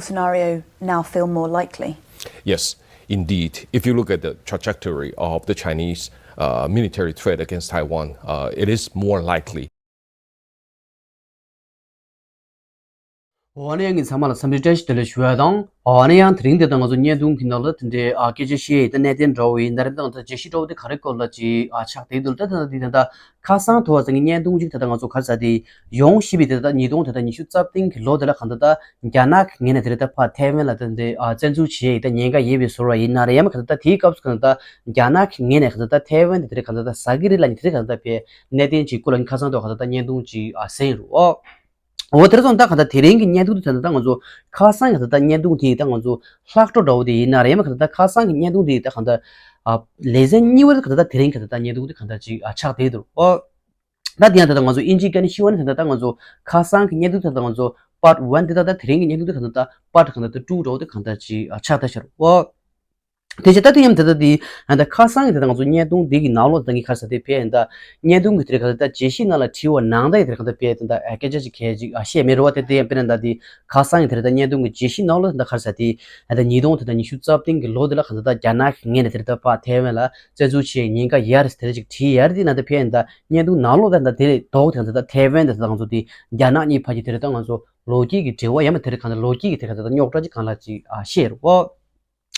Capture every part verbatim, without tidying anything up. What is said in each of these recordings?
scenario now feel more likely? Yes, indeed. If you look at the trajectory of the Chinese uh, military threat against Taiwan, uh, it is more likely. འོ་ན་ཡང་ངས་ཚང་མ་ལ་འཚམས་འདྲི་བཀྲ་ཤིས་བདེ་ལེགས་ཞུ་ཡ་དང་། འོ་ན་ཡང་དེ་རིང་འདི་ལྟར་ང་ཚོ་བརྙན་ཐུང་གི་ནང་ལ་དེ་འདྲའི་ཨ་སྐད་ཆ་བཤད་ཡས་ད་གནད་དོན་འདྲ་བོ་ཡིན་ན་རེད། ད་ང་ཚོ་བརྗོད་གཞི་འདྲ་བོ་དེ་ག་རེ་སྐོར་ལ་ཅིག་ཨ་ཆགས་བསྡད་འདུག་ད་ད་འདི་ད་ད་ཁ་སང་དུ་བ་ཚང་གི་བརྙན་ཐུང་ཅིག་ད་ད་ང་ཚོ་ག་རེ་ཟེར་དེ་ཡོང་ཤེས་པའི་དེ་ད་ཉིས་སྟོང་དེ་ད་ཉི་ཤུ་རྩ་བདུན་གི་ལོ་དེ་ལ་གང་ད་ད་རྒྱ་ནག་གི་ངོས་ནས་དེ་རེད་ད་ཕར་ཐའེ་ཝན་ལ་ད་འདི་ཨ་བཙན་འཛུལ་བྱེད་ཡས་ད་ཉེན་ཁ་ཡོད་པའི་བཟོ་འདྲ་ཡིན་ན་རེད། ཡང་མ་གང་ད་ད་དེའི་སྐབས་སུ་གང་ད་ད་རྒྱ་ནག་གི་ངོས་ནས་གང་ད་ད་ཐའེ་ཝན་དེ་དེ་རེད་གང་ད་ད་ཟ་གི་རེད་ལབ་ནས་དེ་རེད་གང་ད་ད་ཕའི་གནད་དོན་ཅིག་སྐོར་ལ་ནི་ཁ་སང་དུ་གང་ད་ད་བརྙན་ཐུང་ཅིག་ཨ་གསན་རུ་ཨོ། འོ་དེར་སོང་ད་ག་ད་དེ་རིང་གི་བརྙན་ཐུང་དེ་ད་ད་ང་ཚོ་ཁ་སང་གི་ད་ད་བརྙན་ཐུང་དེ་ད་ང་ཚོ་ལྷག་འཕྲོ་འདྲ་བོ་དེ་ཡིན་ན་རེད། ཡང་མ་ག་ད་ད་ཁ་སང་གི་བརྙན་ཐུང་དེ་ད་ག་ད་ཨ་ལེ་ཚན་གཉིས་པ་དེ་ག་ད་ད་དེ་རིང་གི་ད་ད་བརྙན་ཐུང་དེ་ག་ད་ཅིག་ཨ་ཆགས་བསྡད་འདུག་ཨོ། ད་དེ་ཡང་ད་ད་ང་ཚོ་ཨིན་ཇིའི་སྐད་ནས་ཤི་བ་ནི་ད་ད་ད་ང་ཚོ་ཁ་སང་གི་བརྙན་ཐུང་དེ་ད་ད་ང་ཚོ་པར་ཊི་ཝན་དེ་ད་ད་དེ་རིང་གི་བརྙན་ཐུང་དེ་ག་ད་ད་པར་ཊི་ག་ད་ད་ཊུ་འདྲ་བོ་དེ་ག་ད་ཅིག་ཨ་ཆགས་ད་ཤར་ཨོ། དེ་བྱས་ད་དེ་ཡང་དེ་ལྟ་དེ་ཡང་ད་ཁ་སང་གི་དེ་ད་ང་ཚོ་བརྙན་ཐུང་འདི་གི་ནང་ལོགས་ད་ངས་ག་རེ་ཟེར་དེ་ཕེ་ཡང་ད་བརྙན་ཐུང་གི་དེ་རེད་ག་ད་ད་བརྗོད་གཞི་ནང་ལ་བྲིས་པ་ནང་ད་ཡི་དེ་རེད་ག་ད་ཕེ་ད་ད་སྐད་ཆ་ཅིག་གལ་ཅིག་ཨ་བཤད་མེད་རོ་བ། དེ་དེ་ཡང་དཔེར་ན་ད་དེ་ཁ་སང་གི་དེ་རེད་ད་བརྙན་ཐུང་གི་བརྗོད་གཞི་ནང་ལོགས་ད་ག་རེ་ཟེར་དེ་ད་ཉིས་སྟོང་དེ་ད་ཉི་ཤུ་རྩ་བདུན་གི་ལོ་དེ་ལ་ག་ད་ད་རྒྱ་ནག་གི་ངོས་ནས་དེ་རེད་ད་ཕར་ཐའེ་ཝན་ལ་བཙན་འཛུལ་བྱེད་ཉེན་ཁ་ཡར་དེ་རེད་ཅིག་བྲིས་ཡར་དེ་ན་ད་ཕེ་ཡང་ད་བརྙན་ཐུང་ནང་ལོགས་ད་ད་དེ་རེད་དོག་དེ་ད་ད་ཐའེ་ཝན་དེ་ད་ང་ཚོ་དེ་རྒྱ་ནག་གཉིས་ཕ་གི་དེ་རེད་ད་ང་ཚོ་ལོ་རྒྱུས་ཀྱི་འབྲེལ་བ་ཡང་མ་དེ་རེད་གང་ལྟར་ལོ་རྒྱུས་ཀྱི་དེ་རེད་གང་ལྟར་རྙོག་དྲ་ཅིག་གང་ལ་ཅིག་ཨ་བཤད་རོ།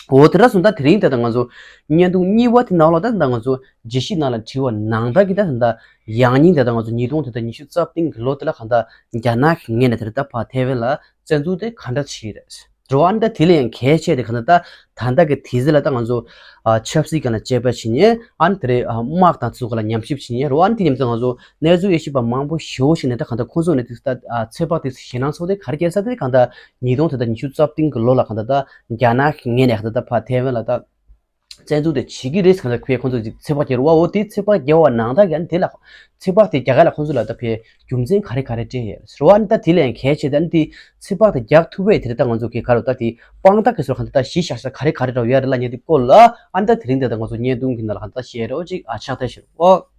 འོ་དེ་འདྲ་སོང་ད་དེ་རིང་དེ་ད་ང་ཚོ་བརྙན་ཐུང་གཉིས་པ་དེ་ནང་ལ་ད་ད་ང་ཚོ་བརྗོད་གཞི་ནང་ལ་བྲིས་པ་ནང་ལྟར་གྱི་ད་ད་ཡང་སྙིང་དེ་ད་ང་ཚོ་ཉིས་སྟོང་དེ་ད་ཉི་ཤུ་རྩ་བདུན་གི་ལོ་དེ་ལ་གང་ད་རྒྱ་ནག་གི་ངོས་ནས་དེ་རེད་ད་ཕར་ཐའེ་ཝན་ལ་བཙན་འཛུལ་དེ་ག་འདྲ་བྱས་རེད་རོ། ཨ་ནི་ད་དེ་ལས་ཡང་གལ་ཆེ་དེ་གང་ད་ད་ད་ལྟ་གི་དུས་ཚོད་ལ་ད་ང་ཚོ་ཨ་ཆབ་སྲིད་སྒང་ལ་དཔྱད་པ་བྱེད་མཁན་ཨ་ནི་དེ་རེད་དམག་དང་ཚོ་སྒང་ལ་ཉམས་ཞིབ་བྱེད་མཁན་རོ། ཨ་ནི་དེ་མཉམ་དུ་ང་ཚོ་གནས་ཚུལ་དབྱེ་ཞིབ་པ་མང་པོ་ཞེ་པོ་ཞིག་ནས་ད་གང་ད་ཁོང་ཚོ་ནས་དེ་ད་ཚོད་དཔག་དེ་ཞེད་སྣང་ཚོགས་དེ་ག་རེ་བྱས་ས་དེ་གང་ད་ཉིས་སྟོང་དེ་ད་ཉི་ཤུ་རྩ་བདུན་གི་ལོ་ལ་གང་ད་ད་རྒྱ་ནག་གི་ངོས་ནས་གང་ད་ད་ཕར་ཐའེ་ཝན་ལ་ད་བཙན་འཛུལ་དེ་བྱེད་ཀྱི་རེད་གང་ད་ཁོས་ཁོང་ཚོ་ཅིག་ཚོད་དཔག་བརྒྱབ་རོ། འོ་དེ་ཚོད་དཔག་བརྒྱབ་པ་ནང་ད་ཡང་དེ་ལ་ཚོད་དཔག་དེ་རྒྱ་གར་ལ་ཁོང་ཚོ་ལ་ད་ཕའི་རྒྱུ་མཚན་ག་རེ་ག་རེ་སྤྲད་ཡོད་རོ། ཨ་ནི་ད་དེ་ལས་ཡང་གལ་ཆེ་ད་ནི་དེ་ཚོད་དཔག་དེ་རྒྱག་ཐུབ་པའི་དེ་རེད་ད་ང་ཚོ་གི་ག་རེ་ད་དེ་དཔང་རྟགས་ཀྱི་སོར་གང་ད་ད་གཞི་བཞག་ས་ག་རེ་ག་རེ་འདྲ་བོ་ཡོད་རེད་ལབ་མཁན་དེ་སྐོར་ལ་ཨ་ནི་ད་དེ་རིང་དེ་ད་ང་ཚོ་བརྙན་ཐུང་གི་ནང་ལ་གང་ད་བཤད་རོགས་ཅིག་ཨ་ཆགས་ཐལ་ཞེས་རོ།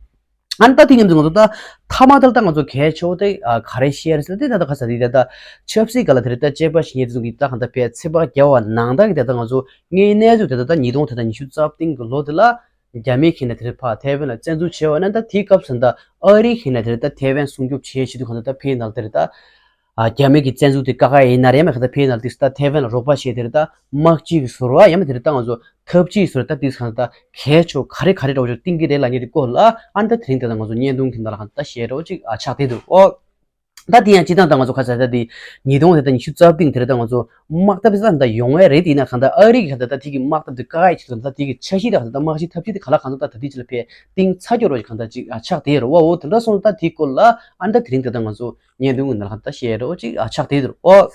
ཨ་ནི་ད་དེ་མཉམ་དུ་ང་ཚོ་ད་མཐའ་མ་དེར་ད་ང་ཚོ་གལ་ཆེ་བོ་དེ་ཨ་ག་རེ་བཤད་རེད་ཟེར་དེ་ད་ད་ག་ས་དེ་ད་ད་ཆབ་སྲིད་སྒང་ལ་དེ་རེད་ད་དཔྱད་པ་བྱེད་མཁན་དེ་ཚོ་གི་ད་གང་ད་བས་ཚོད་དཔག་བརྒྱབ་པ་ནང་ད་གི་དེ་ད་ང་ཚོ་དངོས་གནས་ཚུལ་དེ་ད་ད་ཉིས་སྟོང་དེ་ད་ཉི་ཤུ་རྩ་བདུན་གི་ལོ་དེ་ལ་རྒྱ་མི་གིས་ནས་དེ་རེད་ཕར་ཐའེ་ཝན་ལ་བཙན་འཛུལ་བྱས་པ་ན་ད་དེའི་སྐབས་སུ་ད་ཨ་རི་གིས་ནས་དེ་རེད་ད་ཐའེ་ཝན་སྲུང་སྐྱོབ་བྱེད་བྱེད་དུས་གང་ད་ད་ཕའི་ནང་དེ་རེད་ད། ཨ་རྒྱ་མི་གི་བཙན་འཛུལ་དེ་བཀག་ཡ་ཡིན་ན་རེད་མ་ག་ད་ཕའི་ནང་དེ་ད་ཐའེ་ཝན་ལ་རོགས་པ་བྱས་དེ་རེད་ད་དམག་སྤྱི་གི་ཟུར་བ་ཡང་མ་དེ་རེད་ད་ང་ཚོ་འཐབ་ཇུས་ཟུར་ད་དེ་གང་ད་གལ་ཆེ་ག་རེ་ག་རེ་འདྲ་བོ་ཅིག་བསྟན་གི་རེད་ལབ་མཁན་དེ་སྐོར་ལ་ཨ་ནི་ད་དེ་རིང་དེ་ད་ང་ཚོ་བརྙན་ཐུང་གི་ནང་ལ་གང་ད་བཤད་རོགས་ཅིག་ཨ་ཆགས་བསྡད་འདུག་ཨོ། ད་དེ་ཡང་སྤྱི་བཏང་ད་ང་ཚོ་ཁ་ས་ད་དེ་ཉིས་སྟོང་དེ་ད་ཉི་ཤུ་རྩ་བདུན་དེ་རེད་ད་ང་ཚོ་དམག་འཐབ་ཟེར་ད་ཡོང་བས་རེད། དེ་ཡིན་ན་གང་ད་ཨ་རི་གི་གང་ད་ད་དེ་གི་དམག་འཐབ་དེ་བཀག་ཡ་ཆེད་དུ་ད་དེ་གི་འཆར་གཞི་ད་གང་ད་དམག་གཞི་འཐབ་ཇུས་དེ་ག་ལ་གང་ད་ད་ད་དེ་ཅི་ལ་ཕེ་གཏིང་ཚ་སྐྱོ་རོགས་ཅིག་གང་ད་ཅིག་ཨ་ཆགས་བསྡད་རོ། ཨོ་དེ་འདྲ་སོང་ད་དེ་སྐོར་ལ་ཨ་ནི་ད་དེ་རིང་དེ་ད་ང་ཚོ་བརྙན་ཐུང་གི་ནང་ལ་གང་ད་བཤད་རོགས་ཅིག་ཨ་ཆགས་བསྡད་རོ། ཨོ།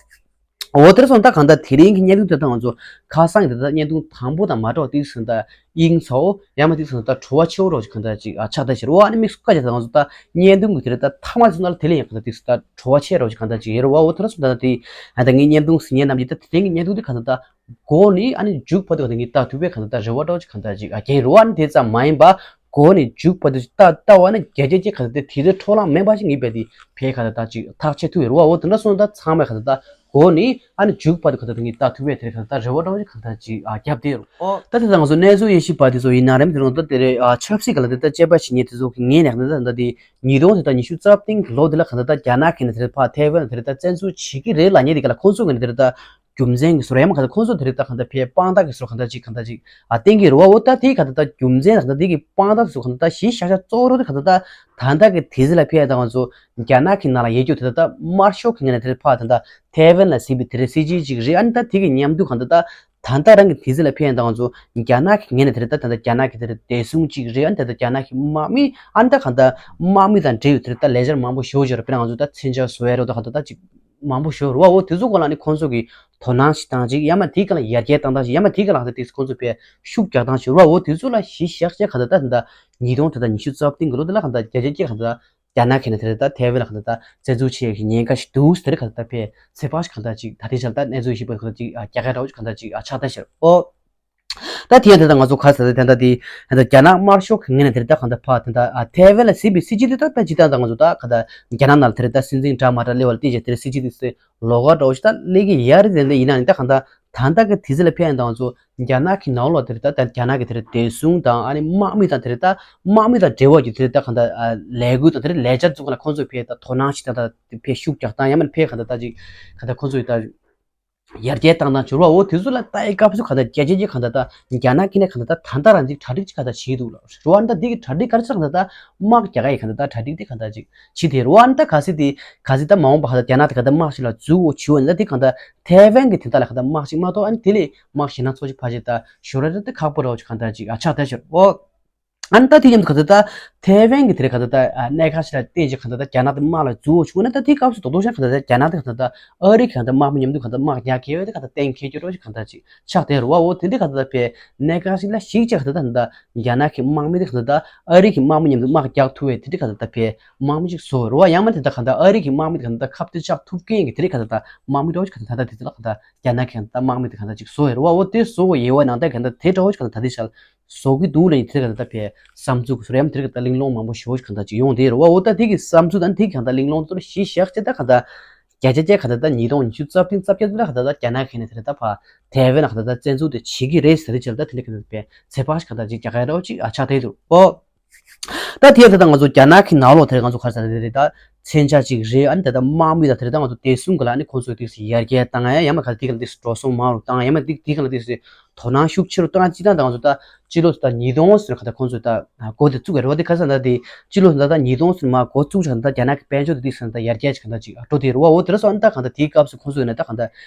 འོ་དེར་སོང་ད་གང་ལྟར་དེ་རིང་གི་བརྙན་ཐུང་དེ་དང་ང་ཚོ་ཁ་སང་གི་དེ་དག་བརྙན་ཐུང་དང་པོ་དང་མ་འདྲ་བ་དེ་སོང་ད་དབྱིངས་ཚ་བོ་ཡང་མ་དེ་སོང་ད་བྲོ་བ་ཆེ་བོ་རོགས་ཀྱི་གང་ལྟར་ཅིག་ཨ་ཆགས་ད་ཤེར་བ་ཨ་ནི་དམིགས་སུ་བཀར་བྱས་ད་ང་ཚོ་ད་བརྙན་ཐུང་གི་དེ་རེད་ད་མཐའ་མ་དེ་སོང་ད་དེ་ལས་ཡང་གང་ལྟར་དེ་སོང་ད་བྲོ་བ་ཆེ་རོགས་ཀྱི་གང་ལྟར་ཅིག་ཡོད་རེད་བ། འོ་དེར་སོང་ད་དེ་ཨ་ད་ངའི་བརྙན་ཐུང་གཟིགས་མཁན་རྣམས་ཀྱིས་ད་དེ་རིང་གི་བརྙན་ཐུང་དེ་གང་ལྟར་ད་འགོ་ནས་ཨ་ནི་མཇུག་བར་དུ་གང་ལྟར་ངས་ལྟ་ཐུབ་པའི་གང་ལྟར་ད་རེ་བ་འདྲ་བོ་ཅིག་གང་ལྟར་ཅིག་ཨ་རྒྱན་རེད་བ། ཨ་ནི་དེ་ཙམ་མ་ཡིན་པ། འགོ་ནས་མཇུག་བར་དུ་ལྟ་ལྟ་བ་ན་བརྒྱ་ཆ་བརྒྱ་ག་ཚོད་དེ་དེ་ཚོའི་འཕྲོ་བརླག་མེད་པ་ཞིག་ངེས་པའི་དེ་ཕལ་ག་ཚོད་ད་ཅིག་ཐག་ཆད་ཐུབ་ཡོད་རེད་བ། འོ་དེ་འདྲ་སོང་ད་ཚང་མས་ག་ཚོད་ད་འགོ་ནས་ཨ་ནི་མཇུག་བར་དུ་ག་ཚོད་ད་ངས་ལྟ་ཐུབ་པའི་དེ་ག་ཚོད་ད་རེ་བ་འདྲ་བོ་ཞིག་ག་ཚོད་ད་ཅིག་ཨ་བརྒྱབ་བསྡད་ཡོད་རེད། ད་དེ་ད་ང་ཚོ་གནས་ཚུལ་དབྱེ་ཞིབ་པ་དེ་ཚོ་ཡིན་ན་རེད་མ་དེ་རུང་ད་དེ་རེད་ཨ་ཆབ་སྲིད་སྒང་ལ་དེ་ད་དཔྱད་པ་བྱེད་མཁན་དེ་ཚོ་གི་ངོས་ནས་ག་ཚོད་ད་ད་དེ་ཉིས་སྟོང་དེ་ད་ཉི་ཤུ་རྩ་བདུན་གི་ལོ་དེ་ལ་ག་ཚོད་ད་རྒྱ་ནག་གིས་ནས་དེ་རེད་ཕར་ཐའེ་ཝན་ལ་དེ་རེད་ད་བཙན་འཛུལ་བྱེད་ཀྱི་རེད་ལབ་མཁན་དེ་ག་ལ་ཁོང་ཚོ་གི་ནས་དེ་རེད་ད། རྒྱུ་མཚན་གྱི་ཟུར་ཡང་མ་ག་ཚོད་ཁོང་ཚོ་དེ་རིགས་ད་གང་ལྟར་ཕའི་དཔང་རྟགས་ཀྱི་ཟུར་གང་ལྟར་ཅིག་གང་ལྟར་ཅིག་ཨ་བསྟན་གྱི་རེད་བ། འོ་ད་དེའི་གང་ལྟར་ད་རྒྱུ་མཚན་གང་ལྟར་དེ་གི་དཔང་རྟགས་ཟུར་གང་ལྟར་ད་གཞི་བཞག་བཞག་གཙོ་བོ་རུ་དེ་གང་ལྟར་ད་ད་ལྟ་གི་དུས་ཚོད་ལ་ཕའི་ད་ང་ཚོ་རྒྱ་ནག་གི་ནང་ལ་ཡོད་རྒྱུ་དེ་ད་ད་དམར་ཤོག་གི་ངོས་ནས་དེ་རིགས་ཕར་ད་ད་ཐའེ་ཝན་ལ་ཟེར་བའི་དེ་རིགས་སྲིད་ཇུས་ཅིག་རེད། ཨ་ནི་ད་དེ་གི་མཉམ་དུ་གང་ལྟར་ད་ད་ལྟ་རང་གི་དུས་ཚོད་ལ་ཕའི་ད་ང་ཚོ་རྒྱ་ནག་གི་ངོས་ནས་དེ་རིགས་ད་ད་ལྟ་རྒྱ་ནག་གི་དེ་རིགས་བདེ་སྲུང་ཅིག་རེད། ཨ་ནི་ད་ད་རྒྱ་ནག་གི་དམག་མི་ཨ་ནི་ད་གང་ལྟར་དམག་མི་དང་འབྲེལ་ཡོད་དེ་རིགས་ད་ལས་འཆར་མང་པོ་ཞེ་པོ་ཅིག་རེད། དཔེར་ན་ང་ཚོ་ད་མཚོན་ཆ་བཟོ་ཡ་རེད་ད་གང་ལྟར་ད་ཅིག་མང་པོ་ཞིག་རེད་བ། འོ་དེ་ཚོ་སྐོར་ལ་ནི་ཁོང་ཚོ་གིས་དོ་སྣང་ཞིག་བཏང་ཅིག་ཡང་མ་དེའི་སྒང་ལ་ཡར་རྒྱས་བཏང་སྟངས་ཤིག་ཡང་མ་དེའི་སྒང་ལ་ཧ་ད་དེ་ཁོང་ཚོ་དཔེ་ཤུགས་རྒྱག་སྟངས་ཤིག་རེད་བ། འོ་དེ་ཚོ་ལ་གཞི་བཞག་བྱས་ག་ད་ད་ད་ཉིས་སྟོང་དེ་ད་ཉི་ཤུ་རྩ་བདུན་གི་ལོ་དེ་ལ་ག་ད་བརྒྱ་ཆ་བརྒྱ་ག་ད་རྒྱ་ནག་གི་ནས་དེ་ད་ཐའེ་ཝན་ལ་ག་ད་ད་བཙན་འཛུལ་བྱེད་ཀྱི་ཉེན་ཁ་ཞིག་འདུག་དེ་རེད། ག་ད་ད་དཔེ་ཚོད་དཔག་ཞིག་ག་ད་ཅིག་ད་དེ་ཆ་ལ་ད་གནས་ཚུལ་ཞིབ་པ་ག་ད་ཅིག་རྒྱ་གར་འདྲ་བོ་ཅིག་ག་ད་ཅིག་ཆགས་ད་ཤར་འོ། ད་དེ་ཡང་དེ་ད་ང་ཚོ་ག་ས་དེ་ད་དེ་ད་རྒྱ་ནག་དམར་ཤོག་གི་ངོས་ནས་དེ་ད་གང་ད་ཕ་དེ་ད་ཐའེ་ཝན་ལ་ཟིན་པའི་སྲིད་ཇུས་དེ་ད་ད་ཇི་ལྟར་ད་ང་ཚོ་ད་ག་ད་རྒྱ་ནག་ནང་ལ་དེ་ད་སྲིད་འཛིན་འདྲ་མ་འདྲ་སླེབས་པ་ལ་བལྟས་བྱས་དེ་སྲིད་ཇུས་དེ་སེ་ལོགས་ཀ་འདྲ་བོ་ཞིག་ད་སླེབས་ཀྱི་ཡ་རེད། དེ་འདྲ་ཡིན་ན་ནི་ད་གང་ད་ད་ད་གི་དུས་ཚོད་ལ་ཕན་ཡོན་ད་ང་ཚོ་རྒྱ་ནག་གི་ནང་ལོགས་དེ་ད་ད་རྒྱ་ནག་གི་དེ་བདེ་སྲུང་དང་ཨ་ནི་དམག་མི་དང་དེ་ད་དམག་མི་དང་འབྲེལ་བ་ཀྱི་དེ་ད་གང་ད་ལས་འགུལ་དང་དེ་ལས་འཆར་བཙུགས་ན་ཁོང་ཚོས་ཕན་ད་དོ་སྣང་ཞིག་ད་ད་ཕན་ཤུགས་རྒྱག་སྟངས་ཡང་མིན་ཕན་གང་ད་ད་ཅིག་གང་ད་ཁོང་ཚོས་ད། ཡར་རྒྱས་བཏང་སྟངས་བྱུར་བ་འོ་དེ་ཚོ་ལ་ལྟ་ཡི་སྐབས་སུ་གང་ལྟར་རྒྱལ་སྤྱི་གི་གང་ལྟར་ད་རྒྱ་ནག་གི་ནས་གང་ལྟར་ད་ད་ལྟ་རང་ཅིག་གྲ་སྒྲིག་ཅིག་གང་ལྟར་བྱས་འདུག་ལ། རུ་ཝན་ད་འདི་གི་གྲ་སྒྲིག་ག་རེ་ཟེར་གང་ལྟར་ད་དམག་རྒྱག་ག་ཡི་གང་ལྟར་ད་གྲ་སྒྲིག་དེ་གང་ལྟར་ཅིག་བྱས་ཏེ་རུ་ཝན་ད་ག་སྲིད་དེ་ག་སྲིད་ད་མ་འོངས་པ་གང་ལྟར་རྒྱ་ནག་དེ་གང་ལྟར་དམག་ཞིག་ལ་འཛུལ་འོ་བྱུང་འོ་ད་དེ་གང་ལྟར་ཐའེ་ཝན་གི་དེ་དག་ལ་གང་ལྟར་དམག་ཞིག་མ་གཏོགས་ཨ་ནི་དེ་ལས་དམག་ཞེད་སྣང་ཚོགས་ཅིག་ཕལ་ཆེར་ད་ཞོར་ར་ད་ཁག་པོ་ར་བ་ཅིག་གང་ལྟར་ཅིག་ཨ་ཆགས་ད་ཤར་འོ། ཨ་ནི་ད་དེ་མཉམ་དུ་ག་ཚོད་ད་ཐའེ་ཝན་གྱི་དེ་རེད་ག་ཚོད་ད་གནད་འགག་ཞིག་ལ་བརྟེན་ཅིག་ག་ཚོད་ད་རྒྱ་ནག་དེ་དམག་ལ་འཛུལ་འོ་བྱུང་ན་ད་དེའི་སྐབས་སུ་རྡོག་རྡོག་ཤང་ག་ཚོད་ད་རྒྱ་ནག་དེ་ག་ཚོད་ད་ཨ་རི་གི་ག་ཚོད་དམག་མི་མཉམ་དུ་ག་ཚོད་དམག་རྒྱག་གི་ཡོད་དེ་ག་ཚོད་གཏན་འཁེལ་རྒྱུ་རོགས་ཅིག་ག་ཚོད་ཅིག་ཆགས་བསྡད་རེད་བ། འོ་དེ་འདྲའི་ག་ཚོད་ད་ཕའི་གནད་འགག་ཞིག་ལ་གཞིགས་ཅིག་ག་ཚོད་ད་ད་རྒྱ་ནག་གི་དམག་མི་དེ་ག་ཚོད་ད་ཨ་རི་གི་དམག་མི་མཉམ་དུ་དམག་རྒྱག་ཐུབ་བས་དེ་འདྲའི་ག་ཚོད་ད་ཕའི་དམག་མི་ཅིག་བཟོ་རེད་བ། ཡང་མ་དེ་ད་ག་ཚོད་ད་ཨ་རི་གི་དམག་མི་དེ་ག་ཚོད་ད་ཁ་གཏད་བཅག་ཐུབ་མཁན་གྱི་དེ་འདྲའི་ག་ཚོད་ད་དམག་མི་རོགས་ཅིག་ག་ཚོད་ད་ད་དེ་ཚོ་ལ་ག་ཚོད་ད་རྒྱ་ནག་གི་ག་ཚོད་ད་དམག་མི་དེ་ག་ཚོད་ཅིག་བཟོ་ཡོད་རེད་བ། འོ་དེ་བཟོ་དགོས་ཡོད་བ་ནང་ད་ག་ཚོད་ད་དེ་འདྲ་བོ་ཅིག་ག་ཚོད་ད་དེ་ཤར། བཟོ་གི་འདུག་ལབ་ཡིན་དེ་ག་ད་ཕའི་བསམ་ཚུལ་ག་ཚོད་ཡང་དེ་ག་ད་གླེང་སློང་མང་པོ་ཞེ་པོ་ཅིག་ག་ད་ཅིག་ཡོང་བསྡད་རེད་བ། འོ་ད་དེ་གི་བསམ་ཚུལ་དང་དེ་ག་ད་གླེང་སློང་ཚོར་གཞི་བཞག་ཅེ་ད་ག་ད་བརྒྱ་ཆ་བརྒྱ་ག་ད་ད་ཉིས་སྟོང་ཉི་ཤུ་རྩ་བདུན་རྩ་བརྒྱད་ད་ག་ད་རྒྱ་ནག་གི་ནས་དེ་ད་ཕ་ཐའེ་ཝན་ག་ད་ད་བཙན་འཛུལ་དེ་བྱེད་ཀྱི་རེད་ཟེར་དེ་ཅེ་ད་དེ་ནས་ག་ད་ཕའི་ཚེ་ཕག་ཞིག་ག་ད་ཅིག་རྒྱག་གི་རེད་བ་ཅིག་ཨ་ཆགས་བསྡད་འདུག་འོ། ད་དེ་ད་ད་ང་ཚོ་རྒྱ་ནག་གི་ནང་ལོགས་དེར་ང་ཚོ་ག་རེ་ཟེར་ན་དེ་རེད་ད། མཚོན་ཆ་ཅིག་རེད། ཨ་ནི་ད་ལྟ་དམག་མི་དང་དེ་རེད་ད་ང་ཚོ་བདེ་སྲུང་གི་ལ་ཨ་ནི་ཁོང་ཚོས་དེ་ཡར་རྒྱས་བཏང་ཡ་ཡང་མ་ག་དེ་ག་ལ་དེ་འགྲོ་སོང་མང་རུ་བཏང་ཡང་མ་དེ་དེ་ག་ལ་དེ་དོ་སྣང་ཤུགས་ཆེ་རུ་བཏང་ཅི་ད་ད་ང་ཚོ་ད་སྤྱི་ལོ་ད་ཉིས་སྟོང་ཟེར་ག་ད་ཁོང་ཚོས་ད་འགོ་དེ་བཙུགས་ཡ་རེད་བ། དེ་ག་རེ་ཟེར་ན་དེ་སྤྱི་ལོ་ད་ད་ཉིས་སྟོང་ཟེར་མ་འགོ་བཙུགས་ཆ་ད་རྒྱ་ནག་གི་དཔལ་འབྱོར་དེ་དེ་ཟེར་ན་ད་ཡར་རྒྱས་ཅིག་ག་ད་ཅིག་འགྲོ་དེ་རེད་བ། འོ་དེ་རེད་སོང་ཨ་ནི་ད་ག་ད་དེའི་སྐབས་སུ་ཁོང་ཚོས་ན་ད་ག་ད་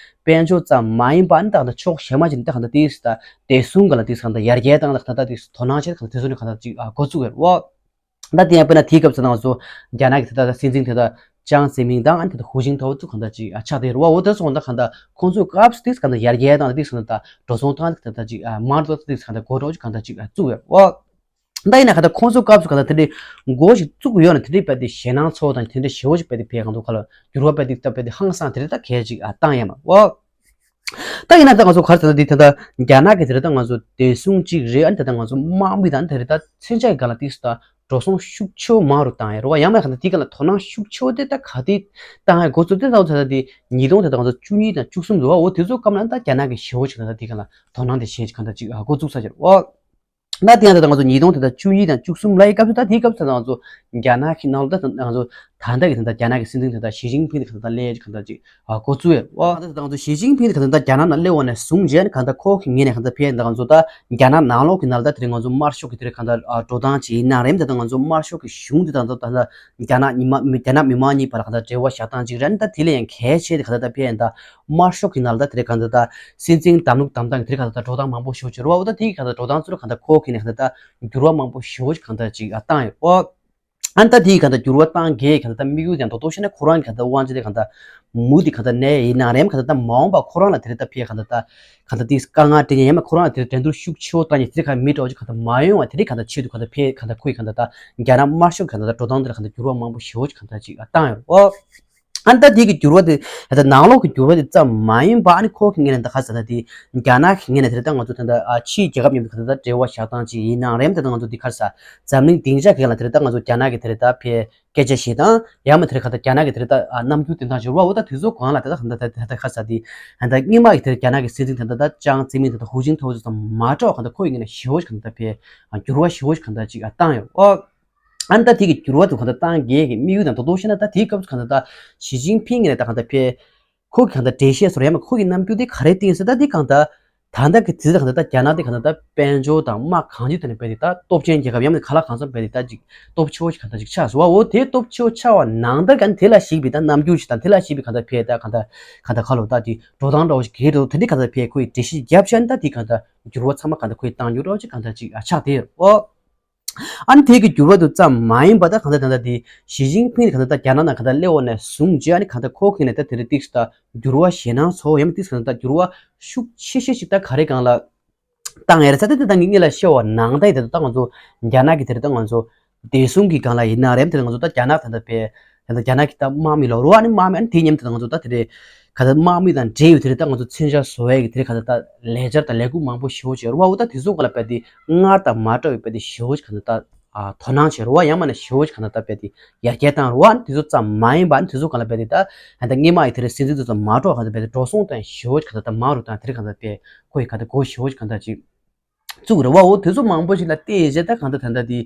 དཔལ་འབྱོར་ཙམ་མ་ཡིན་པ་ཨ་ནི་ད་ག་ད་ཕྱོགས་གཞན་མ་ཅིག་ནས་ད་ག་ད་དེ་ད་བདེ་སྲུང་གི་ལ་དེ་ག་ད་ཡར་རྒྱས་བཏང་ད་ག་ད་ད་དེ་དོ་སྣང་ཆེ་ད་ག་ད་དེ་ཚོ་ནས་ག་ད་ཅིག་འགོ་བཙུགས་ཡ་རེད་བ། ད་དེ་ཡང་དཔེར་ན་དེའི་སྐབས་སུ་ང་ཚོ་རྒྱ་ནག་གི་དེ་ལྟར་སྲིད་འཛིན་དེ་ལྟར་ཅང་ཙེ་མིང་དང་ཨ་ནི་དེ་ལྟར་ཧུའུ་ཅིན་ཐའོ་ཚོ་གང་ལྟར་ཅིག་ཆགས་བསྡད་རེད་བ། འོ་དེ་སོང་ད་གང་ལྟར་ཁོང་ཚོའི་སྐབས་སུ་དེ་གང་ལྟར་ཡར་རྒྱས་དང་དེ་གང་ལྟར་འགྲོ་སོང་བཏང་དེ་གང་ལྟར་ཅིག་མང་དུ་དེ་གང་ལྟར་འགོ་གྲོགས་ཅིག་གང་ལྟར་ཅིག་བཙུགས་ཡོད་བ། ད་ཡིན་ན་གང་ལྟར་ཁོང་ཚོའི་སྐབས་སུ་གང་ལྟར་དེ་འདྲའི་འགོ་ཞིག་བཙུགས་ཡོད་ན་དེ་འདྲའི་དཔེ་དེ་ཞེད་སྣང་ཚོར་དང་དེ་འདྲའི་ཞེ་པོ་ཞིག་དཔེ་དེ་ཕེ་གང་ལྟར་ཁ་ལ་འགྱུར་བ་དཔེ་དེ་ད་དཔེ་དེ་ཧང་སང་དེ་འདྲ་ད་གལ་ཅིག་བཏང་ཡོད་མ་བ། ད་ཡིན་ན་ད་ང་ཚོ་ག་རེ་ཟེར་ན་འདི་ད་ལྟ་རྒྱ་ནག་གི་དེ་རེད་ད་ང་ཚོ་བདེ་སྲུང་གཅིག་རེད། ཨ་ནི་ད་ལྟ་ང་ཚོ་དམག་མི་དང་དེ་རེད་ད་མཚོན་ཆ་གི་སྒང་ལ་ཏིག་ཙམ་ད་འགྲོ་སོང་ཤུགས་ཆེ་བོ་མང་རུ་བཏང་ཡ་རེད་བ། ཡང་མིན་གང་ལྟར་དེ་ག་ལ་དོ་སྣང་ཤུགས་ཆེ་བོ་དེ་ད་ག་དེ་བཏང་ཡ་འགོ་བཙུགས་དེ་ད་ད་ད་དེ་ཉིས་སྟོང་དེ་ད་ང་ཚོ་བཅུ་གཉིས་དང་བཅུ་གསུམ་འདུག་བ། འོ་དེ་ཚོ་སྐབས་ལ་ད་རྒྱ་ནག་གི་ཞེ་པོ་ཅིག་ད་ད་དེ་ག་ལ་དོ་སྣང་དེ་བྱས་ཅིག་གང་ལྟར་ཅིག་འགོ་བཙུགས་ས་ཅིག་རེད་བ། ད་དེ་ཡང་ད་ལྟ་ང་ཚོ་ཉིས་སྟོང་དེ་ད་བཅུ་གཉིས་དང་བཅུ་གསུམ་ལ་ཡི་སྐབས་སུ་ད་དེའི་སྐབས་སུ་ད་ང་ཚོ་རྒྱ་ནག་གི་ནང་ལ་ད་ང་ཚོ་ད་ལྟ་གི་ད་ལྟ་རྒྱ་ནག་གི་སྲིད་འཛིན་ད་ལྟ་ཞི་ཅིན་ཕིང་དེ་ག་ད་ལྟ་སླེབས་གང་ལྟར་ཅིག་འགོ་བཙུགས་ཡོད་བ། ད་ལྟ་ད་ང་ཚོ་ཞི་ཅིན་ཕིང་དེ་ག་ད་ལྟ་རྒྱ་ནག་ནང་སླེབས་འོང་ནས་བཟུང་རྗེས་ནས་གང་ལྟར་ཁོ་གི་ངོས་ནས་གང་ལྟར་ཕེབས་ད་ང་ཚོ་ད་རྒྱ་ནག་ནང་ལོགས་ཀྱི་ནང་ལ་ད་དེ་རིང་ང་ཚོ་དམར་ཤོག་གི་དེ་རིང་གང་ལྟར་འགྲོ་སྟངས་ཅིག་ཡིན་ན་རེད། ད་ལྟ་ང་ཚོ་དམར་ཤོག་གི་གཞུང་དེ་ད་ལྟ་ད་ལྟ་རྒྱ་ནག་ཉི་མ་རྒྱ་ནག་མི་མང་གཉིས་བར་ལ་གང་ལྟར་འབྲེལ་བ་བཞག་སྟངས་ཅིག་རེད། ད་དེ་ལས་ཡང་གལ་ཆེ་དེ་གང་ལྟར་ད་ཕེབས་ད་དམར་ཤོག་གི་ནང་ལ་ད་དེ་རིང་གང་ལྟར་ད་སྲིད་འཛིན་གདམ་ལུགས་གདམ་སྟངས་ཀྱི་དེ་རིང་གང་ལྟར་ད་འགྲོ་སྟངས་མང་པོ་ཞེ་པོ་ཅིག་རེད་བ། འོ་ད་དེ་གི་གང་ལྟར་འགྲོ་སྟངས་ཚོ་ལ་གང་ལྟར་ཁོ་གི་ནས་གང་ལྟར་ད་འགྱུར་བ་མང་པོ་ཞེ་པོ་ཅིག་གང་ལྟར་ཅིག་བཏང་ཡོད་བ། ཨ་ནི་ད་དེའི་གང་ལྟར་འགྱུར་བ་བཏང་གི་གང་ལྟར་ད་དམིགས་ཡུལ་དེ་ཡང་རྡོག་རྡོག་བཤད་ན་ཁོ་རང་གི་གང་ལྟར་དབང་ཆ་དེ་གང་ལྟར་མུ་དེ་གང་ལྟར་གནས་ཡིན་ན་རེད། གང་ལྟར་ད་མ་འོངས་པ་ཁོ་རང་ལ་དེ་རིང་ད་ཕེབས་གང་ལྟར་ད་གང་ལྟར་དེ་དཀའ་ངལ་འཕྲད་ཉེན་ཡང་མ་ཁོ་རང་ལ་དེ་རིང་འགྲན་བསྡུར་ཤུགས་ཆེ་བོ་བཏང་ཉེན་དེ་རིང་གང་མི་འདྲ་བོ་ཅིག་གང་ལྟར་མ་ཡོང་བ་དེ་རིང་གང་ལྟར་ཆེད་དུ་གང་ལྟར་ཕེབས་གང་ལྟར་ཁོ་ཡི་གང་ལྟར་ད་རྒྱ་ནག་དམར་ཤོག་གི་གང་ལྟར་ད་འགྲོ་སྟངས་དེ་ལ་གང་ལྟར་འགྱུར་བ་མང་པོ་ཞེ་པོ་ཅིག་གང་ལྟར་ཅིག་བཏང་ཡོད་རེད་བ། ཨ་ནི་ད་དེ་གི་འགྱུར་བ་དེ་ད་ལྟ་ནང་ལོགས་ཀྱི་འགྱུར་བ་དེ་ཙམ་མ་ཡིན་པ་ཨ་ནི་ཁོ་གི་ངོས་ནས་ད་ག་རེ་ཟེར་ན་དེ་རྒྱ་ནག་གི་ངོས་ནས་དེ་རེད་ད་ང་ཚོ་ད་ལྟ་ཨ་ཕྱིའི་རྒྱལ་ཁབ་མཉམ་དུ་ག་ད་ལྟ་འབྲེལ་བ་བཞག་སྟངས་ཅིག་ཡིན་ནའང་རེད། ད་ལྟ་ང་ཚོ་འདི་ག་རེ་ཟེར་འཛམ་གླིང་སྡིངས་ཆ་གི་ལ་དེ་རེད་ད་ང་ཚོ་རྒྱ་ནག་གི་དེ་རེད་ད་ཕའི་སྐད་ཆ་བཤད་སྟངས་ཡང་མ་དེ་རེད་ག་ད་རྒྱ་ནག་གི་དེ་རེད་ད་ཨ་རྣམ་འགྱུར་དེ་འདྲ་འགྱུར་བ་འོ་ད་དེ་ཚོ་གང་ལ་དེ་ད་ག་ད་ད་ད་ག་རེ་ཟེར་དེ་ད་ལྟ་སྔོན་མ་གི་དེ་རྒྱ་ནག་གི་སྲིད་འཛིན་དེ་ད་ད་ཅང་ཙེ་མིན་དེ་ད་ཧུའུ་ཅིན་ཐའོ་ཚོ་ཙམ་མ་འདྲ་བ་ག་ད་ཁོ་ཡི་ངོས་ནས་ཞེ་པོ་ཅིག་ག་ད་ཕའི་འགྱུར་བ་ཞེ་པོ་ཅིག་ག་ད་ཅིག་བཏང་ཡོད་འོ། ཨ་ནི་ད་དེ་གི་འགྱུར་བ་དེ་གང་ལྟར་བཏང་གི་གི་དམིགས་ཡུལ་དང་རྡོག་རྡོག་བཤད་ན་ད་དེའི་སྐབས་སུ་གང་ལྟར་ད་ཞི་ཅིན་ཕིང་གི་ནས་ད་གང་ལྟར་ཕེ་ཁོ་གི་གང་ལྟར་འགྲེལ་བཤད་སོར་ཡང་མ་ཁོ་གི་རྣམ་འགྱུར་དེ་ག་རེ་བསྟན་ཟེར་ད་དེ་གང་ལྟར་ད་ལྟ་གི་དུས་ད་གང་ལྟར་ད་རྒྱ་ནག་དེ་གང་ལྟར་ད་དཔལ་འབྱོར་དང་དམག་གང་ཅིའི་ཐོག་ནས་རྦད་དེ་ད་སྟོབས་ཆེན་རྒྱལ་ཁབ་ཡང་མིན་ག་ལ་གང་འཚམ་རྦད་དེ་ད་ཅིག་སྟོབས་ཆེ་བོ་ཞིག་གང་ལྟར་ཅིག་ཆགས་སོང་བ། འོ་དེ་སྟོབས་ཆེ་བོ་ཆགས་པ་ནང་ལྟར་གང་དེ་ལ་གཞིགས་པའི་ད་རྣམ་འགྱུར་ཞིག་དང་དེ་ལ་གཞིགས་པའི་གང་ལྟར་ཕེ་ད་གང་ལྟར་གང་ལྟར་ཁ་ལོ་ད་དེ་འགྲོ་སྟངས་འདྲ་བོ་ཞིག་གེ་འགྲོ་དེ་འདྲའི་གང་ལྟར་ཕེ་ཁོ་ཡི་འགྲེལ་བཤད་རྒྱབ་ཤག་ད་དེ་གང་ལྟར་འགྱུར་བ་ཚང་མ་གང་ལྟར་ཁོ་ཡི་བཏང་རྒྱུ་འདྲ་བོ་ཞིག་གང་ལྟར་ཅིག་ཆགས་དེ་ཡོད་འོ། ཨ་ནི་དེ་གི་འགྱུར་བ་དེ་ཙམ་མ་ཡིན་པ་ད་གང་ལྟར་ད་ལྟ་དེ་ཞི་ཅིན་ཕིང་གང་ལྟར་ད་རྒྱ་ནག་ནང་གང་ལྟར་སླེབས་འོང་ནས་བཟུང་རྗེས་ཨ་ནི་གང་ལྟར་ཁོ་གི་ནས་ད་དེ་རིང་ཏིག་ཙམ་ད་འགྱུར་བ་ཞེད་སྣང་ཚོར་ཡང་ཏིག་ཙམ་ད་འགྱུར་བ་ཤུགས་ཆེ་ཤོས་ཤིག་ད་ག་རེ་སྒང་ལ་བཏང་ཡ་རེད་ཟེར་ད་དེ་ད་ངས་ལ་བཤད་པ་ནང་ལྟར་དེ་ད་ང་ཚོ་རྒྱ་ནག་གི་དེ་རིང་ད་ང་ཚོ་བདེ་སྲུང་གི་སྒང་ལ་ཡིན་ན་རེད་དེ་ང་ཚོ་ད་རྒྱ་ནག་ད་ལྟ་པའི་ད་ལྟ་རྒྱ་ནག་གི་ད་དམག་མི་ལོ་རུ་ཨ་ནི་དམག་མི་ཨ་ནི་དེ་མཉམ་དུ་ད་ང་ཚོ་ད་དེ་རེད། ག་ད་དམག་མི་དང་འབྲེལ་ཡོད་དེ་རེད། ད་ང་ཚོ་མཚོན་ཆ་བཟོ་ཡས་ཀྱི་དེ་རེད། ག་ད་ད་ལས་འཆར་དང་ལས་འགུལ་མང་པོ་ཞེ་པོ་ཅིག་ཡོད་རེད་བ། འོ་ད་དེ་ཚོ་ག་ལ་བས་དེ་སྔར་དང་མ་འདྲ་བའི་བས་དེ་ཞེ་པོ་ཅིག་ག་ད་ད་ཨ་དོ་སྣང་བྱེད་རེད་བ། ཡང་མིན་ན་ཞེ་པོ་ཅིག་ག་ད་ད་བས་དེ་ཡར་རྒྱས་བཏང་རེད་བ། དེ་ཚོ་ཙམ་མ་ཡིན་པ་དེ་ཚོ་ག་ལ་བས་དེ་ད་ད་ད་སྔོན་མ་ཡི་དེ་རེད། སྲིད་འཛིན་དེ་ཚོ་མ་འགྲོ་ག་ད་བས་དེ་འགྲོ་སོང་དང་ཞེ་པོ་ཅིག་ག་ད་ད་མང་རུ་དང་དེ་རེད། ག་ད་བས་ཁོ་ཡི་ག་ད་སྒོ་ཞེ་པོ་ཅིག་ག་ད་ཅིག་བཙུགས་རེད་བ། འོ་དེ་ཚོ་མང་པོ་ཞིག་ལ་བལྟས་རྗེས་ད་གང་ལྟར་ད་ལྟ་དེ་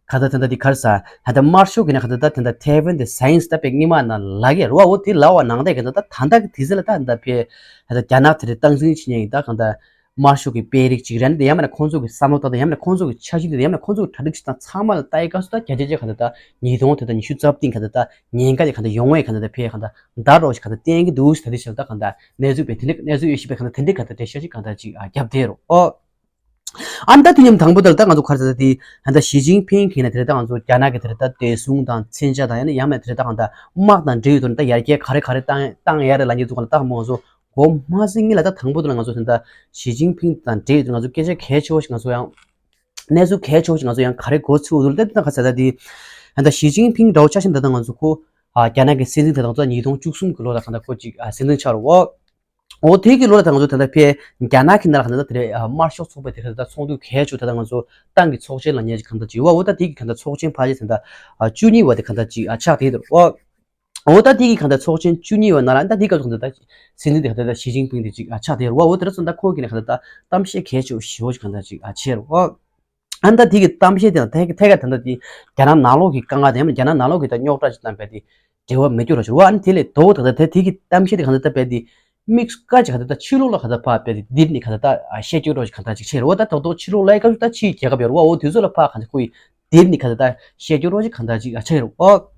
གང་ལྟར་ད་ལྟ་དེ་ག་རེ་ཟ་ད་ལྟ་དམར་ཤོག་གི་ནས་གང་ལྟར་ད་ད་ལྟ་ཐེ་ཝན་དེ་ཟ་ཡིན་ཟེར་ད་པའི་སྔོན་མ་ནང་ལབ་ཀྱི་རེད་བ། འོ་དེ་ལབ་པ་ནང་བཞིན་གང་ལྟར་ད་ད་ལྟ་གི་དུས་ཚོད་ལ་ད་ད་ལྟ་ཕེ་ད་ལྟ་རྒྱ་ནག་དེ་རེད། སྟངས་འཛིན་བྱེད་མཁན་གྱི་ད་གང་ལྟར་དམར་ཤོག་གི་དཔོན་རིགས་ཅིག་རེད། ཡང་མིན་ན་ཁོང་ཚོ་གི་བསམ་བློ་ད་ད་ཡང་མིན་ན་ཁོང་ཚོ་གི་འཆར་གཞི་དེ་ད་ཡང་མིན་ན་ཁོང་ཚོ་གི་གྲ་སྒྲིག་བྱེད་སྟངས་ཚང་མ་ལ་ལྟ་ཡི་སྐབས་སུ་ད་རྒྱ་ཆེ་ཆེ་གང་ལྟར་ད་ཉིས་སྟོང་དེ་ད་ཉི་ཤུ་རྩ་བདུན་གང་ལྟར་ད་ཉེན་ཁ་དེ་གང་ལྟར་ཡོང་བའི་གང་ལྟར་ད་ཕེ་གང་ལྟར་ད་རོགས་ཞིག་གང་ལྟར་བསྟན་གྱི་འདུག་ཟེར། ད་དེ་ཞིག་ད་གང་ལྟར་གནས་ཚུལ་པའི་དེ་འདྲ་གནས་ཚུལ་ཡོད་ཤེས་པའི་གང་ལྟར་དེ་འདྲ་གང་ལྟར་དེ་ཤ་ཞིག་གང་ལྟར་ཅིག་ཨ་རྒྱབ་བསྡད་རོ། ཨོ། ཨ་ནི་ད་དེ་མཉམ་དང་པོ་དེར་ད་ང་ཚོ་ག་རེ་ཟེར་ད་དེ་ད་ཞི་ཅིན་ཕིང་གིས་ནས་དེ་རེད། ད་ང་ཚོ་རྒྱ་ནག་གི་དེ་རེད་ད་བདེ་སྲུང་དང་མཚོན་ཆ་དང་ཡང་ན་ཡང་མེད་དེ་རེད་ད་གང་ལྟར་དམག་དང་འབྲེལ་ཡོད་དོན་ད་ཡར་རྒྱས་ག་རེ་ག་རེ་བཏང་བཏང་ཡ་རེད་ལབ་མཁན་ཚོ་གང་ལ་ད་མོ་ང་ཚོ་གོ་མ་ཟིན་ངེས་ལ། ད་དང་པོ་དེ་ལ་ང་ཚོ་དེ་ད་ཞི་ཅིན་ཕིང་དང་འབྲེལ་ཡོད་དེ་ང་ཚོ་སྐད་ཆ་གལ་ཆེ་བོ་ཞིག་ང་ཚོ་ཡང་གནས་ཚུལ་གལ་ཆེ་བོ་ཞིག་ང་ཚོ་ཡང་ག་རེ་གོ་ཚུལ་འདུག་ད་དེ་ད་ག་རེ་ཟེར་ད་དེ་ད་ཞི་ཅིན་ཕིང་འདྲ་བོ་ཆ་བཞག་ན་ད་ད་ང་ཚོ་ཁོ་ཨ་རྒྱ་ནག་གི་སྲིད་འཛིན་དེ་དང་ཚོ་ཉིས་སྟོང་བཅུ་གསུམ་གི་ལོ་ལ་གང་ལྟར་ཁོ་ཅིག་ཨ་སྲིད་འཛིན་ཆགས་རེད་བ། འོ་དེ་གི་ལོ་ལ་ད་ང་ཚོ་ད་ལྟ་ཕེ་རྒྱ་ནག་གི་ནང་ལ་གང་ལྟར་དེ་རེད་དམར་ཤོག་ཚོགས་པའི་དེ་ག་ད་ཚོགས་འདུ་གལ་ཆེ་ད་ལྟ་ང་ཚོ་ཏང་གི་ཚོགས་ཆེན་ལ་ཉེ་ཅིག་གང་ལྟར་ཅིག་ཡོད་བ། འོ་ད་དེ་གི་གང་ལྟར་ཚོགས་ཆེན་ཕལ་ཆེར་ད་ལྟ་བཅུ་གཉིས་པ་དེ་གང་ལྟར་ཅིག་ཆགས་བསྡད་འདུག་འོ་ད་དེ་གི་གང་ལྟར་ཚོགས་ཆེན་བཅུ་གཉིས་པ་ནང་ལ་ད་དེ་ག་ཚོད་གང་ལྟར་ད་སྲིད་འཛིན་དེ་གང་ལྟར་ད་ཞི་ཅིན་ཕིང་དེ་ཅིག་ཆགས་བསྡད་རེད་བ། འོ་དེ་ར་ཚོ་ད་ཁོ་གི་ནས་གང་ལྟར་ད་གཏམ་བཤད་གལ་ཆེ་བོ་ཞེ་བོ་ཞིག་གང་ལྟར་ཅིག་བྱས་རེད་བ། ཨ་ནི་ད་དེ་གི་གཏམ་བཤད་དེ་དང་ཐད་ཐད་ཀར་ད་ལྟ་དེ་རྒྱ་ནག་ནང་ལོགས་ཀྱི་དཀའ་ངལ་དང་ཡང་ན་རྒྱ་ནག་ནང་ལོགས་ཀྱི་ད་རྙོག་དྲ་ཅིག་དང་རྦད་དེ་འབྲེལ་བ་མེད་རྒྱུ་རོ་ཞུ་རུ་བ། ཨ་ནི་དེ་ལས་དོ་ད་ལྟ་དེ་དེ་གི་གཏམ་བཤད་དེ་གང་ལྟར་ད་རྦད་དེ་དམིགས་བཀར་གྱི་གང་ལྟར་ད་ཕྱི་ལོགས་ལ་གང་ལྟར་ཕར་རྦད་དེ་འདིར་ནི་གང་ལྟར་ད་བཤད་རྒྱུ་རོ་ཞིག་གང་ལྟར་ཅིག་བྱས་རུ་བ། ད་དོ་དོ་ཕྱི་ལོགས་ལ་ག་ད་ཕྱིའི་རྒྱལ་ཁབ་ཡོད་རུ་བ། འོ་དེ་ཚོ་ལ་ཕར་གང་ལྟར་ཁོ་ཡི་འདིར་ནི་གང་ལྟར་ད་བཤད་རྒྱུ་རོ་ཞིག་གང་ལྟར་ཅིག་བྱས་རུ་བ།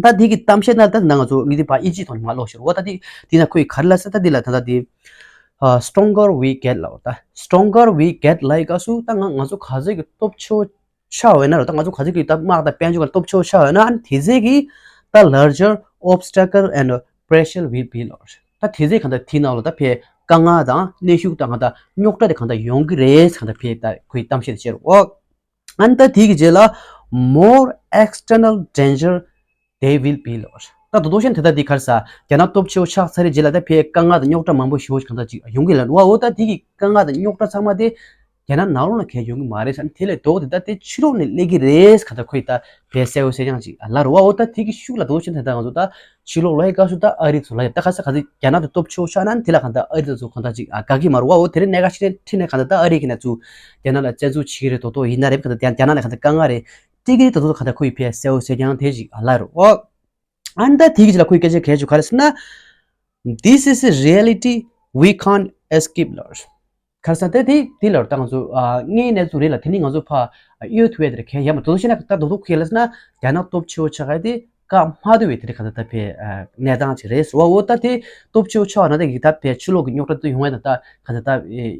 ད་དེ་གི་གཏམ་བཤད་ན་ད་ད་ང་ཚོ་མི་དེ་ཕར་ཨི་ཇི་ཐོག་ནས་མར་ཀློག་ཞུ་རུ་བ། ད་དེ་དེ་ན་ཁོ་ཡི་ག་རེ་ལབ་ས་ད་དེ་ལ་ད་ད་དེ། ཨ། Stronger we get ལབ་ད། Stronger we get ལབ་ཡི་སྐབས་སུ་ད་ང་ང་ཚོ་ག་ཚོད་ཀྱི་སྟོབས་ཆེ་བོ་ཆགས་ཡོད་ན་རོ། ད་ང་ཚོ་ག་ཚོད་ཀྱི་ད་དམག་དང་དཔལ་འབྱོར་གྱི་སྟོབས་ཆེ་བོ་ཆགས་ཡོད་ན། ཨ་ནི་དེ་ཚོད་ཀྱི་ད་larger obstacle and pressure will be ལབ། ད་དེ་ཚོད་གང་ལྟར་དེ་ནང་ལ་ད་ཕེ་དཀའ་ངལ་དང་གནོན་ཤུགས་དང་གང་ལྟར་རྙོག་དྲ་དེ་གང་ལྟར་ཡོང་གི་རེད། གང་ལྟར་ཕེ་ད་ཁོའི་གཏམ་བཤད་དེ་བྱས་རུ་ཨོ། ཨ་ནི་ད་དེ་གི་རྗེས་ལ་more external danger they will be ལབ། ད་དོ་དོ་ཤན་དེ་ད་དེ་ག་རེ་ཟ། རྒྱ་ནག་སྟོབས་ཆེ་བོ་ཆགས་ཚར་རེད་རྗེས་ལ་ད་ཕེ་དཀའ་ངལ་དང་རྙོག་དྲ་མང་པོ་ཞེ་པོ་ཞིག་གང་ལྟར་ཅིག་ཡོང་གི་ལ་རུ་བ། འོ་ད་དེ་གི་དཀའ་ངལ་དང་རྙོག་དྲ་ཚང་མ་དེ་རྒྱ་ནག་ནང་ལོགས་ལ་གང་ཡོང་གི་མ་རེད་ཟེར། དེ་ལས་ལྡོག་དེ་ད་དེ་ཕྱི་ལོགས་ནས་སླེབས་ཀྱི་རེད་གང་ལྟར་ཁོས་ད་ཕེ་གསལ་བོ་གསལ་རྐྱང་ཅིག་ལ་རུ་བ། འོ་ད་དེ་གི་ཤུགས་ལ་དོ་དོ་ཤན་དེ་ད་ང་ཚོ་ད་ཕྱི་ལོགས་ལ་ཡི་སྐབས་སུ་ད་ཨ་རི་ཚོ་ལ་ཡི་ད་ག་ས་ག་ཚོད་རྒྱ་ནག་དེ་སྟོབས་ཆེ་བོ་ཆགས་ན་དེ་ལ་གང་ལྟར་ཨ་རི་ཚོ་གང་ལྟར་ཅིག་དགའ་གི་མ་རུ་བ། འོ་དེ་རིང་གནད་འགག་ཤིག་རེད་ཁྲིད་ནས་གང་ལྟར་ད་ཨ་རི་གི་ནས་ཚུར་རྒྱ་ནག་ལ་བཙན་འཛུལ་བྱེད་ཀྱི་རེད། དོ་དོ་ཡིན་ན་རེད་གང་ལྟར་རྒྱ་ནག་ལ་གང་ལྟར་དཀའ་ངལ་རེད། ཏི་གི་ཏོ་ཏོ་ག་ད་ཁོ་ཡི་ཕེ་གསལ་བོ་གསལ་རྐྱང་དེ་ཞིག་ཨ་ལ་རུ་ཨོ། ཨ་ནི་ད་དེ་གི་ཅི་ལ་ཁོ་ཡི་སྐད་ཆ་གལ་ཆེ་ག་རེ་ཟེར་ན། This is a reality we can't escape ལ། ག་རེ་ཟེར་ན་ད་དེ་དེ་ལ་ད་ང་ཚོ་ཨ་དངོས་གནས་ཚུལ་རེད་ལ། དེ་ནི་ང་ཚོ་ཕ་གཡོལ་ཐུབ་ཡ་དེ་རེད་གལ་ཡ་མ་དོ་དོ་ཤེ་ན་ད་དོ་དོ་ཁོ་ཡ་ལ་ཟེར་ན་རྒྱ་ནག་སྟོབས་ཆེ་བོ་ཆགས་ཡ་དེ་བཀག་མ་ཐུབ་པའི་དེ་རེད་ག་ད་ད་ཕེ་གནས་སྟངས་ཅིག་རེད་ཟེར་བ། འོ་ད་དེ་སྟོབས་ཆེ་བོ་ཆགས་ན་ད་གི་ད་ཕེ་ཕྱི་ལོགས་ཀྱི་རྙོག་དྲ་དེ་ཡོང་ཡ་ད་ད་ག་ད་ད་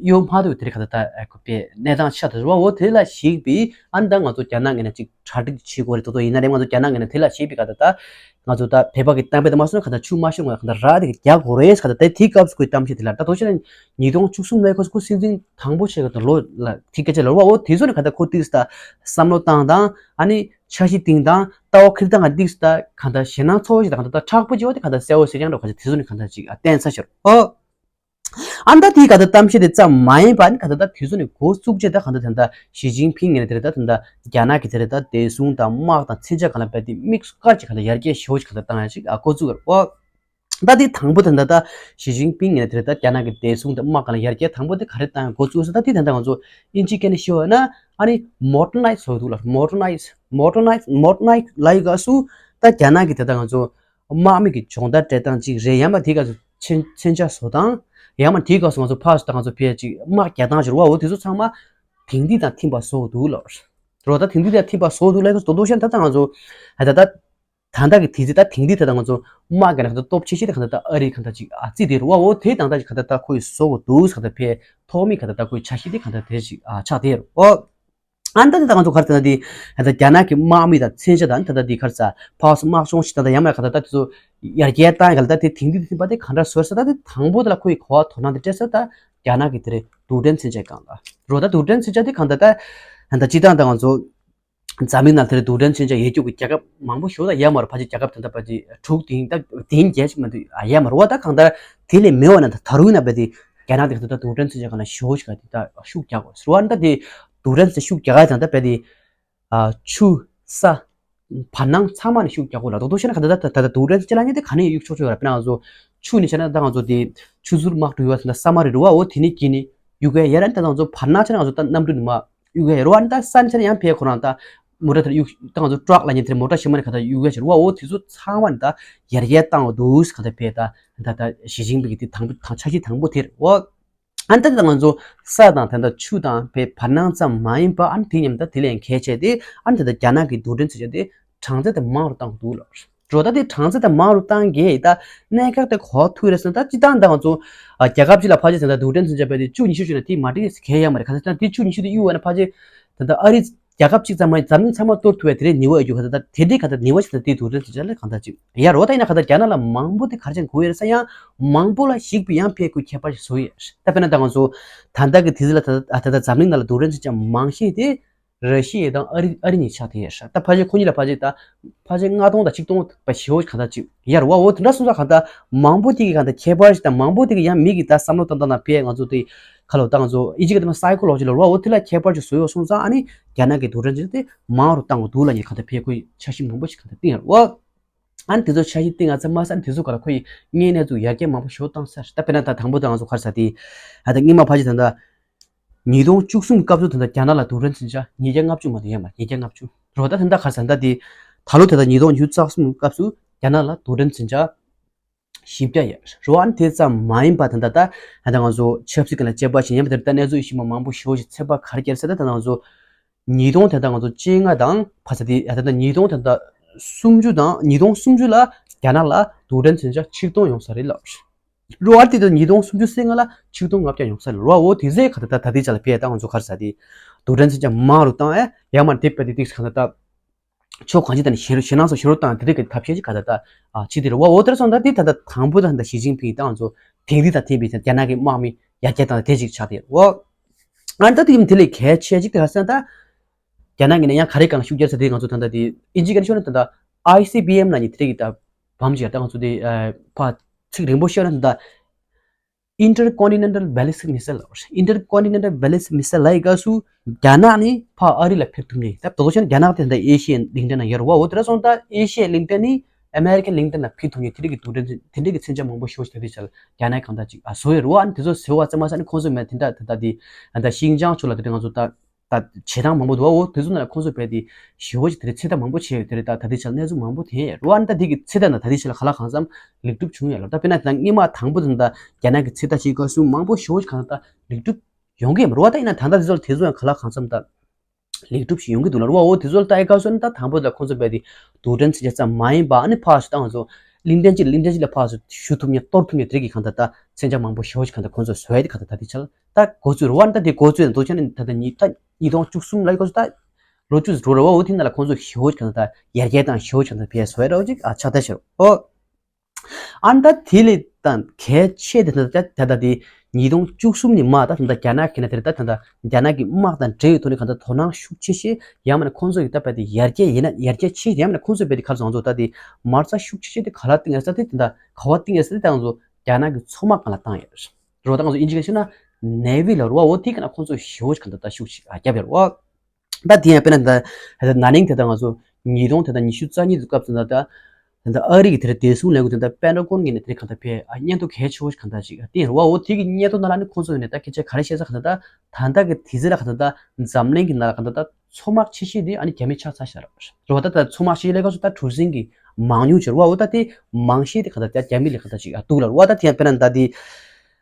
གཡོལ་མ་ཐུབ་པའི་དེ་རེད་ག་ད་ད་ཁོ་ཕེ་གནས་སྟངས་ཆགས་ད་ཟེར་བ། འོ་དེ་ལ་གཞིགས་པའི་ཨ་ནི་ད་ང་ཚོ་རྒྱ་ནག་ངོས་ནས་ཅིག་གྲ་སྒྲིག་བྱེད་དགོས་རེད། དོ་དོ་ཡིན་ན་རེད། ང་ཚོ་རྒྱ་ནག་ངོས་ནས་དེ་ལ་བྱེད་པའི་ག་ད་ད་ང་ཚོ་ད་བོད་པ་གི་གཏམ་དཔེ་དེ་མ་སོང་ན་ག་ད་ཆུ་མ་ཤོར་ང་ག་ད་ར་དེ་གི་རྒྱག་དགོས་རེད་ག་ད་ད་དེའི་སྐབས་སུ་ཁོའི་གཏམ་བཤད་དེ་ལ་ད་དོ་ཤེ་ན་ཉིས་སྟོང་བཅུ་གསུམ་ལོའི་སྐབས་སུ་ཁོ་སྲིད་འཛིན་དང་པོ་བྱས་ག་ད་ལོ་ལ་དེ་སྐད་ཆ་ལབ་བ། འོ་དེ་ཚོ་ནས་ག་ད་ཁོ་ཏིས་ད་བསམ་བློ་བཏང་དང་ཨ་ནི་འཆར་གཞི་བཏིང་དང་ལྟ་བ་འཁྱེར་སྟངས་ང་ཏིས་ད་ག་ད་ཞེད་སྣང་ཚ་བོ་ཞིག་དང་ག་ད་ད་མཁྲེགས་པོ་ཅིག་འོ་དེ་ག་ད་གསལ་བོ་ཞེ་རྐྱང་འགྲོ་ག་ད་དེ་ཚོ་ནས་ག་ད་ཅིག་ཨ་བསྟན་ཚར་ཤག་ཨོ། ཨ་ནི་ད་དེའི་ག་ད་གཏམ་བཤད་དེ་ཙམ་མ་ཡིན་པ་ནི་ག་ད་ད་དེ་ཚོ་ནས་འགོ་བཙུགས་རྗེས་ད་ག་ད་ད་ད་ཞི་ཅིན་ཕིང་ངོས་ནས་དེ་རེད་ད་ད་ད་རྒྱ་ནག་གི་དེ་རེད་ད་བདེ་སྲུང་དང་དམག་དང་མཚོན་ཆ་ག་ལ་བས་དེ་དམིགས་སུ་བཀར་གྱི་ག་ད་ཡར་རྒྱས་ཞེ་པོ་ཞིག་ག་ད་བཏང་ཡ་ཞིག་ཨ་འགོ་བཙུགས་ཡོད་རེད། ཨོ། ད་དེ་དང་པོ་དེ་ད་ད་ཞི་ཅིན་ཕིང་ངོས་ནས་དེ་རེད་ད་རྒྱ་ནག་གི་བདེ་སྲུང་དང་དམག་ག་ལ་ཡར་རྒྱས་དང་པོ་དེ་ག་རེ་བཏང་ཡ་འགོ་བཙུགས་ས། ད་དེ་ད་ད་ང་ཚོ་ཨིན་ཇི་སྐད་ནས་ཤོད་ཡོད་ན་ཨ་ནི་modernize བཟོ་འདུག་ལ། modernize modernize modernize ལབ་ཡི་སྐབས་སུ་ད་རྒྱ་ནག་གི་དེ་ད་ང་ཚོ་དམག་མི་གི་སྦྱོང་བརྡར་སྤྲད་སྟངས་གཅིག་རེད། ཡང་མ་དེའི་སྐབས་སུ་མཚོན་མཚོན་ཆ་བཟོ་སྟངས། ཡང་མ་དེའི་སྐབས་སུ་ང་ཚོ་ཕར་ཚུར་ད་ང་ཚོ་ཕལ་ཆེར་དམག་རྒྱག་སྟངས་ཤིག་རེད་བ། འོ་དེ་ཚོ་ཚང་མ་དེང་དུས་དང་མཐུན་པ་བཟོ་འདུག་ལ། རོ་ད་དེང་དུས་དང་མཐུན་པ་བཟོ་འདུག་ལ་ཡོད་དོ་དོ་ཤ་ད་ད་ང་ཚོ་ད་ད་ད་ད་ལྟ་གི་དུས་ཚོད་ད་དེང་དུས་ད་ད་ང་ཚོ་དམག་གི་ནང་ད་སྟོབས་ཆེ་ཤོས་དེ་གང་ད་ད་ཨ་རི་གང་ད་ཅིག་ཨ་རྩིས་དེ་རུ་བ། འོ་དེ་དང་ད་ཅིག་གང་ད་ད་ཁོ་ཡི་བཟོ་དགོས་འདུག་གང་ད་ཕལ་ཐོག་མའི་གང་ད་ད་ཁོ་ཡི་འཆར་གཞི་དེ་གང་ད་དེ་ཅིག་ཨ་ཆགས་དེ་རུ་འོ། ཨ་ནི་ད་ལྟ་ང་ཚོ་ག་རེ་ཟེར་ན་དེ་ད་ལྟ་རྒྱ་ནག་གི་དམག་མི་དང་མཚོན་ཆ་དང་ད་ལྟ་དེ་ག་རེ་ཟེར་ཕར་ཚུར་དམག་སྦྱོང་ཞིག་ད་ལྟ་ཡང་མ་ག་ད་ད་དེ་ཚོ་ཡར་རྒྱས་བཏང་ག་ལ་ད་དེ་དེང་དུས་དེ་ད་དེ་གང་འདྲ་བཟོ་ས། ད་དེ་དང་པོ་དེ་ལ་ཁོ་ཡི་གོ་བ་དོ་སྣང་དེ་སྤྲད་ས་ད་རྒྱ་ནག་གི་དེ་རེད་རྡུལ་ཕྲན་མཚོན་ཆའི་སྒང་ལ་རོ། ད་རྡུལ་ཕྲན་མཚོན་ཆ་དེ་གང་ད་ད་ད་ལྟ་སྤྱིར་བཏང་ད་ང་ཚོ་ འཛམ་གླིང་ནང་དེར་རྡུལ་ཕྲན་མཚོན་ཆ་ཡོད་རྒྱུ་གི་རྒྱལ་ཁབ་མང་པོ་ཞིག་ལ་ཡོད་མ་རེད། ཕལ་ཆེར་རྒྱལ་ཁབ་དེ་འདྲ་ཕལ་ཆེར་དྲུག་དེ་ད་དེ་བརྒྱད་ཅིག་མ་གཏོགས་ཡོད་མ་རེད་བ། ད་གང་ལྟར་དེ་ལས་མེད་བ་ན་ད་ད་རུང་ན་བས་དེ་རྒྱ་ནག་དེ་ད་རྡུལ་ཕྲན་མཚོན་ཆ་གང་ལ་ཞེ་པོ་ཞིག་ག་དེ་ད་ཤུགས་རྒྱག་དགོས་ཟེར་བ། ད་དེ་རྡུལ་ཕྲན་མཚོན་ཆ་ཤུགས་རྒྱག་ག་དང་ད་བས་དེ་ཨ་ཆུ་ས་བར་སྣང་ཚང་མ་ནས་ཤུགས་རྒྱག་དགོས་ལ། རྡོག་རྡོག་བཤད་ན་ག་ད་ད་ད་ད་རྡུལ་ཕྲན་མཚོན་ཆ་ལ་ཉེ་དེ་ག་ནས་གཡུག་ཆོག་ཆོག་ཡོད་ར། དཔེར་ན་ང་ཚོ་ཆུ་ནས་བཤད་ན་ད་ང་ཚོ་དེ་ཆུ་ཟུར་དམག་གྲུ་ཡོད་བ་ད་ས་མ་རི་རུ་བ་འོ་དེ་ནས་གྱི་ནས་གཡུག་ག་ཡ་ར། ད་ང་ཚོ་བར་སྣང་བཤད་ན་ང་ཚོ་ད་གནམ་གྲུ་ནས་མ་གཡུག་ག་ཡ་ར་བ། ད་ས་ནས་བཤད་ན་ཡང་ཕའི་ཁོ་རང་ད་མོ་ཊ་དེར་གཡུག་ད་ང་ཚོ་ཊག་ལ་ཉེ་དེར་མོ་ཊ་ཞིག་མ་ནས་ག་ད་གཡུག་ག་ཡ་ར་བ། འོ་དེ་ཚོ་ཚང་མ་ནས་ད་ཡར་རྒྱས་བཏང་བ་འདུག་ག་ད་ཕའི་ད་ད་ད་ཞི་ཅིན་ཕིང་གི་དེ་དང་པོ་དང་འཆར་གཞི་དང་པོ་དེ་རེད་བ། ཨ་ནི་ད་ལྟ་ང་ཚོ་ས་དང་ད་ལྟ་ཆུ་དང་བའི་བར་སྣང་ཙམ་མ་ཡིན་པ། ཨ་ནི་དེ་མཉམ་དུ་དེ་ལས་གལ་ཆེ་དེ་ཨ་ནི་ད་ལྟ་རྒྱ་ནག་གི་རྡུལ་ཕྲན་ཚོས་བྱས་ཏེ་གྲངས་ཚད་དེ་མང་རུ་བཏང་འདུག་ལ། འགྲོ་ད་དེ་གྲངས་ཚད་དེ་མང་རུ་བཏང་གི་ད་གནད་འགག་དེ་གོ་ཐུག་རེད་ཟེར་ན། ད་སྤྱི་བཏང་ད་ང་ཚོ་ཨ་རྒྱལ་ཁབ་གཅིག་ལ་ཕལ་ཆེར་ད་ལྟ་རྡུལ་ཕྲན་ཚོས་བྱས་པ་དེ་བཅུ་ཉི་ཤུ་ཞིག་ན་དེ་མ་འགྲིག་གལ་ཡང་མ་རེད། ག་ཚོད་ད་དེ་བཅུ་ཉི་ཤུ་དེ་གཡུག་བ་ན་ཕལ་ཆེར་ད་ལྟ་ཨ་རི་རྒྱལ་ཁབ་གཅིག་ཙམ་མ་ཡིན་འཛམ་གླིང་ཚང་མ་གཏོར་ཐུབ་པའི་དེ་རིང་ནུས་པ་ཡོད་རྒྱུ་ག་ད་ད་དེ་འདྲའི་ག་ད་ནུས་པ་ཞིག་ད་དེ་རྡུལ་ཕྲན་ཚོས་བྱས་ལ་གང་ལྟར་ཅིག་ཡ་རོ། ད་ཡིན་ན་ག་ད་རྒྱ་ནག་ལ་མང་པོ་དེ་ག་རེ་བྱས་གོ་ཡོད་རེད་ཟེར་ཡང་མང་པོ་ལ་ཞིག་པའི་ཡང་ཕའི་ཁོས་ཁྱད་པར་ཞིག་བཟོ་ཡོད། ད་དཔེར་ན་ད་ང་ཚོ་ད་ལྟ་གི་དུས་ཚོད་ལ་ད་ད་ད་འཛམ་གླིང་ནང་ལ་རྡུལ་ཕྲན་ཚོས་བྱས་མང་ཤོས་དེ་ར་ཤི་ཡ་དང་ཨ་རི་ཨ་རི་གཉིས་ཆགས་དེ་ཡོད་ཤག་ད་ཕལ་ཆེར་ཁོ་གཉིས་ལ་ཕལ་ཆེར་ད་ཕལ་ཆེར་ལྔ་སྟོང་དང་ཆིག་སྟོང་བ་ཞེ་པོ་གང་ལྟར་ཅིག་ཡ་རོ་བ། འོ་དེ་འདྲ་སོང་ཙང་གང་ལྟར་མང་པོ་དེ་གི་གང་ལྟར་ཁྱད་པར་ཞིག་དང་མང་པོ་དེ་གི་ཡང་མི་གི་ད་བསམ་བློ་བཏང་སྟངས་དང་ཕའི་ང་ཚོ་དེ་ཁ་ལོ་ད་ང་ཚོ་ཨིན་ཇི་གི་དེ་མ་སའི་ཁོ་ལོ་ཇི་ལ་རོ་བ། འོ་དེ་ལ་ཁྱད་པར་ཅིག་བཟོ་ཡོད་སོང་ཙང་ཨ་ནི་རྒྱ་ནག་གི་རྡུལ་ཕྲན་ཚོས་དེ་མང་རུ་བཏང་དགོས་འདུག་ལ་ཉེ་གང་ལྟར་ཕའི་ཁོས་འཆར་གཞི་མང་པོ་ཞིག་གང་ལྟར་བཏིང་ཡ་རོ་བ། ཨ་ནི་དེ་ཚོ་འཆར་གཞི་བཏིང་ཡ་ཙམ་མ་ཟད་དེ་ཚོ་ག་ལ་ཁོ་ཡི་དངོས་གནས་ཚུལ་ཡར་རྒྱས་མང་པོ་ཞིག་བཏང་ས་རེད། ད་དཔེར་ན་ད་དང་པོ་ད་ང་ཚོ་ག་རེ་ཟེར་དེ་ཨ་ད་སྔོན་མ་ཕལ་ཆེར་ད་ལྟ་ཉིས་སྟོང་བཅུ་གསུམ་གྱི་སྐབས་སུ་ད་ལྟ་རྒྱ་ནག་ལ་རྡུལ་ཕྲན་མཚོན་ཆ་ཉིས་བརྒྱ་ལྔ་བཅུ་མ་གཏོགས་ཡོད་མ་རེད། ཉིས་བརྒྱ་ལྔ་བཅུ་རོ། ད་ད་ལྟ་ག་རེ་ཟེར་ད་དེ་ད་ལོ་ད་ལྟ་ཉིས་སྟོང་ཉི་ཤུ་རྩ་གསུམ་གྱི་སྐབས་སུ་རྒྱ་ནག་ལ་རྡུལ་ཕྲན་མཚོན་ཆ་བཞི་བརྒྱ་ཡོད་རེད་བ། ཨ་ནི་དེ་ཙམ་མ་ཡིན་པ་ད་ལྟ་ད་ད་ང་ཚོ་ཆབ་སྲིད་ཀྱི་ལ་དཔྱད་པ་བྱེད་ཉན་པ་དེར་ད་གནས་ཚུལ་ཤིག་མ་མང་པོ་ཞེ་པོ་ཞིག་ཚོད་དཔག་ག་རེ་བརྒྱབ་ཟེར་ད་ད་ང་ཚོ་ཉིས་སྟོང་དེ་ད་ང་ཚོ་བཅོ་ལྔ་དང་ཕ་ས་དེ་ད་ད་ཉིས་སྟོང་ད་ད་སུམ་ཅུ་དང་ཉིས་སྟོང་སུམ་ཅུ་ལ་རྒྱ་ནག་ལ་རྡུལ་ཕྲན་མཚོན་ཆ་ཆིག་སྟོང་ཡོང་ས་རེད་ལབ་རེད་བ། ཨ་ནི་དེ་ད་ཉིས་སྟོང་སུམ་ཅུ་སོ་ལྔ་ལ་ཆིག་སྟོང་ལྔ་བརྒྱ་ཡོང་ས་རེད་བ། འོ་དེ་ཚེ་ག་ད་ད་ད་དེ་ཅག་ལ་ཕེ་ད་ང་ཚོ་ག་རེ་ཟེར་དེ་རྡུལ་ཕྲན་མཚོན་ཆ་མང་རུ་བཏང་ཨེ་ཡང་མ་དེ་པ་དེ་ཏིག་ག་ད་ད་ཕྱོགས་གང་ཅི་དང་ཞེ་ཞེད་སྣང་སོགས་ཞེ་རུ་བཏང་དེ་རིགས་ཀྱི་ཐབས་ཤེས་ཅིག་ག་ད་ད་ཨ་ཅི་དེ་རེད་བ། འོ་དེར་སོང་ད་དེ་ད་ད་དང་པོ་ད་ད་ཞི་ཅིན་ཕིང་ད་ང་ཚོ་དེང་དུས་ད་ཐེབས་པའི་རྒྱ་ནག་གི་དམག་མི་ཡར་རྒྱས་བཏང་དེ་ཅིག་ཆགས་དེ་རེད་བ། ཨ་ནི་ད་དེ་དེ་ལས་གལ་ཆེ་ཅིག་དེ་ག་ཟེར་ན་ད་རྒྱ་ནག་གི་ནས་ཡང་ག་རེ་གང་ཤུགས་རྒྱག་ས་དེ་ང་ཚོ་ད་ད་དེ་ཨིན་ཇི་ག་ནས་ཤོད་ན་ད་ད་ཨའི་སི་བི་ཨེམ་ལ་ནི་དེ་རིགས་ཀྱི་ད་བམ་ཅིག་ད་ང་ཚོ་དེ་ཕ་ཚིག་རིང་པོ་ཤོད་ན་ད་Intercontinental Ballistic Missile། Intercontinental Ballistic Missile ལ་ཡི་ག་སུ་རྒྱ་ནག་ནི་ཕ་ཨ་རི་ལ་ཕེབས་ཐུབ་ནས་ད་དོ་ཆེན་རྒྱ་ནག་དེ་ད་ཨེ་ཤི་ཡའི་གླིང་ཕྲན་ན་ཡོད་རེད་བ། འོ་དེ་ར་སོང་ད་ཨེ་ཤི་ཡའི་གླིང་ཕྲན་ནི་ཨ་མེ་རི་ཀའི་གླིང་ཕྲན་ལ་ཕེབས་ཐུབ་ནས་དེ་རིགས་ཀྱི་དུས་དྲན་དེ་འདྲའི་གི་མཚོན་ཆ་མང་པོ་ཞེ་པོ་ཞིག་ད་དེ་ཆ་ལ་རྒྱ་ནག་གང་ལྟར་ཅིག་ཨ་བཟོ་ཡོད་རེད་བ། ཨ་ནི་དེ་ཚོ་ཟེར་བ་ཙམ་མ་ཟད་ནི་ཁོང་ཚོ་མེད་དེ་འདྲ་ད་ད་དེ་ཨ་ད་ཤིང་ཅང་ཕྱོགས་ལ་དེ་འདྲ་ང་ཚོ་ད་ད་བྱེད་སྟངས་མང་པོ་འདུག་བ། འོ་དེ་ཚོ་ནང་ལ་ཁོང་ཚོ་རྦད་དེ་ཞེ་པོ་ཅིག་དེ་རེད་ཚེ་ཐར་མང་པོ་བྱས་ཡོད་དེ་རེད། ད་ད་ལྟའི་ཆར་གནས་ཚུལ་མང་པོ་དེ་རེད་བ། ཨ་ནི་ད་དེ་གི་ཚེ་ཐར་ན་ད་ལྟའི་ཆར་ལ་ག་ལ་གང་འཚམ་ལེགས་གྲུབ་བྱུང་ཡོད་ལ། ད་དཔེར་ན་ད་སྔོན་མ་དང་པོ་དེ་ད་རྒྱ་ནག་གི་ཚེ་ཐར་བྱེད་སྐབས་སུ་མང་པོ་ཞེ་པོ་ཅིག་གང་ད་ལེགས་གྲུབ་ཡོང་གི་ཡོད་མ་རེད་བ། ད་ཡིན་ན་ད་ལྟ་དེ་ཚོ་ལ་དེ་ཚོ་ཡང་ག་ལ་གང་འཚམ་ད་ལེགས་གྲུབ་ཞིག་ཡོང་གི་འདུག་ལ་རེད་བ། འོ་དེ་ཚོ་ལ་ད་ཨེ་སྐབས་སུ་ནི་ད་དང་པོ་ད་ཁོང་ཚོ་རྦད་དེ་རྡུལ་ཕྲན་མཚོན་ཆ་ཙམ་མ་ཡིན་པ་ཨ་ནི་ཕར་ཞིག་ད་ང་ཚོ་གླིང་ཕྲན་གཅིག་གླིང་ཕྲན་གཅིག་ལ་ཕར་ཞིག་ཞུ་ཐུབ་མཁན་གཏོར་ཐུབ་མཁན་དེ་རིགས་ཀྱི་གང་ད་ད་མཚོན་ཆ་མང་པོ་ཞེ་པོ་ཅིག་གང་ད་ཁོང་ཚོ་བཟོ་ཡ་དེ་གང་ད་ད་དེ་ཆ་ལ། ད་འགོ་ཚུགས་རེད་བ། ད་དེ་འགོ་ཚུགས་ཡང་འདུག་ཆ་ནས་ད་ལྟ་ཉིས་ད་ཉིས་སྟོང་བཅུ་གསུམ་ལ་འགོ་ཚུགས་ད་ལོ་བཅུ་ཙམ་འགྲོ་རེད་བ། འོ་དེ་ནང་ལ་ཁོང་ཚོ་ཞེ་པོ་ཅིག་གང་ད་ཡར་རྒྱས་དང་ཞེ་པོ་ཅིག་གང་ད་བས་བཟོ་ཡ་འདྲ་བོ་ཅིག་ཨ་ཆགས་ད་ཤར་ཨོ། ཨ་ནི་ད་དེ་ལས་ད་གལ་ཆེ་དེ་ད་ད་ད་དེ་ཉིས་སྟོང་བཅུ་གསུམ་ནས་མ་ད་ད་ད་རྒྱ་ནག་གི་ན་དེ་ད་ད་ད་རྒྱ་ནག་གི་དམག་དང་འབྲེལ་བའི་ཐོག་ནས་གང་ད་དོ་སྣང་ཤུགས་ཆེ་ཤོས་ཡང་མིན་ན་ཁོང་ཚོ་ཡི་ད་བས་དེ་ཡར་རྒྱས་ཡིན་ན་ཡར་རྒྱས་ཆེ་ཡང་མིན་ན་ཁོང་ཚོ་བས་དེ་ག་རེ་ཟེར་ང་ཚོ་ད་དེ་མ་རྩ་ཤུགས་ཆེ་ཤོས་དེ་ག་ལ་བཏིང་ཡ་ས་དེ་དེ་ད་ག་བ་བཏིང་ཡ་ས་དེ་ད་ང་ཚོ་རྒྱ་ནག་གི་མཚོ་དམག་སྒང་ལ་བཏང་ཡོད་རེད་བ། ད་ང་ཚོ་ཨིན་ཇི་སྐད་བཤད་ན་ནེ་ཝི་ལ་རེད་བ། འོ་དེ་ག་ན་ཁོང་ཚོ་ཞེ་པོ་ཅིག་ག་ད་ད་ཤུགས་ཆེ་ཨ་རྒྱབ་ཡོད་རེད་བ། ད་དེ་ཡང་དཔེར་ན་ད་ད་ན་ནིང་དེ་ད་ང་ཚོ་ཉིས་སྟོང་དེ་ད་ཉི་ཤུ་རྩ་གཉིས་ཀྱི་སྐབས་དེ་ད་ད་ད་ཨ་རི་གི་དེ་ར་བདེ་སྲུང་ལས་འགུལ་དེ་ད་པེན་ཊ་གོན་གྱི་ནས་དེ་རིགས་ག་ད་ཕེ་ཨ་སྙན་ཐོ་གལ་ཆེ་བོ་ཞིག་ག་ད་ཅིག་ཨ་བཏིང་རེད་བ། འོ་དེ་གི་སྙན་ཐོ་ནང་ལ་ནི་ཁོང་ཚོ་ཡོད་ནས་ད་སྐད་ཆ་ག་རེ་བཤད་ས་ག་ད་ད་ད་ལྟ་གི་དུས་ཚོད་ལ་ག་ད་ད་འཛམ་གླིང་གི་ནང་ལ་ག་ད་ད་མཚོ་དམག་ཆེ་ཤོས་དེ་ཨ་ནི་རྒྱ་མི་ཆགས་ཚར་ཤག་རེད་བ། ད་ད་མཚོ་དམག་ཆེ་ཤོས་ལས་ཀ་ཚོ་ད་གྲུ་གཟིངས་གི་མང་ཉུང་བྱེད་རེད་བ། འོ་ད་དེ་མང་ཤོས་དེ་ག་ད་ད་རྒྱ་མི་ལས་ག་ད་ཅིག་ཨ་འདུག་ལ་རེད་བ། ད་དེ་ཡང་དཔེར་ན་ད་དེ་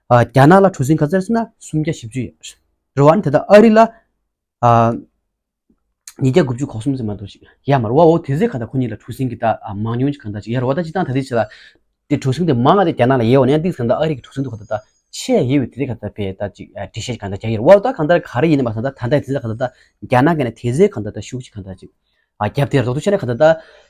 ཨ་རྒྱ་ནག་ལ་གྲུ་གཟིངས་ག་ཚོད་རེད་ཟེར་ན་སུམ་བརྒྱ་བཞི་བཅུ་ཡོད་རེད་བ། ཨ་ནི་དེ་ད་ཨ་རི་ལ་ཨ་ཉིས་བརྒྱ་དགུ་བཅུ་གོ་གསུམ་ཙམ་མ་གཏོགས་ཤིག་ཡ་མ་རེད་བ། འོ་དེ་ཚོའི་ག་ད་ཁོ་གཉིས་ལ་གྲུ་གཟིངས་ཀྱི་ད་ཨ་མང་ཉུང་ཅིག་གང་ད་ཅིག་ཡ་རེད་བ། ད་སྤྱིར་བཏང་ད་དེ་ཆ་ལ་དེ་གྲུ་གཟིངས་དེ་མང་ང་དེ་རྒྱ་ནག་ལ་ཡོད་བ་ནས་ཡང་ཏིག་ཙམ་ད་ཨ་རི་གི་གྲུ་གཟིངས་དེ་ག་ད་ད་ཆེ་ཡོད་པའི་དེ་ག་ད་བས་ད་ཅིག་ཨ་འགྲེལ་བཤད་ཅིག་གང་ད་རྒྱག་ཡོད་རེད་བ། ད་གང་ལྟར་ག་རེ་ཡིན་ནའི་མ་ཚང་ད་ད་ད་དེ་ཚོ་ག་ད་ད་རྒྱ་ནག་གི་ནས་དེ་ཚོའི་ག་ད་ད་ཤུགས་ཅིག་གང་ད་ཅིག་ཨ་རྒྱབ་དེ་རོགས་ཐུག་བྱས་ནས་ག་ད་ད་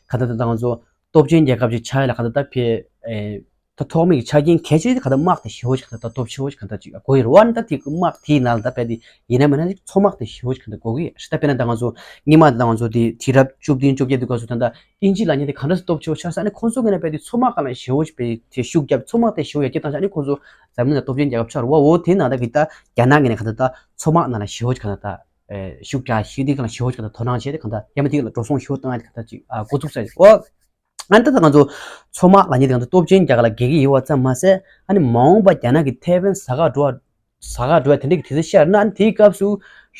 ག་ད་ད་ང་ཚོ་སྟོབས་ཆེན་རྒྱལ་ཁབ་ཅིག་ཆགས་ཡ་ལ་ག་ད་ད་བས་ཨེ། ད་ཐོག་མའི་ཆ་རྐྱེན་གལ་ཆེ་ཤོས་དེ་གང་ལྟར་དམག་དེ་ཞེ་པོ་ཅིག་གང་ལྟར་ད་སྟོབས་ཆེ་པོ་ཅིག་གང་ལྟར་ཅིག་དགོས་ཡོད་རེད་བ། ཨ་ནི་ད་དེ་གི་དམག་དེའི་ནང་ལ་ད་རྦད་དེ་ཡིན་ན་མིན་ན་ཅིག་མཚོ་དམག་དེ་ཞེ་པོ་ཅིག་གང་ལྟར་དགོས་ཀྱི་ཡོད་རེད། ད་དཔེར་ན་ད་ང་ཚོ་སྔོན་མ་ད་ང་ཚོ་དེ་དུས་རབས་བཅུ་བདུན་བཅོ་བརྒྱད་དུས་སྐབས་སུ་ད་ལྟ་དབྱིན་ཇི་ལབ་མཁན་དེ་གང་འདྲ་སེ་སྟོབས་ཆེ་པོ་ཆགས་ས། ཨ་ནི་ཁོང་ཚོ་གི་ནས་རྦད་དེ་མཚོ་དམག་སྒང་ལ་ཞེ་པོ་ཅིག་རྦད་དེ་ཤུགས་བརྒྱབ། མཚོ་དམག་དེ་ཞེ་པོ་ཡར་རྒྱས་བཏང་ཤག་ཨ་ནི་ཁོང་ཚོ་འཛམ་གླིང་ལ་སྟོབས་ཆེན་རྒྱལ་ཁབ་ཆགས་རེད་བ། འོ་དེ་ནང་ད་གི་ད་རྒྱ་ནག་གི་ནས་གང་ལྟར་ད་མཚོ་དམག་ནང་ལ་ཞེ་པོ་ཅིག་གང་ལྟར་ད་ཨེ་ཤུགས་རྒྱག་ཤེས། དེ་གང་ལ་ཞེ་པོ་ཅིག་གང་ལྟར་དོ་སྣང་བྱས་ཏེ་གང་ལྟར་ཡང་མིན་དེ་ག་ལ་འགྲོ་སོང་ཞེ་པོ་བཏང་ཡ་དེ་གང་ལྟར་ཅིག་ཨ་འགོ་བཙུགས་ས་རེད་བ། ཨ་ནི་ད་ང་ཚོ་མཚོ་དམག་ལབ་མཁན་དེ་ང་ཚོ་སྟོབས་ཆེན་རྒྱལ་ཁབ་ལ་འགེལ་གྱི་ཡོད་པ་ཙམ་མ་ཟད། ཨ་ནི་མ་འོངས་པ་རྒྱ་ནག་གིས་ཐའེ་ཝན་ཟ་ཁ་འགྲོ་བ་ཟ་ཁ་འགྲོ་བ་དེ་འདྲ་གི་དུས་ཚོད་ཤར་ན། ཨ་ནི་དེའི་སྐབས་སུ་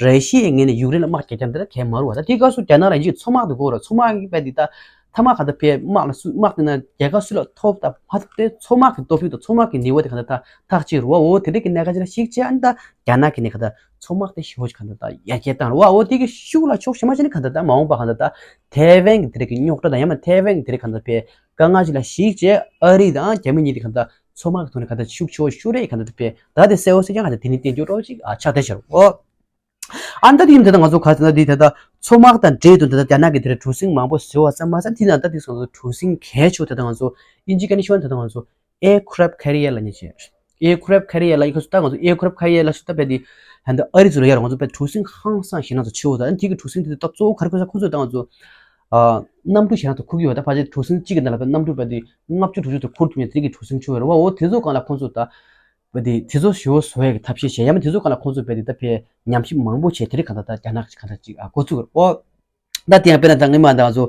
ར་ཤི་ཡའི་ངོས་ནས་ཡུཀ་རེན་ལ་དམག་རྒྱག་རྒྱུ་དེ་ལ་གལ་མ་རུང་བ། ད་དེའི་སྐབས་སུ་རྒྱ་ནག་ལ་ཡིན་གཅིག་མཚོ་དམག་དེ་དགོས་རེད། མཚོ་དམག་གི་རྦད་དེ་ད་མཐའ་མ་གང་ལྟར་ཕའི་དམག་ལ་སུ་དམག་དེ་ན་རྒྱལ་ཁ་སུ་ལ་ཐོབ་ད་མ་ཐོབ་དེ་མཚོ་དམག་གི་སྟོབས་ཤུགས་དང་མཚོ་དམག་གི་ནུས་པ་དེ་གང་ལྟར་ད་ཐག་གཅོད་རེད་བ། འོ་དེ་འདྲ་གི་གནད་འགག་ཅིག་ལ་གཞིགས་བྱས། ཨ་ནི་ད་རྒྱ་ནག་གི་ནས་གང་ལྟར་མཚོ་དམག་དེ་ཞེ་པོ་ཅིག་གང་ལྟར་ད་ཡར་རྒྱས་བཏང་རེད་བ། འོ་དེ་གི་ཤུགས་ལ་ཕྱོགས་གཞན་མ་ཞིག་ནས་གང་ལྟར་ད་མ་འོངས་པ་གང་ལྟར་ད་ཐའེ་ཝན་གི་དེ་རིགས་ཀྱི་རྙོག་དྲ་དང་ཡང་མིན་ཐའེ་ཝན་གི་དེ་རིགས་གང་ལྟར་ཕའི་དཀའ་ངལ་ཅིག་ལ་གཞིགས་བྱས། ཨ་རི་དང་རྒྱ་མི་གཉིས་དེ་གང་ལྟར་མཚོ་དམག་གི་ཐོག་ནས་གང་ལྟར་ཤུགས་ཆེ་བོ་ཤུགས་རེ་གང་ལྟར་ཕའི་ད་དེ་གསལ་བོ་གསལ་རྐྱང་གང་ལྟར་དེ་ནི་བསྟན་རྒྱུ་འདྲ་བོ་ཅིག་ཨ་ཆགས་བསྡད་ཤག་རེད་བ། ཨ་ནི་ད་དེ་ཡིན་དུས་ད་ང་ཚོ་ག་ཟེར་ན་དེ་ད་ལྟ་མཚོ་དམག་དང་འབྲེལ་དུ་ད་ལྟ་རྒྱ་ནག་གི་དེ་རིགས་གྲུ་གཟིངས་མང་པོ་བཟོས་པ་ཙམ་མ་ཟད། དེ་ནང་ད་དེ་ང་ཚོ་གྲུ་གཟིངས་གལ་ཆེ་བོ་ད་ལྟ་ང་ཚོ་དབྱིན་ཇི་སྐད་ནས་ཤོད་ན་ད་ལྟ་ང་ཚོ་aircraft carrier་ལབ་མཁན་ཅིག aircraft carrier་ལབ་ཡིན་ཁ་སུ་ད་ང་ཚོ་aircraft carrier་ལབ་སུ་ད་རྦད་དེ་ད་ལྟ་ཨ་རི་ཚོ་ལ་ཡར་ང་ཚོ་རྦད་གྲུ་གཟིངས་ཧང་སང་ཞེད་སྣང་ཚོ་ཆེ་བོ། ད་ཨ་ནི་དེ་གི་གྲུ་གཟིངས་དེ་ད་གཙོ་བོ་ག་རེ་ཁུར་ས། ཁོ་ཚོས་ད་ང་ཚོ་ཨ་གནམ་གྲུ་ཞེད་སྣང་ཚོ་ཁུར་གི་ཡོད། ད་ཕལ་ཆེར་གྲུ་གཟིངས་གཅིག་གི་ནང་ལ་རྦད་གནམ་གྲུ་རྦད་དེ་ལྔ་བཅུ་དྲུག་ཅུ་ཚོ་ཁུར་ཐུབ་མཁན་དེ་གི་གྲུ་གཟིངས་ཆུང་བ་རེད་བ། འོ་དེ་ཚོ་སྒང་ལ་ཁོང་ཚོ་ད་རྦད་དེ་དེ་ཚོ་ཞེ་པོ་བཟོ་ཡ་གི་ཐབས་ཤེས་བྱས། ཡང་མིན་དེ་ཚོ་སྒང་ལ་ཁོང་ཚོ་རྦད་དེ་ད་ཕའི་ཉམས་ཞིབ་མང་པོ་བྱས། དེ་རིགས་གང་ལྟར་ད་རྒྱ་ནག་གིས་གང་ལྟར་ཅིག་ཨ་འགོ་བཙུགས་རེད་བ། ད་དེ་ཡང་དཔེར་ན་ད་སྔོན་མ་ད་ང་ཚོ་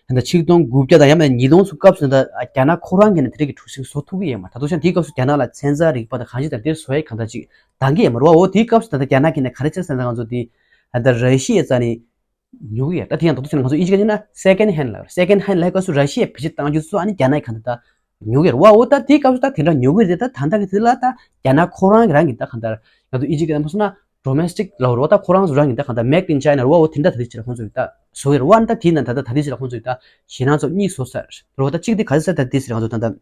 ད་ཆིག་སྟོང་དགུ་བརྒྱ་དང་ཡང་མིན་ཉིས་སྟོང་ཚོ་སྐབས་སུ་ད་རྒྱ་ནག་ཁོ་རང་གིས་ནི་དེ་རིགས་ཀྱི་གྲུ་གཟིངས་བཟོ་ཐུབ་ཀྱི་ཡོད་མ་རེད། ད་དུང་ཡང་དེའི་སྐབས་སུ་རྒྱ་ནག་ལ་ཚན་རྩལ་རིག་པ་དང་གང་ཅི་དང་དེ་བཟོ་ཡས་གང་ལྟར་ཅིག་འདང་གི་ཡོད་མ་རེད་བ། འོ་དེའི་སྐབས་སུ་ད་ལྟ་རྒྱ་ནག་གིས་ནི་ག་རེ་བྱས་ཟེར་ན་ད་ང་ཚོ་དེ་ད་ལྟ་ར་ཤི་ཡའི་རྩ་ནས་ཉོ་གི་ཡོད། ད་དེ་ཡང་ད་དུང་ཡང་ང་ཚོ་དབྱིན་ཇི་སྐད་ནས་ན་second hand་ལབ། second hand་ལབ་སྐབས་སུ་ར་ཤི་ཡས་བེད་སྤྱོད་བཏང་རྒྱུ་ཚོ་ཨ་ནི་རྒྱ་ནག་གིས་གང་ལྟར་ད་ཉོ་གི་ཡོད་རེད་བ། འོ་ད་དེའི་སྐབས་སུ་ད་དེ་འདྲ་ཉོ་གི་རེད། ད་ད་ལྟ་གི་དེ་ལ་ད་རྒྱ་ནག་ཁོ་རང་གི་རང་གི་ད་གང་ལྟར་ང་ཚོ་དབྱིན་ཇི་སྐད་ནས་མ་སོང་ན་domestic་ལབ་རེད་བ། ད་ཁོ་རང་ཚོ་རང་གི་ད་གང་ལྟར་made in China་རེད་བ། འོ་དེ་འདྲ་ད་དེ་ཅིག་ལ་ཁོང་ཚོ་གི་ད་བཟོ་གི་རེད་བ། ཨ་ནི་ད་དེའི་ནང་ད་ད་ད་དེ་ཅིག་ལ་ཁོང་ཚོ་གི་ད་ཞེད་སྣང་ཚོ་གཉིས་བཟོ་ས་རེད་བ། ད་གཅིག་དེ་ག་རེ་ཟེར་ད་དེ་ཟེར་ང་ཚོ་ད་ད་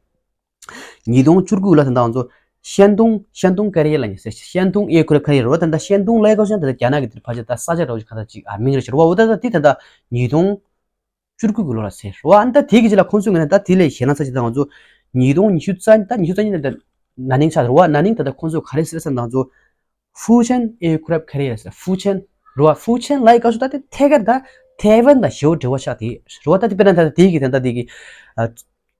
ཉིས་སྟོང་བཅུ་དགུ་ལ་ད་ད་ང་ཚོ་ཤན་ཏུང་ཤན་ཏུང་ཀེ་རི་ཡ་ལབ་མཁན་ཟེར། ཤན་ཏུང་aircraft carrier་རེད་བ། ད་ད་ཤན་ཏུང་ལབ་སྐབས་སུ་ད་རྒྱ་ནག་གི་དེ་ཕལ་ཆེར་ད་ས་ཆ་འདྲ་བོ་ཞིག་གང་ལྟར་ཅིག་ཨ་མིང་རེད་ཤག་རེད་བ། འོ་ད་ད་དེ་ད་ད་ཉིས་སྟོང་བཅུ་དགུ་གི་ལོ་ལ་ཟེར་བ། ཨ་ནི་ད་དེ་གི་རྗེས་ལ་ཁོང་ཚོའི་ངོས་ནས་ད་དེ་ལས་ཞེད་སྣང་ཚ་ཅིག་ད་ང་ཚོ་ཉིས་སྟོང་ཉི་ཤུ་རྩ་ད་ཉི་ཤུ་རྩ་གཉིས་ནས་ད་ན་ནིང་ཆགས་རེད་བ། ན་ནིང་ད་ད་ཁོང་ཚོས་ག་རེ་ཟེར་ཟེར་ན་ད་ང་ཚོ་Fujian aircraft carrier་ཟེར། Fujian་རེད་བ། Fujian་ལབ་སྐབས་སུ་ད་དེ་ཐད་ཀར་ད་ཐའེ་ཝན་དང་ཞེ་པོ་འབྲེལ་བ་ཆགས་དེ་རེད་བ། ད་དེ་དཔེར་ན་ད་དེ་གི་ད་ད་དེ་གི་ཨ་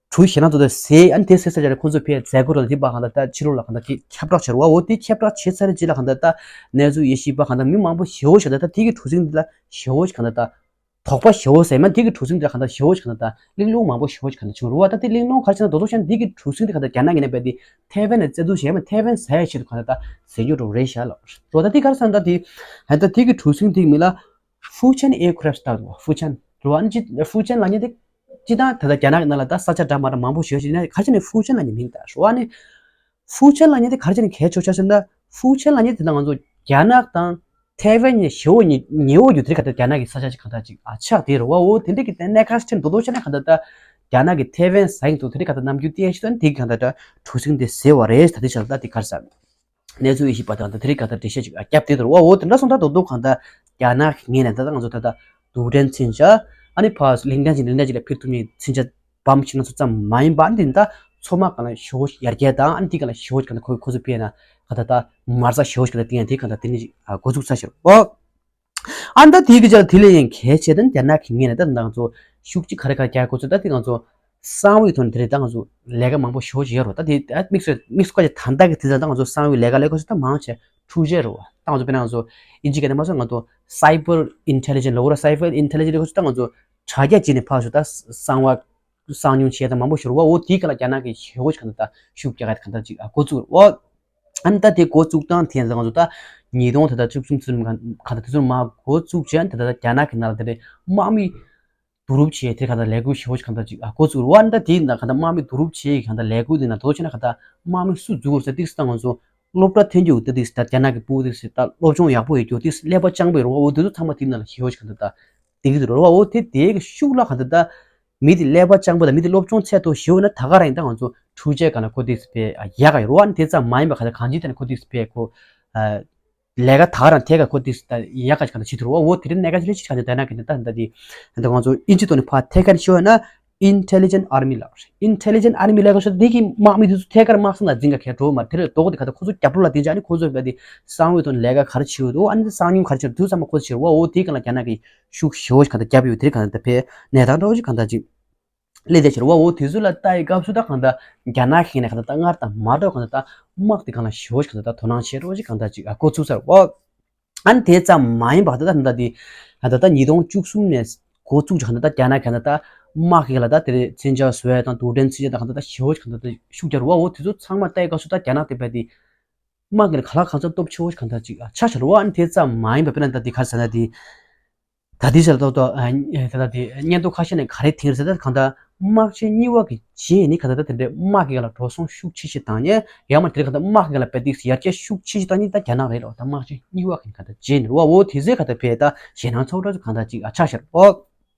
གྲུ་ཞེད་སྣང་ཚོ་ད་ཟེར། ཨ་ནི་དེ་ཟེར་ཚར་རྗེས་ལ་ཁོང་ཚོས་ཕའི་མཛད་སྒོ་རོགས་དེ་པ་གང་ལྟར་ད་ཕྱི་ལོགས་ལ་གང་ལྟར་དེ་ཁྱབ་བསྒྲགས་བྱས་རེད་བ། འོ་དེ་ཁྱབ་བསྒྲགས་བྱས་ཚར་རྗེས་ལ་གང་ལྟར་ད་གནས་ཚུལ་ཡེ་ཤེས་པ་གང་ལྟར་མི་མང་པོ་ཞེ་པོ་ཞིག་ད་ད་དེ་གི་གྲུ་གཟིངས་འདི་ལ་ཞེ་པོ་ཞིག་གང་ལྟར་ད་དོགས་པ་ཞེ་པོ་ཟེར་མ། དེ་གི་གྲུ་གཟིངས་དེ་ལ་གང་ལྟར་ཞེ་པོ་ཞིག་གང་ལྟར་ད་གླེང་སློང་མང་པོ་ཞེ་པོ་ཞིག་གང་ལྟར་བྱུང་རེད་བ། ད་དེ་གླེང་སློང་ག་རེ་བྱས་ན་རྡོག་རྡོག་བྱས་ན་དེ་གི་གྲུ་གཟིངས་དེ་གང་ལྟར་རྒྱ་ནག་གི་ནས་རྦད་དེ་ཐའེ་ཝན་ནས་རྩ་འཛུགས་བྱས་མ་ཐའེ་ཝན་ཟ་ཡའི་ཆེད་དུ་གང་ལྟར་ད་ཟེར་རྒྱུ་འདྲ་བོ་རེད་ཤག་ལབ་རེད་བ། ད་དེ་ག་རེ་ཟེར་ན་ད་དེ་ད་ལྟ་དེ་གི་གྲུ་གཟིངས་དེ་གི་མིང་ལ་Fujian aircraft་ལབ་རེད་བ། Fujian་རེད་བ། ཨ་ནི་ཅི་Fujian་ལབ་མཁན་དེ་སྤྱིར་བཏང་ད་ལྟ་རྒྱ་ནག་གི་ནང་ལ་ད་ས་ཆ་འདྲ་མ་འདྲ་མང་པོ་ཞེ་པོ་ཞིག་ཡིན་ན་ག་རེ་བྱས་ནས་Fujian་ལབ་མཁན་མིང་ད་རེད་བ། ཨ་ནི་Fujian་ལབ་མཁན་དེ་ག་རེ་བྱས་ནས་གལ་ཆེ་ཆགས་ཟེར་ན། Fujian་ལབ་མཁན་དེ་ད་ང་ཚོ་རྒྱ་ནག་དང་ཐའེ་ཝན་གཉིས་ཞེ་པོ་ཉེ་ཉེ་པོ་ཡོད་དེ་ག་ད་རྒྱ་ནག་གི་ས་ཆ་ཅིག་ག་ད་ཅིག་ཨ་ཆགས་དེ་རེད་བ། འོ་དེ་འདྲ་གི་ད་གནད་འགག་ཅིག་རྡོག་རྡོག་བྱས་ན་ག་ད་ད་རྒྱ་ནག་གི་ཐའེ་ཝན་ཟ་ཡིན་འདུག་དེ་འདྲ་ག་ད་ནམ་རྒྱུན་བསྟན་ཤེས་དོན་དེ་ག་ད་ད་གྲུ་གཟིངས་དེ་ཟེར་བ་རེད། ད་དེ་ཆགས་ད་དེ་ག་རེ་ཟེར། གནས་ཚུལ་ཡེ་ཤེས་པ་དང་ད་དེ་རིགས་ག་ད་འགྲེལ་བཤད་ཅིག་ཨ་བརྒྱབ་དེ་དུ་རེད་བ། འོ་དེ་འདྲ་སོང་ད་རྡོག་རྡོག་གང་ད་རྒྱ་ནག་གི་ངོས་ནས་ད་ད་ང་ཚོ་ད་ད་རྡུལ་ཕྲན་མཚོན་ཆ་ཨ་ནི་ཕར་གླིང་ཕྲན་ཅིག་གླིང་ཕྲན་ཅིག་ལ་ཕེབས་ཐུབ་མཁན་མཚོན་ཆ་སྦོམ་ཞིག་ང་ཚོ་ཙམ་མ་ཡིན་པ། ཨ་ནི་དེ་ད་མཚོ་དམག་སྒང་ལ་ཞེ་པོ་ཡར་རྒྱས་དང་། ཨ་ནི་དེ་སྒང་ལ་ཞེ་པོ་གང་ད་ཁོ་ཁོ་ཚོ་ཕེབས་ན་ག་ད་ད་མ་རྩ་ཞེ་པོ་གང་ད་བཏིང་ཡ་དེ་གང་ད་དེ་ནས་ཅིག་ཨ་འགོ་འཛུགས་ཚར་ཤག་རེད་བ། ཨ་ནི་ད་དེའི་གི་ཆ་ལ་དེ་ལས་ཡང་གལ་ཆེ་དོན་རྒྱ་ནག་གི་ངོས་ནས་ད་ང་ཚོ་ཤུགས་ཅིག་ག་རེ་ག་རེ་རྒྱག་དགོས་ཚུལ་ད་དེ་ང་ཚོ་གསང་བའི་ཐོག་ནས་དེ་རེད། ད་ང་ཚོ་ལས་ཀ་མང་པོ་ཞེ་པོ་ཅིག་ཡོད་རེད། ད་དེ་ད་དམིགས་སུ་དམིགས་སུ་བཀར་ཅིག་ད་ལྟ་གི་དུས་ཚོད་ད་ང་ཚོ་གསང་བའི་ལས་ཀ་ལས་དགོས་ཚུལ་ད་མང་ཆེ་འཕྲུལ་ཆས་རེད་བ། ད་ང་ཚོ་དཔེར་ན་ང་ཚོ་དབྱིན་ཇི་སྐད་ནས་མ་སོང་ང་ཚོ་cyber intelligence་ལབ་ར། cyber intelligence་ལས་དགོས་ཚུལ་ད་ང་ཚོ་དྲ་རྒྱ་བརྒྱུད་ནས་ཕར་ཚུར་ད་གསང་བ་གསང་ཉུལ་བྱས་ད་མང་པོ་ཞིག་རེད་བ། འོ་དེའི་སྒང་ལ་རྒྱ་ནག་གིས་ཞེ་པོ་ཅིག་གང་ད་ད་ཤུགས་རྒྱག་ག་གང་ད་ཅིག་ཨ་འགོ་བཙུགས་རེད་བ། ཨ་ནི་ད་དེ་འགོ་བཙུགས་སྟངས་དེ་ཡང་ང་ཚོ་ད་ཉིས་སྟོང་ད་ལྟ་བཅུ་གསུམ་ཚུན་གང་ད་དེ་ཚོ་མར་འགོ་བཙུགས་བྱས། ད་ལྟ་རྒྱ་ནག་གི་ནང་ལ་དེ་འདྲའི་དམག་མི་བསྡུ་རུབ་བྱས་དེ་གང་ད་ལས་འགུལ་ཞེ་པོ་ཞིག་གང་ད་ཅིག་ཨ་འགོ་བཙུགས་རེད་བ། ཨ་ནི་ད་དེའི་ནང་གང་ད་དམག་མི་བསྡུ་རུབ་བྱས་གང་ད་ལས་འགུལ་དེ་ནང་དོ་ཆེ་ན་གང་ད་དམག་མི་སུ་འཛུལ་དགོས་ཟེར་ཏིག་ཙམ་ང་ཚོ་སློབ་གྲྭ་ཐོན་རྒྱུ་དེ་ཏིག་ཙམ་ད་རྒྱ་ནག་གི་ཕྲུ་གུ་ཏིག་ཙམ་ད་སློབ་སྦྱོང་ཡག་པོ་ཡོད་རྒྱུ་ཏིག་ཙམ་ཀླད་པ་སྤྱང་པོ་ཡོད་རྒྱུ་དེ་ཚོ་ཚང་མ་དེའི་ནང་ལ་ཞེ་པོ་ཞིག་གང་ད་ད་དེ་གི་རེད་བ། འོ་དེ་དེ་གི་ཤུགས་ལ་གང་ད་ད། མི་དེ་ཀླད་པ་སྤྱང་པོ་དང་མི་དེ་སློབ་སྦྱོང་ཚད་མཐོ་ཞེ་པོ་ན་ད་ག་རང་ཡིན་ད་ང་ཚོ་འཕྲུལ་ཆས་སྒང་ལ་ཁོ་ཏིག་ཙམ་ཕར་ཡག་ག་ཡོད་རེད་བ། ཨ་ནི་དེ་ཙམ་མ་ཡིན་པ་ག་ཚོད་གང་ཅིའི་ཐད་ནས་ཁོ་ཏིག་ཙམ་ཕར་ཁོ་ཨ་ལས་ཀ་ད་ག་རང་ཐད་ཀར་ཁོ་ཏིག་ཙམ་ད་ཡག་ག་ཅིག་གང་ད་བྱེད་ཐུབ་རེད་བ། འོ་དེ་རིང་གནད་འགག་ཅིག་ལས་ཅིག་གང་ད་ད་ན་གི་ད་ད་ད་དེ་ད་ང་ཚོ་ཨིན་ཇི་ཐོག་ནས་ཕར་ཐད་ཀར་ཤོད་ན་ Intelligent Army ལབ་རེད། Intelligent Army ལབ་ཁ་ཤས་འདི་གི་དམག་མི་དེ་ཚོ་ཐད་ཀར་དམག་སང་ལ་འཛིང་ག་གལ་འགྲོ་མ་རེད། དེ་ལས་ལྡོག་སྟེ་ག་ད་ཁོ་ཚོ་རྒྱབ་ལོགས་ལ་བསྡད་བྱས་ཨ་ནི་ཁོ་ཚོ་བས་དེ་གསང་བའི་དོན་ལས་ཀ་ག་རེ་བྱེད་འདུག་ཨ་ནི་གསང་ཉུལ་ག་རེ་བྱེད་འདུག་ཚང་མ་ཁོ་ཚོ་བྱེད་རེད་བ། འོ་དེའི་སྒང་ལ་རྒྱ་ནག་གི་ཤུགས་ཞེ་པོ་ཞིག་ག་ད་བརྒྱབ་ཡོད། དེ་རིགས་ག་ད་ད་ཕེ་གནས་སྟངས་འདྲ་བོ་ཞིག་ག་ད་ཅིག་སླེབས་བསྡད་ཕྱིར་བ། འོ་དེ་ཚོ་ལ་ལྟ་ཡི་སྐབས་སུ་ད་གང་ལྟར་རྒྱ་ནག་གིས་ནས་གང་ལྟར་ད་སྔར་དང་མ་འདྲ་གང་ལྟར་ད་དམག་དེ་གང་ལ་ཞེ་པོ་ཞིག་གང་ལྟར་ད་དོ་སྣང་བྱེད་རོགས་ཞིག་གང་ལྟར་ཅིག་ཨ་འགོ་ཚུགས་ཚར་བ། ཨ་ནི་དེ་ཙམ་མ་ཡིན་པར་ད་ད་ད་དེ་ད་ད་ཉིས་སྟོང་བཅུ་གསུམ་ནས་འགོ་བཙུགས་ཀྱི་གང་ལྟར་ད་རྒྱ་ནག་གང་ལྟར་ད་དམག་གི་ལ་ད་དེ་རེད་མཚོན་ཆ་བཟོ་ཡ་དང་རྡུལ་ཕྲན་མཚོན་ཆ་དང་གང་ལྟར་ད་ཞེ་པོ་ཞིག་གང་ལྟར་ད་ཤུགས་རྒྱག་རོགས། འོ་དེ་ཚོ་ཚང་མ་ལྟ་ཡི་སྐབས་སུ་ད་རྒྱ་ནག་དེ་བས་དེ་དམག་གི་ལ་ག་ལ་གང་འཚམ་སྟོབས་ཆེ་བོ་ཞིག་གང་ལྟར་ཅིག་ཨ་ཆགས་ཤར་བ། ཨ་ནི་དེ་ཙམ་མ་ཡིན་པར་དཔེར་ན་ད་དེ་ག་རེ་ཟེར་ན་དེ། ད་ལྟའི་ཆར་ཏོག་ཏོག་ཨ་ད་ལྟ་དེ་སྙན་ཐོ་ཁ་ཤས་ནས་ག་རེ་ཐེངས་རེ་ཟེར་ད་གང་ལྟར་དམག་ཆེན་གཉིས་པ་གི་རྗེས་ནི་གང་ལྟར་ད་དེ་འདྲའི་དམག་གི་སྒང་ལ་འགྲོ་སོང་ཤུགས་ཆེ་ཆེ་བཏང་ནས་ཡང་མ་དེ་གང་ལྟར་དམག་གི་སྒང་ལ་དཔེ་དེ་ཡར་རྒྱས་ཤུགས་ཆེ་ཆེ་བཏང་ནི་ད་རྒྱ་ནག་རེད་རོ། ད་དམག་ཆེན་གཉིས་པ་གི་གང་ལྟར་རྗེས་ནི་རོ་བ། འོ་དེ་ཚོའི་གང་ལྟར་ཕེ་ད་ཞེད་སྣང་ཚ་བོ་འདྲ་ཚོ་གང་ལྟར་ཅིག་ཨ་ཆགས་ཤར་ཨོ།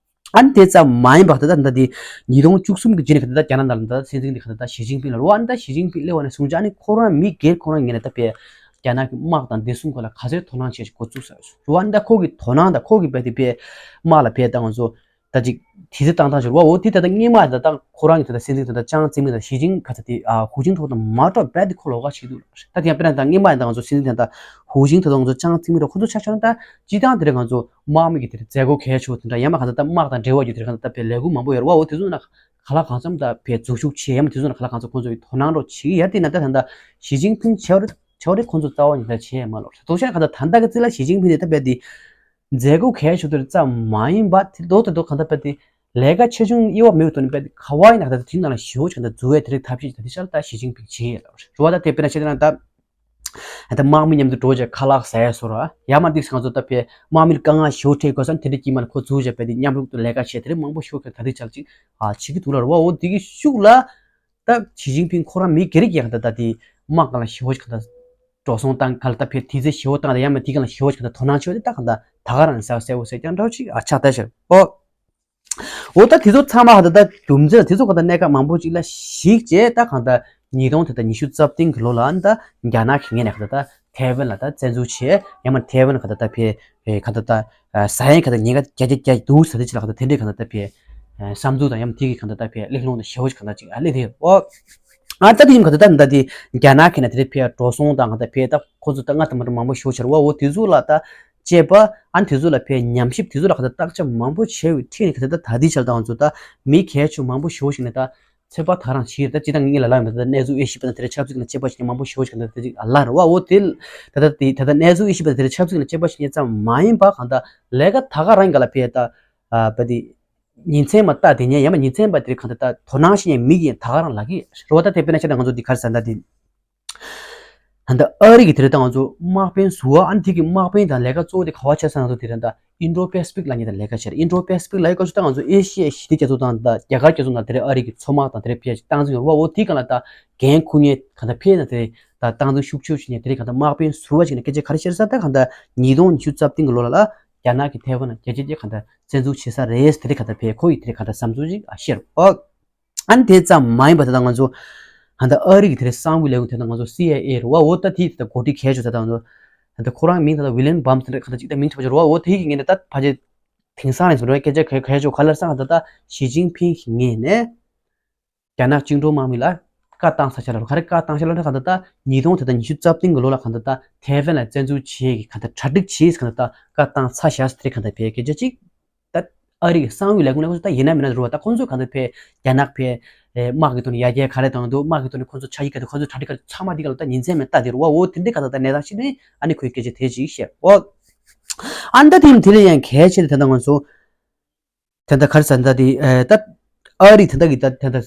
ཨ་ནི་དེ་ཙམ་མ་ཡིན་པར་ད་ད་ད་དེ་ཉིས་སྟོང་བཅུ་གསུམ་གི་རྗེས་ནས་གང་ལྟར་ད་རྒྱ་ནག་ནང་ལ་ད་སྲིད་འཛིན་དེ་གང་ལྟར་ད་ཞི་ཅིན་ཕིང་ལ་རོ་བ། ཨ་ནི་ད་ཞི་ཅིན་ཕིང་སླེབས་པ་ནས་བཟུང་ཅིག་ཨ་ནི་ཁོ་རང་མི་སྒེར་ཁོ་རང་ངོས་ནས་ད་ཕེ་རྒྱ་ནག་གི་དམག་དང་བདེ་སྲུང་སྐོར་ལ་ག་ཚོད་དོ་སྣང་བྱེད་ཀྱི་འགོ་བཙུགས་ས་རེད། འོ་ད་ཁོ་གི་དོ་སྣང་དང་ཁོ་གི་བས་དེ་བས་དམག་ལ་བས་ད་ང་ཚོ་ད་ཅིག་དུས་ཚོད་བཏང་སྟངས་ཤིག་རེད་བ། འོ་དེ་ད་ལྟ་སྔོན་མ་ད་ལྟ་ཁོ་རང་གི་ད་ལྟ་སྲིད་འཛིན་ད་ལྟ་ཅང་ཙེ་མིན་དང་ཞི་ཅིན་ག་ཚོད་དེ་ཧུའུ་ཅིན་ཐོག་དང་མ་འགྲོ་བས་དེ་ཁོ་ལོགས་ཀ་བྱེད་ཀྱི་འདུག་ད་དེ་ཡང་དཔེར་ན་ད་སྔོན་མ་ད་ང་ཚོ་སྲིད་འཛིན་ད་ལྟ་ཧུའུ་ཅིན་ཐོག་དང་ང་ཚོ་ཅང་ཙེ་མིན་ར་ཁོ་ཚོ་ཆ་བཞག་ན་ད་སྤྱིར་བཏང་དེ་རེད་ང་ཚོ་དམག་མི་གི་དེ་རེད་མཛད་སྒོ་གལ་ཆེ་བོ་དེ་འདྲ་ཡང་མ་ག་ཚོད་ད་དམག་དང་འབྲེལ་བ་ཡོད་དེ་རེད་ག་ད་ད་བས་ལས་འགུལ་མང་པོ་ཡོད་རེད་བ། འོ་དེ་ཚོ་ན་ག་ལ་གང་འཚམ་ད་བས་འཛུལ་ཞུགས་བྱེད་ཡ་མ་དེ་ཚོ་ན་ག་ལ་གང་འཚམ་ཁོང་ཚོ་ཡི་དོ་སྣང་རོགས་བྱེད་ཀྱི་ཡ་དེ་ན་ད་ད་ད་ཞི་ཅིན་ཕིང་བྱས་པ་རེད། བྱས་པ་རེད་ཁོང་ཚོ་རྩ་བ་ཉིད་ནས་བྱས་ཡ་མ་ལོག་དོ་ཤ་ག་ད་ད་ད་ག་ཚིག་ལ་ཞི་ཅིན་ཕིང་དེ་ད་བས་དེ་མཛད་སྒོ་གལ་ཆེ་དེ་ཙམ་མ་ཡིན་པ་དེ་རྡོག་དེ་རྡོག་གང་ལྟར་དཔེ་དེ་ལས་ཀ་ཆེ་ཆུང་དབྱེ་བ་མེད་པའི་ཐོག་ནས་དཔེ་དེ་ག་བ་ཡིན་ན་ག་ད་དེ་ནང་ལ་ཞེ་པོ་ཆེ་གང་ལྟར་འཛུལ་བའི་དེ་རིགས་ཐབས་ཤེས་ད་དེ་ཤར་ད་ཞི་ཅིན་ཕིང་བྱེད་ཡས་ལ་རེད་བ། ད་དེ་དཔེར་ན་བཤད་ན་ད་ད་དམག་མི་མཉམ་དུ་འགྲོ་བྱས་ཁ་ལག་ཟ་ཡས་བཟོ་ར་ཡ་མ་འདུག་ང་ཚོ་ད་དཔེ་དམག་མི་ལ་དཀའ་ངལ་ཞེ་པོ་འཕྲད་དགོས་ས་དེ་འདྲ་ཀྱི་མ་ལ་ཁོ་འཛུལ་བྱས་དཔེ་དེ་མཉམ་རུབ་ཏུ་ལས་ཀ་བྱས་དེ་རིགས་མང་པོ་ཞེ་པོ་ཆེ་ད་དེ་ཆགས་ཅིག་ཨ་བྱེད་ཀྱི་འདུག་ལ་རེད་བ། འོ་དེ་གི་ཤུགས་ལ། ད་ཞི་ཅིན་ཕིང་ཁོ་རང་མི་སྒེར་གྱི་ཡང་ད་ད་དེ་དམག་སྒང་ལ་ཞེ་པོ་ཞིག་ག་ད་འགྲོ་སོང་བཏང་ག་ལ་ད་ཕེ་དུས་ཚོད་ཞེ་པོ་བཏང་ད་ཡང་མ་དེ་ག་ལ་ཞེ་པོ་ཞིག་ག་ད་དོ་སྣང་བྱེད་པ་དེ་ད་གང་ད་ད་ག་རང་གསལ་གསལ་པོ་གསལ་རྐྱང་འདྲ་བོ་ཞིག་ཨ་ཆགས་ད་ཤར་ཨོ། འོ་ད་དེ་ཚོ་ཚང་མ་ག་ད་ད་རྒྱུ་མཚན་དེ་ཚོ་ག་ད་གནད་འགག་མང་པོ་ཅིག་ལ་གཞིགས་བྱས་ད་གང་ད་ཉིས་སྟོང་དེ་ད་ཉི་ཤུ་རྩ་བདུན་གི་ལོ་ལ་ཨ་ནི་ད་རྒྱ་ནག་གི་ངོས་ནས་ག་ད་ད་ཐའེ་ཝན་ལ་ད་བཙན་འཛུལ་བྱས་ཡང་མ་ཐའེ་ཝན་ག་ད་ད་ཕེ་ཨེ་ག་ད་ད་ཨ་ཟ་ཡང་ག་ད་ཉེན་ཁ་རྒྱ་རྒྱ་རྒྱ་འདུག་ཟེར་དེ་ཅི་ལ་ག་ད་དེ་འདྲའི་ག་ད་ད་ཕེ་ཨེ་བསམ་ཚུལ་དང་ཡང་དེ་གི་ག་ད་ད་ཕེ་གླེང་སློང་དང་ཞེ་པོ་ཞིག་ག་ད་ཅིག་ཨ་ལེ་དེ་ཨོ། ཨ་ད་དེ་ཡིན་ག་ད་ད་ད་དེ་རྒྱ་ནག་གི་ན་དེ་རེ་ཕེ་འགྲོ་སོང་དང་ག་ད་ཕེ་ད་ཁོ་ཚོ་ད་ང་ད་མ་འགྲོ་མང་པོ་ཞེ་པོ་ཆེ་ར་བ། འོ་དེ་ཚོ་ལ་ད་བཅས་པ་ཨ་དེ་ཚོ་ལ་ཕེ་ཉམས་ཞིབ་དེ་ཚོ་ལ་ག་ད་བརྟག་དཔྱད་མང་པོ་བྱས་པའི་ཁྲིད་ནས་ག་ད་ད་ད་དེ་ཆ་ལ་ད་ང་ཚོ་ད་མི་གལ་ཆེ་མང་པོ་ཞེ་པོ་ཞིག་ནས་ད། ཚོད་དཔག་ད་ག་རང་བྱེད་ཀྱི་རེད། ད་སྤྱིར་བཏང་ངས་ལ་ལ་ཡོད་མ་རེད། ད་གནས་ཚུལ་དབྱེ་ཞིབ་པ་དང་དེ་འདྲའི་ཆབ་སྲིད་ཀྱི་ནང་དཔྱད་པ་བྱེད་མཁན་མང་པོ་ཞེ་པོ་ཞིག་ག་ད་དེ་ཅིག་ལ་རེད་བ། འོ་དེ་ད་ད་དེ་ད་ད་གནས་ཚུལ་དབྱེ་ཞིབ་པ་དང་དེ་འདྲའི་ཆབ་སྲིད་ཀྱི་ནང་དཔྱད་པ་བྱེད་མཁན་ཙམ་མ་ཡིན་པ་གང་ལྟར་ལས་ཀ་ད་ག་རང་ག་ལ་ཕེ་ད་བ་དེ་ཉིན་མཚན་མ་ལྟ་དེ་ཉན་ཡང་མ་ཉིན་མཚན་མ་དེ་གང་ལྟར་ད་དོ་སྣང་བྱེད་མཁན་མི་གི་ད་ག་རང་ལ་གི་རེད་བ། ད་དེ་དཔེར་ན་ཆ་ད་ང་ཚོ་འདི་ག་རེ་ཟེར་ད་དེ་ད་ད་ཨ་རི་གི་དེ་རེད། ད་ང་ཚོ་དམག་དཔོན་ཟུར་པ་ཨ་ནི་དེ་གི་དམག་དཔོན་དང་ལས་ཀ་གཙོ་བོ་དེ་ག་བ་བྱས་ཟེར་ན་ང་ཚོ་དེ་རེད་ད། ཨིན་ཌོ་པེ་སི་ཕིག་ལབ་མཁན་དང་ལས་ཀ་བྱས་རེད། ཨིན་ཌོ་པེ་སི་ཕིག་ལབ་ཡག་ག་ཚོད་ད་ང་ཚོ་ཨེ་ཤི་ཡའི་ཞི་བདེ་རྒྱ་མཚོ་དང་ད་རྒྱ་གར་རྒྱ་མཚོ་ནང་དེ་རེད་ཨ་རི་གི་མཚོ་དམག་དང་དེ་རེད་ཕེ་སྟངས་འཛིན་ཡོད་རེད་བ། འོ་དེའི་སྒང་ལ་ད་འགན་འཁུར་མཁན་གང་ལྟར་ཕེ་ན་དེ་རེད་ད་སྟངས་འཛིན་ཤུགས་ཆེ་བྱེད་མཁན་དེ་རེད་གང་ལྟར་དམག་དཔོན་ཟུར་པ་ཞིག་ནས་སྐད་ཆ་ག་རེ་བཤད་ས་ད་གང་ལྟར་ཉིས་སྟོང་ཉི་ཤུ་རྩ་བདུན་གི་ལོ་ལ་ལ་རྒྱ་ནག་གི་ཐའེ་ཝན་ལ་རྒྱ་ཆེ་རྒྱ་གང་ལྟར་བཙན་འཛུལ་བྱེད་ས་རེད་དེ་རེད་གང་ལྟར་ཕེ་ཁོ་ཡི་དེ་རེད་གང་ལྟར་བསམ་ཚུལ་ཞིག་ཨ་བཤད་རེད་ཨོ། ཨ་ནི་དེ་ཙམ་མ་ཡིན་པ་ད་ལྟ་ང་ཚོ་ད་ལྟ་ཨ་རི་གི་དེ་རེད་གསང་བའི་ལས་ཁུངས་དེ་ད་ང་ཚོ་སི་ཨའི་ཨེ་རེད་བ། འོ་ད་དེ་ད་ལྟ་འགོ་ཁྲིད་གལ་ཆེ་ད་ལྟ་ང་ཚོ་ད་ལྟ་ཁོ་རང་མིང་ད་ལྟ་ཝི་ལི་ཡམ་བྷམ་ཟེར་ནས་ག་ད་ཅིག་ད་མིང་ཐོགས་ཆེ་རེད་བ། འོ་དེ་གི་ངོས་ནས་ད་ཕལ་ཆེར་དེང་སང་ནས་བཟུང་རེད་སྐད་ཆ་གལ་གལ་ཆེ་ག་ལ་སང་ད་ལྟ་ཞི་ཅིན་ཕིང་གི་ངོས་ནས་རྒྱ་ནག་བཅིངས་འགྲོལ་དམག་མི་ལ་བཀའ་བཏང་ས་ཆ་ལ་ག་རེ་བཀའ་བཏང་ས་ལ་ད་ལྟ་ད་ཉིས་སྟོང་ད་ལྟ་ཉི་ཤུ་རྩ་བདུན་གི་ལོ་ལ་ག་ད་ད་ཐའེ་ཝན་ལ་བཙན་འཛུལ་བྱེད་ཀྱི་ག་ད་གྲ་སྒྲིག་བྱེད་ས་ག་ད་ད་བཀའ་བཏང་ས་བཞག་ས་དེ་རེད་ག་ད་ཕེ་སྐད་ཆ་ཅིག་ད་ཨ་རི་གི་གསང་བའི་ལས་ཁུངས་ལ་ཁོ་ཚོ་ད་ཡིན་ན་མིན་ན་རུ་བ་ད་ཁོ་ཚོས་གང་ལྟར་ཕེ་རྒྱ་ནག་ཕེ་དམག་གི་ཐོག་ནས་ཡར་རྒྱས་ག་རེ་བཏང་འདུག་དམག་གི་ཐོག་ནས་ཁོ་ཚོ་ཆ་ཡིག་ག་དེ་ཁོ་ཚོ་གྲ་སྒྲིག་ག་དེ་ཚང་མ་འདི་ག་ལ་ད་ཉིན་མཚན་མེད་ལྟ་དེ་རུ་བ། འོ་དེ་འདྲའི་ག་ད་ད་གནས་སྟངས་ཤིག་ནི་ཨ་ནི་ཁོས་སྐད་ཆ་དེ་ཅིག་བཤད་འོ། ཨ་ནི་ད་དེ་ཡིན་དེ་ལས་ཡང་གལ་ཆེ་ལ་ད་ད་ང་ཚོ་ད་ད་ག་རེ་ཟ་ད་དེ་ད་ཨ་རི་ད་ད་གི་ད་ད་ད་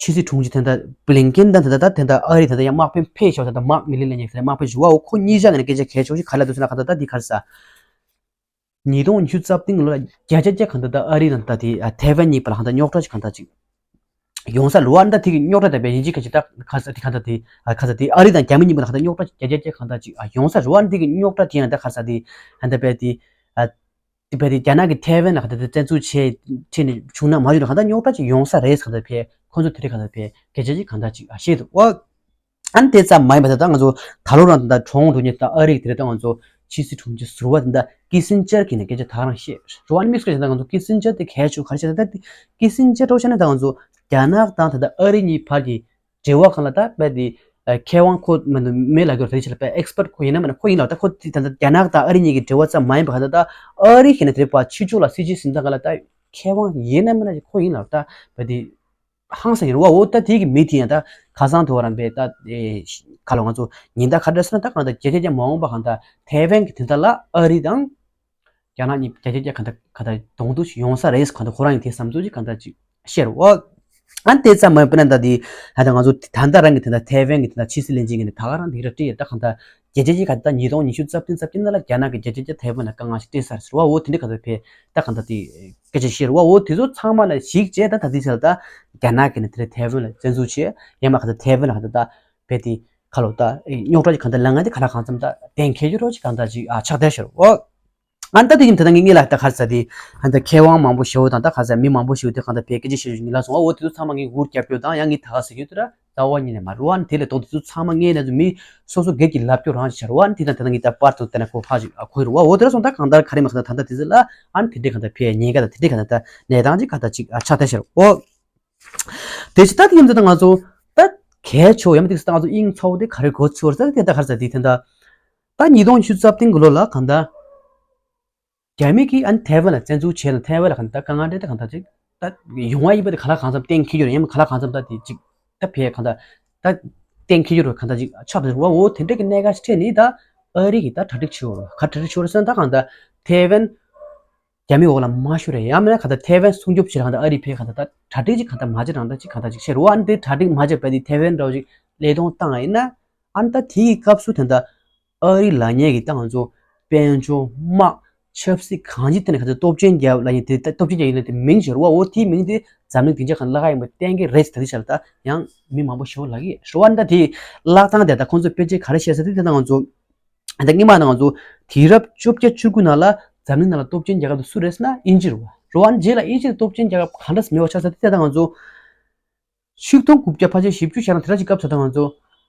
ཕྱི་སྲིད་དྲུང་ཆེ་ད་ད་བྷི་ལིན་ཀེན་ད་ད་ད་ད་ད་ཨ་རི་ད་ད་ཡང་དམག་དཔོན་ཕེབས་ཤོག་ད་ད་མརྐ་མི་ལི་ལབ་མཁན་ཟེར་དམག་དཔོན་ཞུ་བ། འོ་ཁོ་གཉིས་ཆ་ངོས་ནས་སྐད་ཆ་གལ་ཆེ་ཤོས་ཤིག་ག་རེ་ལབ་འདུག་ཟེར་ན་ག་ད་ད་འདི་ག་རེ་ཟ། ཉིས་སྟོང་ཉི་ཤུ་རྩ་བདུན་ལོ་ལ་བརྒྱ་ཆ་བརྒྱ་གང་ལྟར་ད་ཨ་རི་དང་ད་དེ་ཐའེ་ཝན་གཉིས་བར་ལ་གང་ལྟར་རྙོག་དྲ་ཅིག་གང་ལྟར་ཅིག་ཡོང་ས་རེད་བ། ཨ་ནི་ད་དེ་གི་རྙོག་དྲ་དེ་བས་ཡིན་གཅིག་ག་ཅིག་ད་ག་ས་དེ་གང་ལྟར་དེ་ག་ས་དེ་ཨ་རི་དང་རྒྱ་མི་གཉིས་བར་ལ་གང་ལྟར་རྙོག་དྲ་བརྒྱ་ཆ་བརྒྱ་གང་ལྟར་ཅིག་ཡོང་ས་རེད་བ། ཨ་ནི་དེ་གི་རྙོག་དྲ་དེ་ཡང་ད་ག་ས་དེ་ཨ་ནི་ད་བས་དེ་ཨ་དེ་བས་དེ་རྒྱ་ནག་གི་ཐའེ་ཝན་ལ་གང་ལྟར་དེ་བཙན་འཛུལ་བྱས་ཁྲིད་ནས་བྱུང་ན་མ་བྱུང་ན་གང་ལྟར་རྙོག་དྲ་ཅིག་ཡོང་ས་རེད་གང་ལྟར་བས་ཁོ་ཚོ་དེ་རིགས་གང་ལྟར་བས་སྐད་ཆ་ཅིག་གང་ལྟར་ཅིག་ཨ་བཤད་འདུག་བ། ཨ་ནི་དེ་ཙམ་མ་ཡིན་པ་ད་ལྟ་ང་ཚོ་ད་ལོ་རང་ད་ལྟ་གྲོངས་འགྲོ་མཁན་ད་ཨ་རི་གི་དེ་རེད་ད་ང་ཚོ་ ཕྱི་སྲིད་དྲུང་ཆེ་ཟུར་པ་དེ་འདྲ་ཀི་སིན་ཇར་གྱིས་ནས་སྐད་ཆ་ད་ག་རང་བཤད་རེད་བ། ཨ་ནི་དམིགས་བསལ་བྱས་ན་ང་ཚོ་ཀི་སིན་ཇར་དེ་གལ་ཆེ་ག་རེ་བྱས་ན། ད་ཀི་སིན་ཇར་འདྲ་བོ་བྱས་ན་ད་ང་ཚོ་རྒྱ་ནག་དང་ད་ལྟ་ཨ་རི་གཉིས་བར་གྱི་འབྲེལ་བ་སྒང་ལ་ད་རྦད་དེ་མཁས་དབང་ཁོ་མ་གཏོགས་མེད་ལབ་ཀྱི་རེད། དེ་ཕྱི་ལ་རྦད་ཨེག་སི་པར་ཊི་ཁོ་ཡིན་ན་མིན་ན་ཁོ་ཡིན་ལབ། ད་ཁོ་དེ་ད་ལྟ་རྒྱ་ནག་དང་ཨ་རི་གཉིས་ཀྱི་འབྲེལ་བ་ཙམ་མ་ཡིན་པ་གང་ལྟར་ད་ཨ་རི་གཞན་དེ་ཕར་ཕྱི་ཕྱོགས་ལ་སྲིད་ཇུས་འཛིན་སྟངས་སྒང་ལ་ད་མཁས་དབང་ཡིན་ན་མིན་ན་ཁོ་ཡིན་ལབ། ད་རྦད་དེ་ཧང་སང་ཡིན་རེད་བ། འོ་ད་དེ་གི་མི་དེ་ཡང་ད་ཁ་སང་དེ་བ་རང་རྦད་ད་ཨེ་ཁ་ལོ་ང་ཚོ་ཉིན་ལྟར་ག་འདྲ་ཟེར་ན་ད་གང་ལྟར་བརྒྱ་ཆ་བརྒྱ་མ་འོངས་པ་གང་ལྟར་ཐའེ་ཝན་གྱི་དོན་དག་ལ་ཨ་རི་དང་རྒྱ་ནག་གཉིས་བརྒྱ་ཆ་བརྒྱ་གང་ལྟར་གང་ལྟར་གདོང་ཐུག་ཅིག་ཡོང་ས་རེད། གང་ལྟར་ཁོ་རང་ཡང་དེ་བསམ་ཚུལ་ཅིག་གང་ལྟར་ཅིག་བཤད་རེད་བ། ཨ་ནི་དེ་ཙམ་མ་ཡིན་པ་ན་ད་དེ་ད་ལྟ་ང་ཚོ་ད་ལྟ་རང་གི་དེ་འདྲ་ཐའེ་ཝན་གྱི་དེ་འདྲ་ཕྱི་སྲིད་བློན་ཆེན་གྱི་ནས་ད་ག་རང་དེ་ར་བྲིས་ཡོད། ད་གང་ལྟར་བརྒྱ་ཆ་བརྒྱ་གང་ལྟར་ཉིས་སྟོང་ཉི་ཤུ་རྩ་བདུན་རྩ་བརྒྱད་ནང་ལ་རྒྱ་ནག་གི་བརྒྱ་ཆ་བརྒྱ་ཐའེ་ཝན་ལ་དཀའ་ངལ་ཞིག་སྤྲད་ཚར་ཟེར་བ། འོ་དེ་འདྲ་གང་ལྟར་བས་ད་གང་ལྟར་དེ་སྐད་ཆ་བཤད་རེད་བ། འོ་དེ་ཚོ་ཚང་མ་ལ་གཞིགས་བྱས་ད་ད་ལྟའི་ཆར་ད་རྒྱ་ནག་གི་ནས་དེ་རེད་ཐའེ་ཝན་ལ་བཙན་འཛུལ་བྱས་ཡང་མ་གང་ལྟར་ཐའེ་ཝན་ལ་གང་ལྟར་ད་བས་དེ་ཁ་ལོ་ད་རྙོག་དྲ་ཅིག་གང་ལྟར་ལངས་ཡ་དེ་ག་ལ་གང་འཚམ་ད་གཏན་འཁེལ་རྒྱུ་རོ་ཅིག་གང་ལྟར་ཅིག་ཨ་ཆགས་བསྡད་ཤག་རེད་བ། ཨ་ནི་ད་དེ་ཡིན་ད་ད་ངས་ངས་ལ་ད་ག་རེ་ཟེར་དེ་ཨ་ད་མཁས་དབང་མང་པོ་ཞེ་བོ་དང་ད་ག་རེ་ཟེར་མི་མང་པོ་ཞེ་བོ་དེ་གང་ལྟར་བས་སྐད་ཆ་བཤད་རྒྱུ་ངས་ལབ་སོང་བ། འོ་དེ་ཚོ་ཚང་མ་ངས་འུར་རྒྱབ་རྒྱུ་དང་ཡང་ངས་ད་ག་ཟེར་རྒྱུ་དེ་ར་རྩ་བ་ཉིད་ནས་མ་རེད་བ། ཨ་ནི་དེ་ལས་ལྡོག་དེ་ཚོ་ཚང་མ་ངས་ལབ་ཚོ་མི་སོ་སོ་སྒེར་གྱི་ལབ་རྒྱུ་རང་ཞིག་ཆགས་རེད་བ། ཨ་ནི་དེ་དང་དེ་ན་ངས་ད་པར་དུ་དེ་ན་ཁོ་ཧ་ཅིག་ཨ་ཁོ་རེད་བ། འོ་དེ་ར་སོང་ད་གང་ལྟར་ག་རེ་མ་གང་ལྟར་ད་ལྟ་དེ་ཚོ་ལ་ཨ་ནི་དེ་འདྲས་གང་ལྟར་བས་ཉེན་ཁ་དང་དེ་འདྲས་གང་ལྟར་ད་གནས་སྟངས་ཅིག་གང་ལྟར་ཅིག་ཨ་ཆགས་བསྡད་ཤག་རེད་བ། དེ་ཕྱི་ད་དེ་ཡིན་ཙང་ད་ང་ཚོ་ད་གལ་ཆེ་བ་ཡང་མི་དེ་ད་ང་ཚོ་དབྱིངས་ཚ་བོ་དེ་ག་རེ་གོ་ཚོད་ཟེར་དེ་ད་ག་རེ་ཟེར་དེ་དེ་འདྲ་ད་ཉིས་སྟོང་ཉི་ཤུ་རྩ་བདུན་གི་ལོ་ལ་གང་ལྟར་རྒྱ་མི་གིས་ཨ་ནི་ཐའེ་ཝན་ལ་བཙན་འཛུལ་བྱས་ན་ཐའེ་ཝན་ལ་གང་ལྟར་དཀའ་ངལ་འདྲ་དེ་གང་ལྟར་ཅིག་ད་ཡོང་བ་ཡིན་པ་དེ་ག་ལ་གང་འཚམ་གཏན་འཁེལ་རྒྱུ་རེད། ཡང་མིན་ག་ལ་གང་འཚམ་ད་དེ་ཅིག་ད་བས་གང་ལྟར་ད་གཏན་འཁེལ་རྒྱུ་རེད། གང་ལྟར་ཅིག་ཆགས་བསྡད་རེད་བ། འོ་དེ་འདྲ་གི་གནད་འགག་ཅིག་འཕྲད་ནས་ད་ཨ་རི་གིས་ད་གྲ་སྒྲིག་བྱེད་དགོས་རེད། ག་གྲ་སྒྲིག་བྱེད་དགོས་རེད་ཟེར་ན་ད་གང་ལྟར་ཐའེ་ཝན་རྒྱ་མིའི་འོག་ལ་མ་ཤོར་རེད། ཡང་མིན་ན་གང་ལྟར་ཐའེ་ཝན་སྲུང་སྐྱོབ་བྱེད་རང་ད་ཨ་རི་ཕས་གང་ལྟར་ད་གྲ་སྒྲིག་ཅིག་གང་ལྟར་མ་བྱེད་རང་ད་ཅིག་གང་ལྟར་ཅིག་བཤད་རེད་བ། ཨ་ནི་དེ་གྲ་སྒྲིག་མ་བྱས་པ་དེ་ཐའེ་ཝན་འདྲ་བོ་ཅིག་ཀླད་སྟོང་བཏང་ཡིན་ན་ཨ་ནི་ད་དེའི་སྐབས་སུ་ད་ལྟ་ཨ་རི་ལབ་མཁན་གྱི་ད་ང་ཚོ་དཔལ་འབྱོར་དམག་ཆབ་སྲིད་གང་ཅིའི་ཐད་ནས་གང་ལྟར་སྟོབས་ཆེན་རྒྱལ་ཁབ་ལབ་མཁན་དེ་ད་སྟོབས་ཆེན་རྒྱལ་ཁབ་ཡིན་ན་དེ་མིང་བྱེད་རེད་བ། འོ་དེའི་མིང་དེ་འཛམ་གླིང་སྡིངས་ཆ་གང་ལ་ཁ་ཡིན་པ་གཏན་འཁེལ་རེད་ཟེར་ད་དེ་ཆ་ལ་ད་ཡང་མི་མང་པོ་ཞེ་པོ་ལབ་ཀྱི་ཡོད་རེད་བ། ཨ་ནི་ད་དེ་ལག་ཐང་དེ་ད་ཁོང་ཚོས་དཔེ་ཆ་ག་རེ་བཤད་ཟེར་དེ་ད་ང་ཚོ་ད་སྔོན་མ་ནང་ང་ཚོ་དུས་རབས་བཅོ་བརྒྱད་བཅུ་དགུ་ནང་ལ་འཛམ་གླིང་ནང་ལ་སྟོབས་ཆེན་རྒྱལ་ཁབ་དེ་སུ་རེད་ཟེར་ན་དབྱིན་ཇི་རེད་བ། རེད་བ། ཨ་ནི་རྗེས་ལ་དབྱིན་ཇི་དེ་སྟོབས་ཆེན་རྒྱལ་ཁབ་ག་འདྲ་ཟེར་མེད་པ་ཆགས་ཚར་དུས་ད་ང་ཚོ་ཆིག་སྟོང་དགུ་བརྒྱ་ཕལ་ཆེར་བཞི་བཅུ་ཞེ་ལྔ་དེ་འདྲ་ཅིག་སྐབས་ཚོད་ད་ང་ཚོ་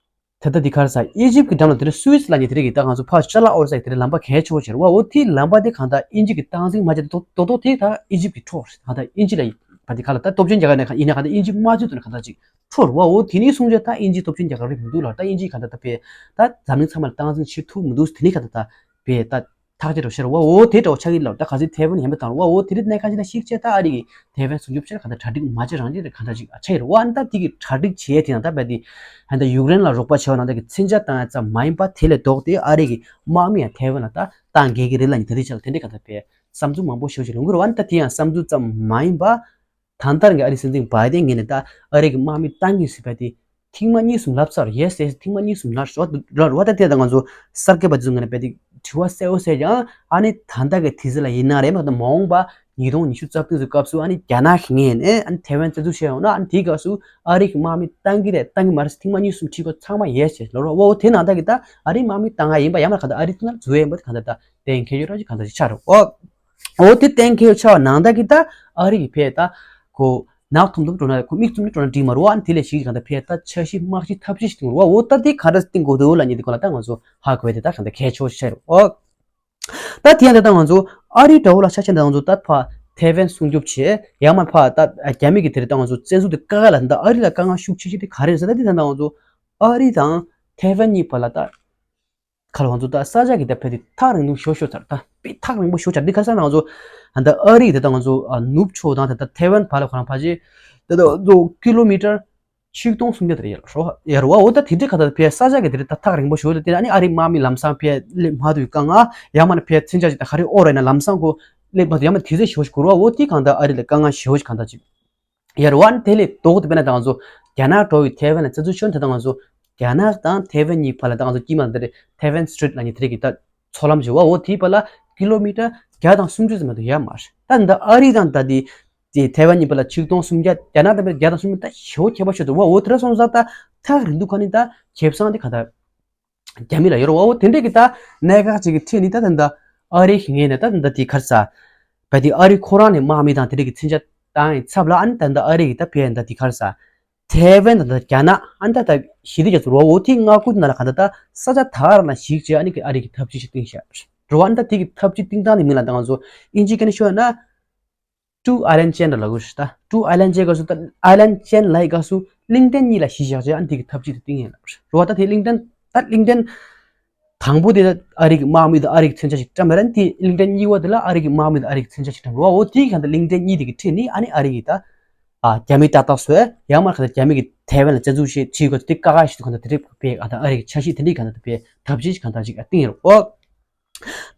ད་ལྟ་འདི་ག་རེ་ཟེར་ཨི་ཇིབ་ཀྱི་འགྲམ་ལ་དེ་འདྲ་སུད་སི་ལབ་མཁན་དེ་འདྲ་གི་ད་ང་ཚོ་ཕར་ཅ་ལག་ཨོ་རི་ས་དེ་འདྲ་ལམ་པ་གལ་ཆེ་བོ་ཅིག་རེད་བ། འོ་དེའི་ལམ་པ་དེ་གང་ལྟར་དབྱིན་ཇི་གིས་སྟངས་འཛིན་མ་བྱས་ཏེ་རྡོག་རྡོག་རྡོག་དེ་ད་ཨི་ཇིབ་ཀྱིས་འཕྲོག་རེད། གང་ལྟར་དབྱིན་ཇི་ལ་ཕར་དེ་ག་ལ་ད་སྟོབས་ཆེན་རྒྱལ་ཁབ་ནས་ཡིན་ན་གང་ལྟར་དབྱིན་ཇི་དམར་གསོད་དུ་ནས་གང་ལྟར་ཅིག་འཕྲོག་རེད་བ། འོ་དེ་ནས་བཟུང་བྱས་ད་དབྱིན་ཇི་སྟོབས་ཆེན་རྒྱལ་ཁབ་རེད་མི་འདུག་ལ། ད་དབྱིན་ཇི་གང་ལྟར་ད་བས་ད་འཛམ་གླིང་ཚང་མ་ལ་སྟངས་འཛིན་བྱེད་ཐུབ་མི་འདུག་དེ་ནས་གང་ལྟར་ད་བས་ད་ཐག་གཅོད་རོགས་ཤར་བ། འོ་དེ་འདྲ་བོ་ཆགས་ཀྱི་ལབ། ད་ག་ཚོད་ཐའེ་ཝན་ཡན་པ་དང་རོ་བ། འོ་དེ་རིགས་གནད་འགག་ཅིག་ལ་ཞིག་བྱས་ད་ཨ་རི་གིས་ཐའེ་ཝན་སྲུང་སྐྱོབ་ཆེད་གང་ལྟར་གྲ་སྒྲིག་མ་བྱེད་རང་བྱེད་དེ་གང་ལྟར་ཅིག་ཆགས་ཡོད་རེད་བ། ཨ་ནི་ད་དེ་གི་གྲ་སྒྲིག་བྱས་དེ་ན་ད་བས་དེ་ཧན་ད་ཡུཀ་རེན་ལ་རོགས་པ་བྱས་པ་ནང་ད་གི་མཚོན་ཆ་བཏང་ཡ་ཙམ་མ་ཡིན་པ་དེ་ལས་ལྡོག་སྟེ་ཨ་རི་གི་དམག་མི་ཡང་ཐའེ་ཝན་ལ་ད་བཏང་གི་གི་རེད་ལབ་ནི་ད་དེ་ཆགས་ལ་དེ་འདྲས་གང་ལྟར་བས་བསམ་ཚུལ་མང་པོ་ཞེ་པོ་ཅིག་ལོང་གི་རེད་བ། ཨ་ནི་ད་དེ་ཡང་བསམ་ཚུལ་ཙམ་མ་ཡིན་པ། ད་ལྟ་རང་གི་ཨ་རིའི་སྲིད་འཛིན་བྷའི་ཌེན་ངོས་ནས་ད་ཨ་རི་གི་དམག་མི་བཏང་གི་ཟེར་བ་དེ་ཐེངས་མ་གཉིས་གསུམ་ལབ་ཚར། ཡེ་སི་ཡེ་སི། ཐེངས་མ་གཉིས་གསུམ་ལབ་ཚར་རེད་བ། ད་དེ་ད་ང་ཚོ་གསར་འགོད་པ་དེ་ཚོ་ངོས་ནས་རྦད་དེ་དྲི་བ་གསལ་པོ་གསལ་ཀྱང་ཨ་ནི་ད་ལྟ་གི་དུས་ཚོད་ལ་ཡིན་ན་རེད་མ་གཏོགས་མ་འོངས་པ་ཉིས་སྟོང་ཉི་ཤུ་རྩ་བདུན་ཚོའི་སྐབས་སུ་ཨ་ནི་རྒྱ་ནག་གི་ངོས་ནས་ཨ་ནི་ཐའེ་ཝན་བཙན་འཛུལ་བྱས་ཡོང་ན་ཨ་ནི་དེའི་སྐབས་སུ་ཨ་རི་གི་དམག་མི་བཏང་གི་རེད་བཏང་གི་མ་རེད་ཟེར་ཐེངས་མ་གཉིས་གསུམ་དྲིས་སྐོར་ཚང་མ་ཡེ་སི་ཡེ་སི་ལབ་རེད་བ། འོ་དེ་ནང་ལྟར་གི་ད་ཨ་རིའི་དམག་མི་བཏང་ཡ་ཡིན་པ་ཡང་མ་གང་ལྟར་ཨ་རི་དེ་ན་འཛུལ་ཡ་ཡིན་པ་དེ་གང་ལྟར་ད་གཏན་འཁེལ་ཡོད་ར་ཅིག་གང་ལྟར་ཅིག་ཆགས་རེད་བ། འོ་དེ་གཏན་འཁེལ་ཆགས་པ་ནང་ལྟར་གྱི་ད་ཨ་རི་གི་ཕས་ད་ཁོ་ནག་ཐུམ་ཐུམ་འགྲོ་ན་ཁོ་མིག་བཙུམ་ནས་འགྲོ་ན་འགྲིག་མ་རེད་བ། ཨ་ནི་དེ་ལས་ཞིག་གང་ལྟར་ཕས་ད་འཆར་གཞི་དམག་སྤྱི་ཐབས་ཇུས་ཤིག་བཏིང་དགོས་རེད་བ། འོ་ད་དེ་ག་འདྲ་བཏིང་དགོས་འདུག་ལབ་མཁན་དེ་སྐོར་ལ་ད་ང་ཚོ་ཧ་གོ་ཡ་དེ་ད་གང་ལྟར་གལ་ཆེ་བོ་ཞིག་ཆགས་རེད་བ། ད་དེ་ཡང་ད་ལྟ་ང་ཚོ་ཨ་རི་འདྲ་བོ་ལ་ཆ་བཞག་ན་ད་ང་ཚོ་ད་ཕར་ཐའེ་ཝན་སྲུང་སྐྱོབ་བྱས་ཡང་མ་ཕར་ད་རྒྱ་མི་གི་དེ་རེད་ད་ང་ཚོ་བཙན་འཛུལ་དེ་བཀག་ཡ་ལ་ད་ཨ་རི་ལ་དཀའ་ངལ་ཤུགས་ཆེ་ཤོས་དེ་ག་རེ་རེད་ཟེར་ན་དེ་ད་ལྟ་ང་ཚོ་ཨ་རི་དང་ཐའེ་ཝན་གཉིས་བར་ལ་ད། ཁ་ལོ་ང་ཚོ་ད་ས་ཆ་གི་ད་ཕལ་ཆེར་ཐག་རིང་པོ་ཞེ་པོ་ཤོར་ཚར། ད་དཔེ་ཐག་རིང་པོ་ཞེ་པོ་ཆགས། འདི་ཁ་སང་ང་ཚོ་ད་ཨ་རི་ད་ལྟ་ང་ཚོ་ནུབ་ཕྱོགས་དང་ད་ལྟ་ཐའེ་ཝན་བར་ལ་ཁོ་རང་ཕལ་ཆེར་ད་ལྟ་ང་ཚོ་ཀི་ལོ་མི་ཊར་ཆིག་སྟོང་སུམ་བརྒྱ་དེ་ཡར་ལ་ཡར་བ། འོ་ད་དེ་འདྲའི་ཁ་ད་ཕལ་ས་ཆ་གི་དེ་རེད་ད་ཐག་རིང་པོ་ཞེ་པོ་དེ་ཨ་ནི་ཨ་རིའི་དམག་མི་ལམ་སང་ཕལ་སླེབས་མ་ཐུབ་དཀའ་ངལ་ཡང་མིན་ན་ཕལ་མཚོན་ཆ་ཅིག་ད་ག་རེ་ཨོ་རེད་ན་ལམ་སང་ཁོ་སླེབས་མ་ཐུབ་ཡང་མིན་ན་དུས་ཚོད་ཞེ་པོ་ཞིག་འགོར་བ། འོ་དེ་གང་ལྟར་ཨ་རི་ལ་དཀའ་ངལ་ཞེ་པོ་ཞིག་གང་ལྟར་ཅིག་ཡ་རུ་ཝན་དེ་ལས་ལྡོག་སྟེ་དཔེར་ན་ད་ང་ཚོ་རྒྱ་ནག་འགྲོ་བའི་ཐའེ་ཝན་ལ་བཙན་འཛུལ་ཤོར་དེ་ད་ང་ཚོ་རྒྱ་ནག་དང་ཐའེ་ཝན་གཉིས་བར་ལ་ད་ང་ཚོ་དཀྱིལ་མ་ལ་དེ་རེད་ཐའེ་ཝན་སི་ཊྲེཊ་ལབ་མཁན་དེ་རིགས་ཀྱི་ད་མཚོ་ལམ་བརྗེ་བ། འོ་དེའི་བར་ལ་ཀི་ལོ་མི་ཊར་བརྒྱ་དང་སུམ་ཅུ་ཙམ་མ་གཏོགས་ཡོད་མ་རེད། ད་འདི་ཨ་རི་དང་ད་དེ་དེ་ཐའེ་ཝན་གཉིས་བར་ལ་ཆིག་སྟོང་སུམ་བརྒྱ་རྒྱ་ནག་དང་བརྒྱ་དང་སུམ་ཅུ་ད་ཞེ་པོ་ཁྱད་པར་ཤོར་འདུག་བ། འོ་དེ་འདྲ་སོང་ཙང་ད་ཐག་རིང་དུས་ཁ་ནས་ད་ཁེ་བཟང་དེ་ག་ད། རྒྱ་མི་ལ་ཡོད་རེད་བ། འོ་དེ་འདྲས་ཀྱི་ད་གནད་འགག་ཅིག་གི་ཁྲིད་ནི་ད་ད་ད་ཨ་རི་གི་ངོས་ནས་ད་ད་ད་དེ་ག་རེ་ཟ། བས་དེ་ཨ་རི་ཁོ་རང་ནས་དམག་མི་དང་དེ་འདྲས་ཀྱི་མཚོན་ཆ་བཏང་ཡི་ཚབ་ལ་ཨ་ནི་ད་ད་ཨ་རི་གི་ད་བས་ད་དེ་ག་རེ་ཟ། ཐའེ་ཝན་ད་ད་རྒྱ་ནག་ཨ་ནི་ད་ད་ཞི་བདེ་རྒྱ་མཚོ་རེད་བ། འོ་དེ་མངའ་ཁུལ་ནང་ལ་ག་ད་ད་ས་ཆ་ད་ག་རང་ལ་གཞིགས་བྱས་ཨ་ནི་གི་ཨ་རི་གི་ཐབས་ཇུས་ཤིག་བཏིང་ཤག་རེད་བ། ཨ་ནི་ད་དེ་གི་ཐབས་ཇུས་བཏིང་སྟངས་དེ་མིང་ལ་ད་ང་ཚོ་ཨིན་ཇི་སྐད་ནས་ཤོད་ན། Two Island Chain ལབ་དགོས་ཤག་ད་Two Island Chain སྐབས་སུ་ད་Island Chain ལབ་སྐབས་སུ་གླིང་ཕྲན་གཉིས་ལ་གཞི་བཞག་བྱས་ཨ་ནི་དེ་གི་ཐབས་ཇུས་དེ་བཏིང་ཡིན་ལབ་རེད་བ། ད་དེ་གླིང་ཕྲན་ད་གླིང་ཕྲན་དང་པོ་དེ་ལ་ཨ་རི་གི་དམག་མི་དང་ཨ་རི་གི་མཚོན་ཆ་ཞིག་བཀྲམ་པ་རེད། དེ་གླིང་ཕྲན་གཉིས་པ་དེ་ལ་ཨ་རི་གི་དམག་མི་དང་ཨ་རི་གི་མཚོན་ཆ་ཞིག་བཀྲམ་རེད་བ། འོ་དེའི་གང་ལྟར་གླིང་ཕྲན་གཉིས་དེ་གི་ཁྲིད་ནས་ཨ་ནི་ཨ་རི་གི་ད་ཨ་རྒྱ་མི་ཏག་ཏག་བཟོས། ཡང་མིན་གང་ལྟར་རྒྱ་མི་གི་ཐའེ་ཝན་ལ་བཙན་འཛུལ་བྱེད་བྱེད་དགོས་དེ་དཀའ་ཁག་ཞིག་ཏུ་གང་ལྟར་དེ་འདྲའི་བས་གང་ལྟར་ཨ་རི་གི་འཆར་གཞི་དེ་འདྲའི་གང་ལྟར་བས་ཐབས་ཇུས་གང་ལྟར་ཅིག་བཏིང་ཡོད་རེད་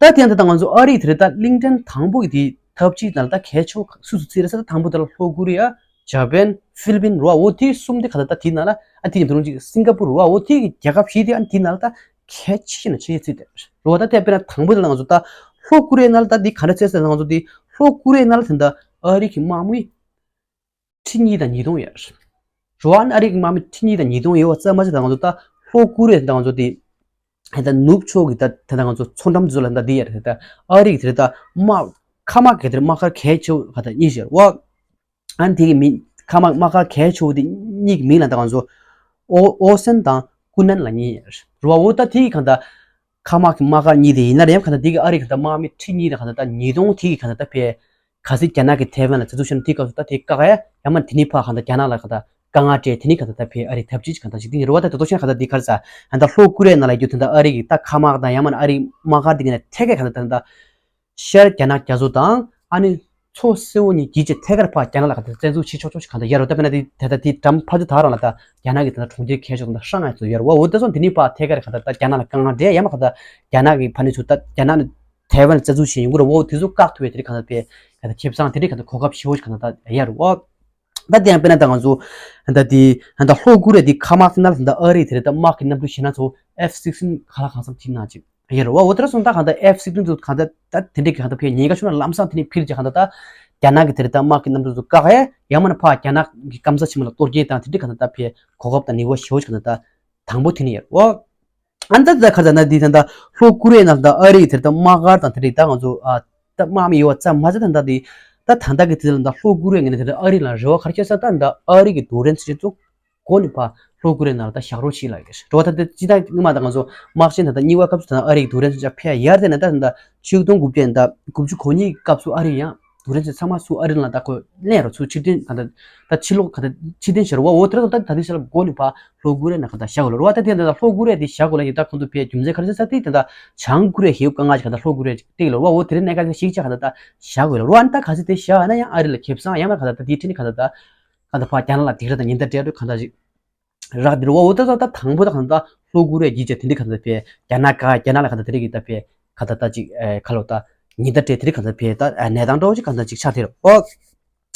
བ། ད་དེ་ཡང་ད་ལྟ་ང་ཚོ་ཨ་རི་དེ་རེད། ད་གླིང་ཕྲན་དང་པོ་གི་དེའི་ཐབས་ཇུས་ནང་ལ་ད་གལ་ཆེ་བ་སུ་སུ་ཚིག་རེད་ཟེར་ན། དང་པོ་དེ་ལ་ལྷོ་ཀོ་རི་ཡ། ཇ་པན། ཧྥི་ལི་པིན་རེད་བ། འོ་དེ་གསུམ་དེ་གང་ལྟར་ད་དེའི་ནང་ལ་ཨ་དེ་ཡིན་དུ་རུང་ཅིག་སིང་ག་པུར་རེད་བ། འོ་དེ་གི་རྒྱལ་ཁབ་བཞི་དེ་ཨ་དེའི་ནང་ལ་ད་གལ་ཆེ་ཤོས་ནས་ཆེ་ཤོས་ཚིག་དེ་རེད་བ། ད་དེ་དཔེར་ན་དང་པོ་དེ་ལ་ང་ཚོ་ད་ལྷོ་ཀོ་རི་ཡའི་ནང་ལ་ད་དེ་ག་འདྲ་ཚིག་ཟེར་ན། ང་ཚོ་དེ་ལྷོ་ཀོ་རི་ཡའི་ནང་ལ་དེ་འདྲ་ཨ་རི་གི་དམག་མི་ཁྲི་གཉིས་དང་ཉིས་སྟོང་ཡོད་རེད་བ། ཨ་ནི་ཨ་རི་གི་དམག་མི་ཁྲི་གཉིས་དང་ཉིས་སྟོང་ཡོད་པ་ཙམ་མ་ཟད་ད་ང་ཚོ་ད་ལྷོ་ཀོ་རི་ཡ་དེ་ད་ང་ཚོ་དེ་ད་ནུབ་ཕྱོགས་ཀྱི་ད་ད་ང་ཚོ་མཚོ་འགྲམ་དེ་ཚོ་ལ་ད་དེ་ཡོད་རེད། ད་ཨ་རི་གི་དེ་ད་དམག་མཁའ་དམག་གི་དེ་དམག་སྒར་གལ་ཆེ་བ་ད་གཉིས་ཤིག་ཡོད་རེད་བ། ཨ་ནི་དེ་གི་མིང་མཁའ་དམག་དམག་སྒར་གལ་ཆེ་བ་དེ་གཉིས་ཀྱི་མིང་ལ་ད་ང་ཚོ་ཨོ་ཨོ་སན་དང་ཀུ་ནན་ལབ་མཁན་ཡོད་རེད་བ། འོ་ད་དེ་གི་གང་ལྟར་མཁའ་དམག་གི་དམག་སྒར་གཉིས་དེ་ཡིན་ན་རེད། གང་ལྟར་དེ་གི་ཨ་རི་གི་ད་དམག་མི་ཁྲི་གཉིས་དང་གང་ལྟར་ད་ཉིས་སྟོང་དེ་གི་གང་ལྟར་ད་ཕེ་གལ་སྲིད་རྒྱ་ནག་གིས་ཐའེ་ཝན་ལ་བཙན་འཛུལ་བྱས་ན་དེ་སྐབས་སུ་ད་དེ་བཀག་ཡ། ཡང་མིན་དེ་ནས་ཕར་གང་ལྟར་རྒྱ་ནག་ལ་གང་ལྟར་དཀའ་ངལ་སྤྲད། དེ་ནས་གང་ལྟར་ད་ཕེ་ཨ་རི་ཐབས་ཇུས་གང་ལྟར་ཅིག་བཏིང་ཡོད་རེད་བ། ད་དེ་ཚོ་ཤ་གང་ལྟར་དེ་ག་རེ་ཟེར། ད་ལྷོ་ཀོ་རི་ཡའི་ནང་ལ་ཡོད་དུས་ད་ཨ་རི་གི་ད་མཁའ་དམག་དང་ཡང་མིན་ཨ་རི་དམག་སྒར་དེ་གི་ནས་ཐད་ཀར་གང་ལྟར་ད་ད་ཤར་རྒྱ་ནག་རྒྱ་མཚོ་དང་ཨ་ནི་མཚོ་སེར་པོ་གཉིས་བརྒྱུད་བྱས་ཐད་ཀར་ཕར་རྒྱ་ནག་ལ་གང་ལྟར་བཙན་འཛུལ་བྱེད་ཆོག་ཆོག་ཅིག་གང་ལྟར་ཡོད་རེད་བ། ད་དཔེར་ན་དེ་ད་ལྟ་དེ་འགྲམ་ཕར་ཚུར་ད་རང་ལ་ད་རྒྱ་ནག་གི་ད་ལྟ་གྲོང་ཁྱེར་གལ་ཆེ་ཤོས་ད་ཧྲང་ཧའེ་ཚོ་ཡོད་རེད་བ། འོ་དེ་ཚོ་དེ་ནས་ཕར་ཐད་ཀར་གང་ལྟར་ད་རྒྱ་ནག་ལ་དཀའ་ངལ་འཕྲད། ཡང་མིན་གང་ལྟར་རྒྱ་ནག་གི་ཕ་ནས་ཚུར་ད་རྒྱ་ནག་ནས་ཐའེ་ཝན་བཙན་འཛུལ་བྱེད་ཡོང་གི་རེད་བ། འོ་དེ་ཚོ་བཀག་ཐུབ་པའི་དེ་རིགས་གང་ལྟར་དཔེ་གང་ལྟར་ཁེ་བཟང་དེ་རིགས་གང་ལྟར་གོ་སྐབས་ཞེ་པོ་ཅིག་གང་ལྟར་ཡོད་རེད་བ། ད་དེ་ཡང་དཔེར་ན་ད་ང་ཚོ་ད་དེ་ད་ལྷོ་ཀོ་རི་ཡ་དེ་མཁའ་དམག་དེ་ནང་ལ་ད་ཨ་རི་དེ་རེད། ད་དམག་གི་གནམ་གྲུ་ཞེད་སྣང་ཚོ་ཨེཕ་སིགས་ཊིན་ག་ལ་གང་འཚམ་དེ་ནང་ཅིག་ཡོད་རེད་བ། འོ་དེ་འདྲ་སོང་ད་གང་ལྟར་ཨེཕ་སིགས་ཊིན་ཚོ་གང་ལྟར་ད་དེ་འདྲའི་གི་གང་ལྟར་ཕེ་ཉེན་ཁ་ཤོར་ན་ལམ་སང་དེ་ནས་འཕུར་བྱས་གང་ལྟར་ད་རྒྱ་ནག་གི་དེ་རེད་ད་དམག་གི་གནམ་གྲུ་ཚོ་བཀག་ཡ། ཡང་མིན་ཕར་རྒྱ་ནག་གི་སྐམ་ས་ཆེན་མོ་ལ་གཏོར་སྐྱོན་བཏང་། དེ་འདྲའི་གང་ལྟར་ད་ཕེ་གོ་སྐབས་དང་ནུས་པ་ཞེ་པོ་ཅིག་གང་ལྟར་ད་དང་པོ་དེ་ནས་ཡོད་རེད་བ། ཨ་ནི་ད་ད་ག་རེ་ཟེར་ན་འདི་ད་ལྟ་ལྷོ་ཀོ་རི་ཡའི་ནང་ད་ཨ་རི་དེར་ད་དམག་སྒར་དང་དེ་རིགས་ད་ང་ཚོ་ཨ་ད་དམག་མི་ཡོད་པ་ཙམ་མ་ཟད་ད་ད་འདི་ད་ད་ལྟ་གི་དེ་ལ་ད་ལྷོ་ཀོ་རི་ཡ་ངོས་ནས་ད་ལྟ་ཨ་རི་ལ་རེ་བ་ག་རེ་བྱས་ཟེར་ན། ད་ད་ཨ་རི་གི་རྡོ་རིང་ཚོ་ཅིག་གཙོ་བོ་ནི་ཕར་ལྷོ་ཀོ་རི་ཡའི་ནང་ལ་ད་བཞག་རོགས་བྱེད་ལབ་ཀྱི་རེད་བ། ད་ད་སྤྱིར་བཏང་སྔོན་མ་ད་ང་ཚོ་དམག་ཆེན་ད་ད་གཉིས་པ་སྐབས་སུ་ད་ཨ་རི་གི་རྡོ་རིང་ཚོ་ཅིག་ཕར་ཡར་དེ་ནས་ད་ད་ཆིག་སྟོང་དགུ་བརྒྱ་ད་དགུ་བཅུ་གོ་གཉིས་སྐབས་སུ་ཨ་རི་ཡང་རྡོ་རིང་ཚོ་ཚང་མ་ཚུར་ཨ་རི་ནང་ད་ཁོ་ལེན་རོགས་ཚུར་ཕྱིར་འཐེན་ག་ད་ད་ཕྱིར་ལོག་ག་ད་ཕྱིར་འཐེན་བྱེད་རོགས་བ། འོ་དེ་ར་ད་ད་དེ་ཤ་ལ་མགོ་ནས་ཕར་ལྷོ་ཀོ་རི་ཡ་ནང་ག་ད་བཞག་དགོས་ལ་རོ་བ། ད་དེ་ད་ལྷོ་ཀོ་རི་ཡ་དེ་བཞག་དགོས་ལ་ཡིན་ད་ཁོང་ཚོ་ཕའི་རྒྱུ་མཚན་ག་རེ་ཟེར་ས་དེ་ད་ད་བྱང་ཀོ་རི་ཡ་ཞེ་པོ་དཀའ་ངལ་ཅིག་ག་ད་ལྷོ་ཀོ་རི་ཡ་ཅིག་སྟེར་ལ་རོ་བ། འོ་དེ་རིང་གནད་འགག་ཅིག་ཞིག་ཆགས་ག་ད་ད་བཞག་དགོས་ལ་རོ་བ། ཨ་ནི་ད་ག་ཚོད་དེ་བཞག་ན་ཡང་ཨ་རི་ལ་ཁེ་བཟང་ཡང་མ་ག་ད་ད་དེའི་ཁྲིད་ནས་ག་ད་ད་ག་ད་ཕར་རྒྱ་ནག་ལ་སྡིགས་ར་དང་ཉེན་བརྡ་སྤྲད་རོགས་ག་ད་ཅིག་རག་དེ་རོ་བ། འོ་ད་ད་ད་དང་པོ་ད་ག་ད་ད་ལྷོ་ཀོ་རི་ཡ་གིས་ཅིག་དེ་འདྲའི་ག་ད་ད་ཕའི་རྒྱ་ནག་ག་རྒྱ་ནག་ལ་ག་ད་དེ་རིགས་ཀྱི་ད་ཕའི་ག་ད་ད་ཅིག་ཨེ་ཁ་ལོ་ད་ཉེན་བརྡ་སྤྲད་དེ་རིགས་ག་ད་ཕའི་ད་ཨེ་གནས་སྟངས་འདྲ་བོ་ཅིག་ག་ད་ཅིག་ཆགས་དེ་རོ་བ།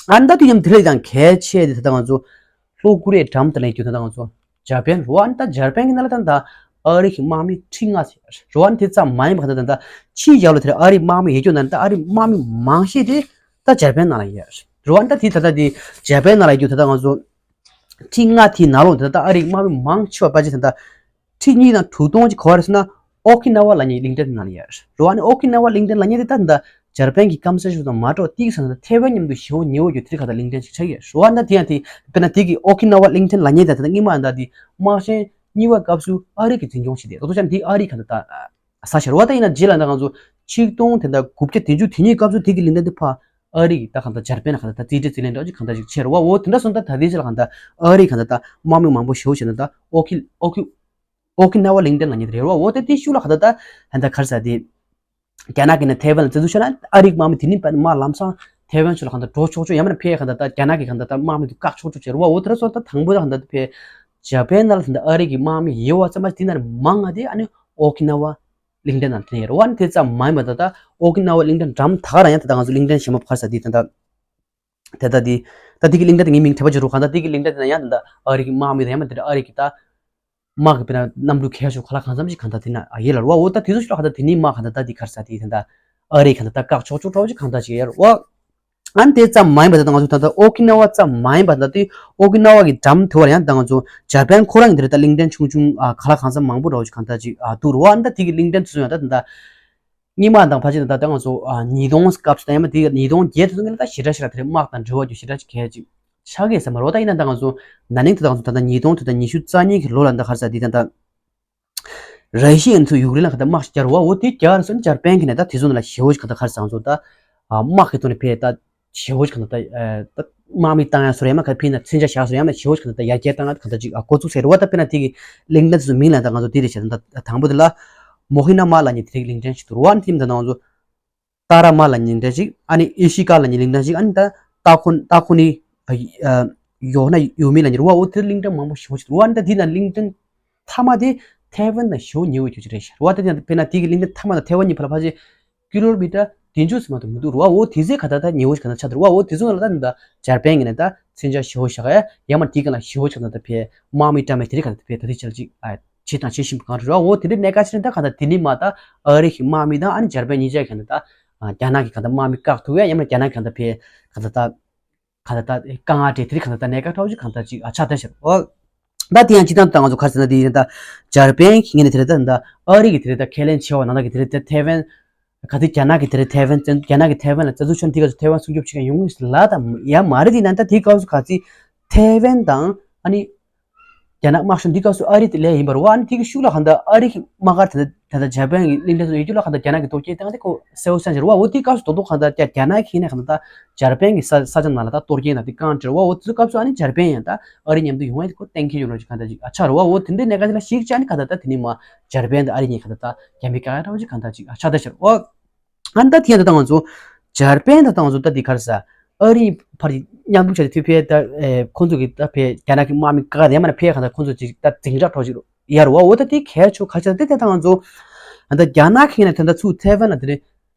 ཨ་ནི་ད་དུས་མཉམ་དེ་ལས་ཀྱང་གལ་ཆེ་དེ་ད་ལྟ་ང་ཚོ་ལྷོ་ཀོ་རི་ཡའི་འགྲམ་དུ་ལ་ཡོད་རྒྱུ་ད་ལྟ་ང་ཚོ་ཇ་པན་རོ་བ། ཨ་ནི་ད་ཇ་པན་གྱི་ནང་ལ་ད་ད་ཨ་རི་གི་དམག་མི་ཁྲི་ལྔ་ཟེར་རོ་བ། ཨ་ནི་དེ་ཙམ་མ་ཡིན་པ་ད་ད་ད་ཕྱིའི་ཡག་ལོ་དེར་ཨ་རི་དམག་མི་ཡོད་རྒྱུ་ན་ད་ཨ་རི་དམག་མི་མང་ཤོས་དེ་ད་ཇ་པན་ནང་ལ་ཡོད་རོ་བ། ཨ་ནི་ད་དེ་ད་ད་དེ་ཇ་པན་ནང་ལ་ཡོད་རྒྱུ་ད་ད་ང་ཚོ་ཁྲི་ལྔ་དེའི་ནང་ལོགས་ད་ད་ཨ་རིའི་དམག་མི་མང་ཆེ་བ་ཕལ་ཆེར་ད་ད་ཁྲི་གཉིས་དང་དྲུག་སྟོང་ཅིག་ག་བ་རེད་ཟེར་ན། ཨོ་ཀི་ན་ཝ་ལབ་མཁན་གླིང་ཕྲན་དེ་ནང་ལ་ཡོད་རེད་བ། ཨ་ནི་ཨོ་ཀི་ན་ཝ་གླིང་ཕྲན་ལབ་མཁན་དེ་ད་ད་འཇར་པན་གྱི་སྐམ་ས་ཤོད་དང་མ་འགྲོ་ཏིག་ས་ན་ད་ཐེ་ཝན་མཉམ་དུ་ཞེ་པོ་ཉེ་བོ་ཡོད་དེ་རིགས་ག་ད་གླིང་ཕྲན་ཞིག་ཆགས་ཡོད་རེད་བ། ཨ་ནི་ད་དེ་ཡང་དེ་དཔེར་ན་དེ་གི་ཨོ་ཀི་ན་ཝ་གླིང་ཕྲན་ལབ་མཁན་དེ་ད་ད་སྔོན་མ་ད་དེ་དམག་ཆེན་གཉིས་པ་སྐབས་སུ་ཨ་རི་གིས་འཛིན་སྐྱོང་བྱས་ཏེ་ད་དུང་ཡང་དེ་ཨ་རི་ག་ད་ད་ས་ཆ་རེད་བ། ད་ཡིན་ན་རྗེས་ལ་ད་ང་ཚོ་ཆིག་སྟོང་དེ་འདྲ་དགུ་བརྒྱ་བདུན་ཅུ་དེ་གཉིས་སྐབས་སུ་དེ་གི་གླིང་ཕྲན་དེ་ཕར་ཨ་རི་གི་ད་གང་ལྟར་འཇར་པན་ལ་གང་ལྟར་ད་རྩིས་སྤྲོད་རྩིས་ལེན་འདྲ་ཅིག་གང་ལྟར་ཅིག་བྱས་རེད་བ། འོ་དེ་འདྲ་སོང་ད་ད་ལྟའི་ཆ་ལ་གང་ལྟར་ཨ་རི་གང་ལྟར་ད་དམག་མི་མང་པོ་ཞེ་པོ་བྱས་ན་ད་ཨོ་ཁི་ཨོ་ཁི་ཨོ་ཁི་ན་ཝ་གླིང་ཕྲན་ལབ་མཁན་དེ་རེད་བ། འོ་ད་དེ་ཤུལ་ལ་གང་ལྟར་ད་ད་ག་རེ་ཟེར་དེ་རྒྱ་ནག་གིས་ནི་ཐེ་ཝན་ལ་བཙན་འཛུལ་བྱས་ན་ཨ་རིའི་དམག་མི་དེ་ནི་དཔེ་མ་ལམ་སང་ཐེ་ཝན་ཕྱོགས་ལ་གང་ལྟར་འགྲོ་ཆོག་ཆོག་ཡང་མིན་ན་ཕར་གང་ལྟར་ད་རྒྱ་ནག་གིས་གང་ལྟར་ད་དམག་མི་དེ་བཀག་ཆོག་ཆོག་བྱས་རེད་བ། འོ་དེ་འདྲ་སོང་ད་དང་པོ་ད་གང་ལྟར་ཕར་འཇར་པན་ནང་ལ་གང་ལྟར་ཨ་རི་གི་དམག་མི་ཡོད་པ་ཙམ་མ་ཟད་དེ་ནང་ནས་མང་ང་དེ་ཨ་ནི་ཨོ་ཁི་ན་ཝ་གླིང་ཕྲན་ནང་དེ་ཡོད་རེད་བ། ཨ་ནི་དེ་ཙམ་མ་ཡིན་པ་ད་ལྟ་ཨོ་ཁི་ན་ཝ་གླིང་ཕྲན་འགྲམ་ད་ག་རང་ཡང་ད་ལྟ་ང་ཚོ་གླིང་ཕྲན་གཞན་པ་ག་རེ་ཟེར་དེ་ད་ལྟ་དེ་ད་དེ་ད་དེ་གི་གླིང་ཕྲན་དེ་ངའི་མིང་དྲན་པ་བརྗེད་འགྲོ། གང་ལྟར་དེ་གི་གླིང་ཕྲན་དེ་ན་ཡང་ད་ལྟ་ཨ་རི་གི་དམག་མི་དང་ཡང་མིན་དེ་འདྲ་ཨ་རི་གི་ད་དམག་གི་དཔེར་ན་གནམ་གྲུ་གལ་ཤོས་ག་ལ་གང་འཚམ་ཞིག་གང་ལྟར་དེ་ན་ཡོད་ལ་རེད་བ། འོ་ད་དེ་ཚོ་ཞིག་ལ་གང་ལྟར་དེ་ནི་དམག་གང་ལྟར་ད་དེ་ག་རེ་ཟེར་དེ་ད་ལྟ་ཨ་རི་གང་ལྟར་ད་བཀག་ཆོག་ཆོག་འདྲ་བོ་ཞིག་གང་ལྟར་ཞིག་ཡོད་རེད་བ། ཨ་ནི་དེ་ཙམ་མ་ཡིན་པ་ད་ལྟ་ང་ཚོ་ད་ལྟ་ཨོ་ཁི་ན་ཝ་ཙམ་མ་ཡིན་པ་ད་ལྟ་དེ་ཨོ་ཁི་ན་ཝ་གི་འགྲམ་དེ་བར་ཡང་ད་ང་ཚོ་འཇར་པན་ཁོ་རང་གི་དེ་རེད་ད་གླིང་ཕྲན་ཆུང་ཆུང་ཨ་ག་ལ་གང་འཚམ་མང་པོ་འདྲ་བོ་ཞིག་གང་ལྟར་ཞིག་ཨ་འདུག་རེད་བ། ཨ་ནི་ད་དེ་གི་གླིང་ཕྲན་དེ་ཚོ་ཡང་ད་ད་ལྟ་སྔོན་མ་དང་ཕལ་ཆེར་ད་ལྟ་ང་ཚོ་ཨ་ཉིས་སྟོང་སྐབས་སུ་ད་ཡང་མ་དེ་ཉིས་སྟོང་བརྒྱད་དེ་ཚོ་ངས་ད་ཞེ་དྲག་ཞེ་དྲག་དེ་རིང་དམག་དང་འབྲེལ་བ་རྒྱུ་ཞེ་དྲག་ཅིག་གལ་ཅིག་ཆགས་ཀྱི་ཟེར་མ་རེད་བ། ད་ཡིན་ན་ད་ང་ཚོ་ན་ནིང་དེ་ད་ང་ཚོ་ད་ལྟ་ཉིས་སྟོང་དེ་ད་ཉི་ཤུ་རྩ་གཉིས་ཀྱི་ལོ་ལ་ད་ག་རེ་ཟེར་དེ་ད་ད་ ར་ཤི་ཡ་ཚོ་ཡུཀ་རེན་ལ་ག་ད་དམག་རྒྱག་རེད་བ། འོ་དེ་རྒྱག་རེད་སོང་འཇར་པན་གྱིས་ནས་ད་དེ་ཚོ་ནང་ལ་ཞེ་བོ་ཞིག་ག་ད་ག་རེ་ཟེར་ང་ཚོ་ད་དམག་གི་ཐོག་ནས་ཕེ་ད་ཞེ་བོ་ཞིག་ག་ད་ད་དམག་མི་བཏང་ཡ་སོ་རེད་མ་ག་ཕི་ན་མཚོན་ཆ་བཞག་སོ་རེད་མ་ཞེ་བོ་ཞིག་ག་ད་ད་ཡར་རྒྱས་བཏང་ཡ་ག་ད་ཅིག་འགོ་བཙུགས་ཟེར་རེད་བ། ད་ཕེ་ན་དེ་གི་གླིང་ཕྲན་དེ་ཚོ་མིང་ལ་ད་ང་ཚོ་དེ་རེད་བྱས་ད་དང་པོ་དེ་ལ་མོ་ཧི་ན་མ་ལ་ཉེ་དེ་རིགས་གླིང་ཕྲན་ཞིག་འདུག་རེད་བ། ཨ་ནི་དེ་མ་ད་ང་ཚོ་ཏཱ་ར་མ་ལ་ཉིན་གྲངས་ཤིག་ཨ་ནི་ཨེ་ཤི་ཀ་ལ་ཉིན་གླིང་གྲངས་ཤིག་ཨ་ནི་ད་ཏཱ་ཁོ་ཏཱ་ཁོ་ནི་ཡོ་ན་ཡོ་མི་ལ་ཉིན་རུ་བ། འོ་དེ་གླིང་གྲངས་མང་པོ་ཞེ་པོ་ཞིག་འདུག་རེད་བ། ཨ་ནི་ད་དེ་ན་གླིང་གྲངས་མཐའ་མ་དེ་ཐའེ་ཝན་དང་ཞེ་པོ་ཉེ་བོ་ཁྱོད་ཅིག་རེད་ཤག་རེད་བ། ད་དེ་ན་དཔེར་ན་དེ་གི་གླིང་གྲངས་མཐའ་མ་དང་ཐའེ་ཝན་གཉིས་བར་ལ་ཕལ་ཆེར་ཀི་ལོ་མི་ཊར་བདུན་ཅུ་ཙམ་མ་གཏོགས་མི་འདུག་རེད་བ། འོ་དེ་ཚོའི་ག་ད་ད་ཉེ་བོ་ཞིག་ག་ད་ཆགས་འདུག་རེད་བ། འོ་དེ་ཚོ་ལ་ད་ད་འཇར་པན་གྱི་ནས་ད་མཚོན་ཆ་ཞེ་པོ་བཞག་ཡ་ཡ་མ་དེ་ག་ལ་ཞེ་པོ་ཞིག་ད་ད་ཕེ་དམག་མི་བཀྲམ་མེད་དེ་རིགས་ག་ད་ཕེ་ད་དེ་ཆ་ལ་ཅིག་བྱེད་དང་བྱེད་བཞིན་པ་གང་རེད་བ། འོ་དེ་འདྲའི་གནད་འགག་ཅིག་རེད། ད་གང་ལྟར་དེ་ནི་མ་ད་ཨ་རི་གི་དམག་མི་དང་ཨ་ནི་འཇར་པན་གཉིས་ཆ་གི་ད་རྒྱ་ནག་གི་གང་ལྟར་དམག་མི་བཀག་ཐུབ་ཡ་ཡང་ན་རྒྱ་ནག་གི་གང་ལྟར་ཕེ་གང་ལྟར་ད་གང་ལྟར་ད་དཀའ་ངལ་འཕྲད་དེ་རིགས་གང་ལྟར་ད་གནད་འགག་ཕྲ་བོ་ཅིག་གང་ལྟར་ཅིག་ཨ་ཆགས་བསྡད་ཤག་འོ་ད་དེ་ཡང་སྤྱིར་བཏང་ད་ང་ཚོ་ག་རེ་ཟེར་ན་དེ་ཡིན་ད་འཇར་པན་གི་ངོས་ནས་དེ་རེད་ད་ད་ཨ་རི་གི་དེ་རེད་ད་ཁས་ལེན་བྱས་པ་ནང་ལ་གི་དེ་རེད་ད་ཐའེ་ཝན་ག་ཚོད་རྒྱ་ནག་གི་དེ་རེད་ཐའེ་ཝན་བཙན་རྒྱ་ནག་གི་ཐའེ་ཝན་ལ་བཙན་འཛུལ་བྱས་ན་དེ་ག་ཚོད་ཐའེ་ཝན་སྲུང་སྐྱོབ་བྱེད་མཁན་ཡོང་གི་ལ་ད་ཡ་མ་རེད། དེ་ཡིན་ན་ད་དེ་སྐབས་སུ་ག་ཚོད་ཐའེ་ཝན་དང་ཨ་ནི་རྒྱ་ནག་དམག་ཤོག་འདི་སྐབས་སུ་ཨ་རི་དེ་ལས་ཡིན་པ་རེད་བ། ཨ་ནི་དེ་གི་ཤུགས་ལ་གང་ལྟར་ཨ་རི་གི་དམག་སྒར་དེ་ད་ད་ལྟ་འཇར་པན་གྱི་གླིང་ཕྲན་ཚོ་ཡོད་རྒྱུ་ལ་གང་ལྟར་རྒྱ་ནག་གི་གཏོར་སྐྱོན་བཏང་སྟེ་ཁོ་གསལ་པོ་ཆགས་ཀྱི་རེད་བ། འོ་དེ་སྐབས་སུ་རྡོག་རྡོག་གང་ལྟར་རྒྱ་རྒྱ་ནག་གིས་ནས་གང་ལྟར་འཇར་པན་གྱི་ས་ས་ཆ་ནང་ལ་ད་གཏོར་སྐྱོན་དང་དེ་བཀག་འགྲེལ་བ། འོ་དེ་ཚོ་སྐབས་སུ་ཨ་ནི་འཇར་པན་ཡང་ད་ཨ་རི་མཉམ་དུ་ཡོང་ཡ་དེ་ཁོ་གཏན་འཁེལ་ཡོང་རོགས་ཅིག་གང་ལྟར་ཅིག་ཨ་ཆགས་རེད་བ། འོ་དེ་འདྲའི་གནད་འགག་ཅིག་ལ་གཞིགས་བྱས་ཨ་ནི་གང་ལྟར་ད་དེ་ནི་མ་འཇར་པན་དང་ཨ་རི་གཉིས་གང་ལྟར་ད་རྒྱ་མི་བཀག་ཡ་འདྲ་བོ་ཅིག་གང་ལྟར་ཅིག་ཨ་ཆགས་བསྡད་ཤག་འོ། ཨ་ནི་ད་ཐེངས་ད་ང་ཚོ་འཇར་པན་ད་ང་ཚོ་ད་འདི་ག་རེ་ཟ། ཨ་རི་ཕར་མཉམ་རུབ་བྱས་ཏེ་ཕེ་ཕེ་ད་ཨེ་ཁོང་ཚོ་གི་ད་ཕེ་རྒྱ་ནག་གི་དམག་མི་ག་ག་དེ་མ་ན་ཕེ་ག་ད་ཁོང་ཚོ་ཅིག་ད་འཛིང་རགས་འཕྲོག་ཅིག་ཡར་བ། འོ་ད་དེ་གལ་ཆེ་ག་ཆེ་ད་དེ་ད་ང་ཚོ་ད་རྒྱ་ནག་གི་ནས་ད་ད་ཚུར་ཐའེ་ཝན་ལ་དེ་ནས་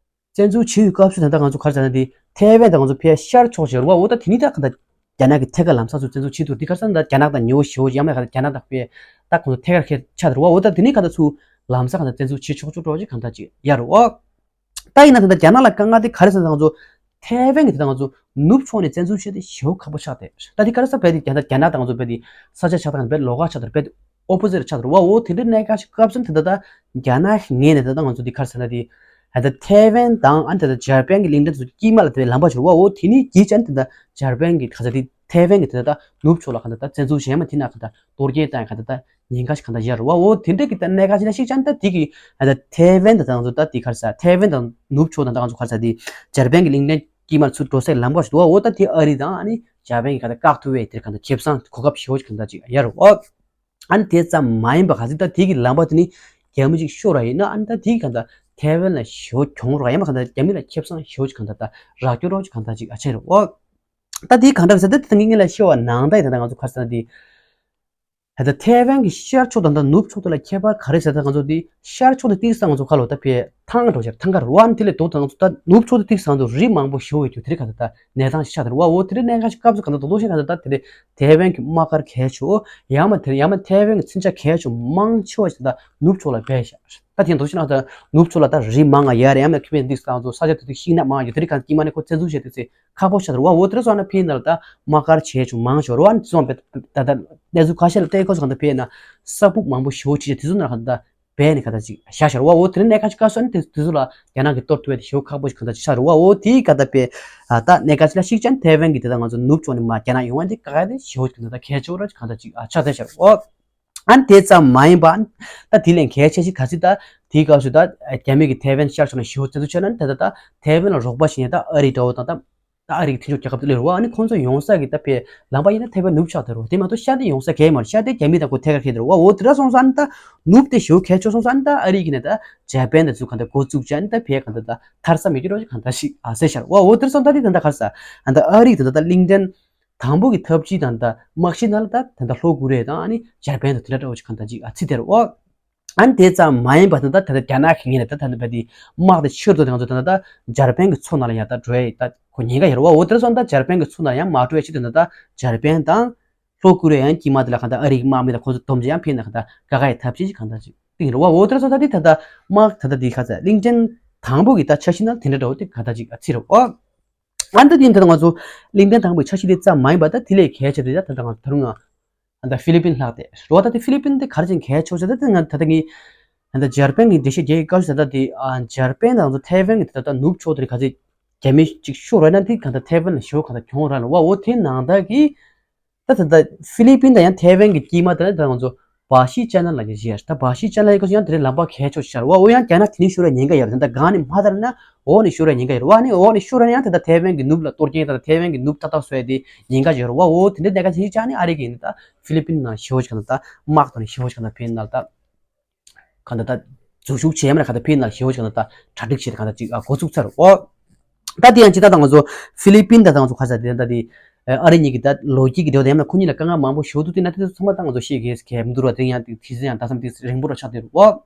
བཙན་འཛུལ་བྱེད་ཡོད་སྐབས་སུ་ད་ད་ང་ཚོ་ག་རེ་ཟ་ན་དེ་ཐའེ་ཝན་ད་ང་ཚོ་ཕེ་ཤར་ཕྱོགས་ཤར་བ། འོ་ད་དེ་ནི་ད་ག་ད་རྒྱ་ནག་གི་ཐད་ཀར་ལམ་སང་ཚུར་བཙན་འཛུལ་བྱེད་ཐུབ་དེ་ག་རེ་ཟ་ན་ད་རྒྱ་ནག་དང་ཉེ་བོ་ཞེ་བོ་ཡང་མེད་ག་ད་རྒྱ་ནག་དང་ཕེ་ད་ཁོང་ཚོ་ཐད་ཀར་ཁེ་ཆགས་དེ་རུ་བ། འོ་ད་དེ་ནི་ག་ད་ཚུར་ལམ་སང་ག་ད་བཙན་འཛུལ་བྱེད་ཆོག་ཆོག་འགྲོ་ཅིག་གང་ད་ཅིག་ཡར་བ། ད་ཡིན་ན་ད་ལྟ་རྒྱ་ནག་ལ་དཀའ་ངལ་དེ་ག་རེ་ཟེར་ན་ང་ཚོ་ཐའེ་ཝན་གྱི་ད་ལྟ་ང་ཚོ་ནུབ་ཕྱོགས་ནས་བཙན་འཛུལ་བྱས་ཏེ་ཞེ་པོ་ཁག་པོ་ཆགས་ཏེ། ད་དེ་ག་རེ་ཟེར་བས་དེ་རྒྱ་ནག་རྒྱ་ནག་དང་ང་ཚོ་བས་དེ་ས་ཆ་ཆགས་སྟངས་བས་ལོགས་ཀ་ཆགས་ཏེ་བས་ཨོ་པོ་ཟིཊ་ཆགས་ཏེ་རུ་བ། འོ་དེ་འདྲའི་གནད་འགག་ཞིག་སྐབས་སུ་ད་ལྟ་ད་རྒྱ་ནག་གི་ངོས་ནས་ད་ལྟ་ང་ཚོ་དེ་ག་རེ་ཟེར་ན་དེ་ད་ལྟ་ཐའེ་ཝན་དང་ཨ་ནི་ད་ལྟ་འཇར་པན་གྱི་གླིང་ཕྲན་ཚོ་དཀྱིལ་མ་ལ་དེ་བས་ལམ་པ་ཞིག་རུ་བ། འོ་དེ་ནི་གྱིས་ཅན་དེ་ད་འཇར་པན་གྱི་ག་ཚ་དེ་ཐའེ་ཝན་གྱི་དེ་ད་ནུབ་ཕྱོགས་ལ་ག་ད་ད་བཙན་འཛུལ་བྱས་མ་དེ་ན་ག་ད་གཏོར་སྐྱོན་བཏང་ག་ད་ད་ཉེན་ཁ་ཞིག་གང་ལྟར་ཡོད་རེད་བ། འོ་དེ་འདྲ་གི་ད་གནད་འགག་ཅིག་ན་གཞིས་ཆགས་ད་དེ་གི་ཨ་ད་ཐའེ་ཝན་དང་ད་ང་ཚོ་ད་དེ་ག་རེ་ཟེར་ཐའེ་ཝན་དང་ནུབ་ཕྱོགས་དང་ད་ང་ཚོ་ག་རེ་ཟེར་དེ་འཇར་པན་གྱི་གླིང་ཕྲན་དཀྱིལ་མར་ཚུར་འགྲོ་སའི་ལམ་ཁ་ཞིག་འདུག་འོ་ད་དེ་ཨ་རི་དང་ཨ་ནི་འཇར་པན་གྱི་ག་ད་བཀག་ཐུབ་པའི་དེར་ག་ད་ཁེ་བཟང་གོ་སྐབས་ཞེ་པོ་ཞིག་ག་ད་ཅིག་ཡོད་རེད་བ། ཨ་ནི་དེ་ཙམ་མ་ཡིན་པ་ག་ཚོད་ད་དེ་གི་ལམ་པ་དེ་ནི་རྒྱ་མི་ཅིག་ཤོར་བ་ཡིན་ན་ཨ་ནི་ད་དེ་གི་ག་ད་ཐའེ་ཝན་ལ་ཞེ་པོ་གྱོང་རག་ཡང་མ་ག་ད་རྒྱ་མི་ལ་ཁེ་བཟང་ཞེ་པོ་ཞིག་ག་ད་རག་རྒྱུ་རོགས་ཅིག་ག་ད་ཅིག་ཨ་ཆེ་རེད་བ། ད་དེ་གང་འདྲ་ཟེར་ད་དེ་ད་ངས་ལ་ཤེས་པ་ནང་ད་ཡིན་ད་ང་ཚོ་ག་རེ་ཟེར་ན་དེ། ད་ལྟ་ཐའེ་ཝན་གྱི་ཤར་ཕྱོགས་དང་ད་ནུབ་ཕྱོགས་དེ་ལ་ཁྱད་པར་ག་རེ་ཟེར་ད་ང་ཚོ་དེ་ཤར་ཕྱོགས་དེ་ཏིག་སང་ང་ཚོ་ཁ་ལོ་ད་ཕེ་ཐང་འགྲོ་ཤར་ཐང་ཁ་རུ་བ་ཨ་ནི་དེ་ལས་ལྡོག་ད་ང་ཚོ་ད་ནུབ་ཕྱོགས་དེ་ཏིག་སང་དུ་རི་མང་པོ་ཞེ་པོ་ཡོད་རྒྱུ་དེ་རིགས་ག་ད་ད་གནས་སྟངས་ཤིག་ཆགས་དེ་རུ་བ། འོ་དེ་རིགས་གནད་འགག་ཞིག་སྐབས་སུ་ག་ད་ད་ལྟོ་ཤིག་ག་ད་ད་དེ་རིགས་ཐའེ་ཝན་གྱི་དམག་སྒར་གལ་ཆེ་ཡང་མ་དེ་ཡང་མ་ཐའེ་ཝན་གྱི་མཚོན་ཆ་གལ་ཆེ་མང་ཆེ་བ་ཞིག་ད་ནུབ་ཕྱོགས་ལ་སྦས་ཤག་ད་དེ་ལྟོ་ཤིག་ན་ད་ནུབ་ཕྱོགས་ལ་ད་རི་མང་ང་ཡར་ཡང་མ་ཁེ་ཕན་ཏིག་སང་ཚོ་ས་ཆ་དེ་དུ་ཤིང་ནགས་མང་ཡོད་དེ་རིགས་ག་དཀྱིལ་མ་ནས་ཁོ་བཙན་འཛུལ་བྱས་ཏེ་ཚེ། ཁག་པོ་ཆགས་འདུག་བ། འོ་དེ་འདྲ་སོང་ན་ཕི་ནང་ལ་ད་དམག་སྒར་བྱས་བྱུང་མང་ཤོར་བ་ནི་སོང་བས་ད་ད་གནས་ཚུལ་ཁ་ཤས་ལ་བལྟས་ཁོ་ཚོ་གང་ལྟར་ཕི་ན་ས་སྦུག་མང་པོ་ཞེ་པོ་ཅིག་བྱས་དེ་ཚོ་ནང་གང་ལྟར་སྦས་ནས་གང་ལྟར་ཅིག་བཞག་ཤར་བ། འོ་དེ་འདྲ་གནད་འགག་ཅིག་བཀག་སོང་ནི་དེ་དེ་ཚོ་ལ་རྒྱ་ནག་གིས་གཏོར་ཐུབ་པའི་དེ་ཞེ་པོ་ཁག་པོ་ཞིག་གང་ལྟར་ཅིག་ཆགས་རེད་བ། འོ་དེའི་གང་ལྟར་པས་ད་གནད་འགག་ཅིག་ལ་གཞིགས་ཀྱང་ཐའེ་ཝན་གྱི་དེ་ད་ང་ཚོ་ནུབ་ཕྱོགས་ནས་མ་རྒྱ་ནག་ཡོང་བ་དེ་ག་ག་དེ་ཞེ་པོ་ཅིག་གང་ལྟར་གལ་ཆེ་བོ་ར་ཅིག་གང་ལྟར་ཅིག་ཆགས་བསྡད་ཤར་བ། ཨ་ནི་དེ་ཙམ་མ་ཡིན་པ་ཨ་ནི་ད་དེ་ལས་གལ་ཆེ་ཞིག་ག་ཚོད་ད་དེའི་སྐབས་སུ་ད་རྒྱ་མི་གིས་ཐའེ་ཝན་ཤར་ཕྱོགས་ནས་ཞེ་པོ་བཙན་འཛུལ་བྱས་ན་ནི་ད་ད་ད་ཐའེ་ཝན་ལ་རོགས་པ་བྱེད་མཁན་ད་ཨ་རི་འདྲ་བོ་དང་ད་ད་ཨ་རི་གི་མཐུན་ཕྱོགས་རྒྱལ་ཁབ་དེ་སླེབས་རེད་བ། ཨ་ནི་ཁོང་ཚོ་ཡོང་ས་གི་ད་ཕེ་ལམ་པ་ཡིན་ན་ཐའེ་ཝན་ནུབ་ཆགས་དེ་རེད་བ། དེ་མ་གཏོགས་ཤར་དེ་ཡོང་ས་གལ་མ་རེད། ཤར་དེ་རྒྱ་མི་དང་ཁོ་ཐད་ཀར་འཁེལ་དེ་རེད་བ། འོ་དེ་འདྲ་སོང་ཙང་ཨ་ནི་ད་ནུབ་དེ་ཞེ་པོ་གལ་ཆེ་སོང་ཙང་ཨ་ནི་ད་ཨ་རི་གི་ནས་ད་འཇར་པན་དང་ཚུར་གང་ད་འགོ་བཙུགས་བྱས་ཨ་ནི་ད་ཕེ་གང་ད་ད་ཐར་ས་མེད་ཀྱི་རོགས་ཅིག་གང་ད་ཞིག་ཨ་ཟེར་ཤར་བ། འོ་དེ་འདྲ་སོང་ད་དེ་ད་ད་ག་རེ་ཟ་ཨ་ད་ཨ་རི་གི་ད་ད་ད་གླིང་ཕྲན་དང་པོ་གི་འཐབ་ཇུས་དང་ད་དམག་ཤེད་ནང་ལ་ད་ད་ལྷོ་ཀོ་རི་ཡ་དང་ཨ་ནི་འཇར་པན་དང་དེ་འདྲ་འདྲ་བོ་ཅིག་གང་ད་ཅིག་ཨ་ཚིག་དེ་རེད་བ། ཨ་ནི་དེ་ཙམ་མ་ཡིན་པ་ད་ད་ད་རྒྱ་ནག་གི་ངོས་ནས་ད་ད་ད་དམག་དེ་ཆེར་དུ་ང་ཚོ་ད་ད་འཇར་པན་གྱི་མཚོ་ནང་ལ་ཡང་ད་འགྲོ་ཡ་ད་ཁོ་ཉེན་ཁ་ཡོད་རེད་བ། འོ་དེ་འདྲ་སོང་ད་འཇར་པན་གྱི་མཚོ་ནང་ཡང་མ་འགྲོ་ཡ་ཆེད་དུ་ད་ད་འཇར་པན་དང་ལྷོ་ཀོ་རི་ཡ་ཡང་དཀྱིལ་མ་དེ་ལ་གང་ད་ཨ་རི་གི་དམག་མི་དང་ཁོ་ཚོ་སྡོམ་བྱས་ཡང་ཕེ་ན་གང་ད་དགའ་དགའ་ཡི་ཐབས་ཤེས་ཅིག་གང་ད་ཅིག་བཏིང་རེད་བ། འོ་དེ་འདྲ་སོང་ད་དེ་ད་ད་དམག་ད་ད་དེ་ག་ཚ་གླིང་ཕྲན་དང་པོ་གི་ད་འཆར་གཞི་ནང་དེ་འདྲ་འདྲ་བོ་དེ་ག་ད་ཅིག་ཨ་ཚིག་རེད་བ། ཨ་ནི་ད་དེ་ད་ང་ཚོ་གླིང་ཕྲན་དང་པོའི་འཆར་གཞི་དེ་ཙམ་མ་ཡིན་པ་ད་དེ་ལས་གལ་ཆེ་དེ་ད་ད་ང་ད་རུང་ང་ད་ཧྥི་ལི་པིན་ལྷག་དེ་རོ། ད་དེ་ཧྥི་ལི་པིན་དེ་ག་རེ་ཅན་གལ་ཆེ་ཆེ་ད་དེ་ང་ད་ད་ངས་ད་འཇར་པན་གྱི་འགྲེལ་བཤད་རྒྱག་གི་སྐབས་སུ་ད་ད་དེ་འཇར་པན་དང་ང་ཚོ་ཐའེ་ཝན་གྱི་ད་ད་ནུབ་ཕྱོགས་དེ་ག་ཚོད་རྒྱ་མི་ཅིག་ཤོར་བ་ན་དེ་ག་ད་ཐའེ་ཝན་ལ་ཞེ་པོ་ག་ད་གྱོང་རག་ལ་བ། འོ་དེ་ནང་ད་གི་ད་ད་ད་ཧྥི་ལི་པིན་དང་ཡང་ཐའེ་ཝན་གྱི་དཀྱིལ་མ་དེ་ད་ང་ཚོ་ བ་ཤི་ཅན་ལ་ཡང་བཞེས། ད་བ་ཤི་ཅན་ལ་ཡང་ཡང་དེ་རིང་ལམ་པ་གལ་ཆེ་ཤར་བ། འོ་ཡང་རྒྱ་ནག་དེ་ནས་ཤོར་བའི་ཉེན་ཁ་ཡོད་རེད། ད་སྒང་ནས་མ་ཐར་ན་འོག་ནས་ཤོར་བའི་ཉེན་ཁ་ཡོད་རེད་བ། ཨ་ནི་འོག་ནས་ཤོར་ན་ཡང་ད་ལྟ་ཐའེ་ཝན་གྱི་ནུབ་ལ་གཏོར་སྐྱོན་དང་ཐའེ་ཝན་གྱི་ནུབ་ཏག་ཏག་བཟོས་ཏེ་ཉེན་ཁ་ཡོད་རེད་བ། འོ་དེ་འདྲའི་གནད་འགག་ཅིག་ཅང་ནི་ཨ་རི་གི་ནི་ད་ཧྥི་ལི་པིན་ནང་ཞེ་པོ་ཅིག་ག་ད་དམག་དང་ནི་ཞེ་པོ་ཅིག་ག་ད་ཕན་ནང་ད་ག་ད་ད་འཛུལ་ཞུགས་བྱས་མ་རེད། ག་ད་ཕན་ནང་ཞེ་པོ་ཅིག་ག་ད་གྲ་སྒྲིག་བྱས་ཏེ་ག་ད་ཅིག་འགོ་ཚུགས་ཚར། འོ། ད་དེ་ཡང་ཅི་ད་ད་ང་ཚོ་ཧྥི་ལི་པིན་ད་ད་ང་ཚོ་ཁ་ས་དེ་ད་དེ་ཨ་རི་གཉིས་ཀྱི་ད་ལོ་རྒྱུས་ཀྱི་འབྲེལ་བ་དང་ཡང་ན་ཁོ་གཉིས་ལ་དཀའ་ངལ་མང་པོ་ཞེ་པོ་འདུག་དེ་ན་དེ་ཚོ་ཚང་མ་ད་ང་ཚོ་ཤེས་དགོས་གལ་མི་འདུག་ར། དེ་ཡང་དེ་དུས་ཚོད་ཡང་ད་ཙམ་དེ་རིང་པོ་ར་ཆགས་བསྡད་རེད་བ།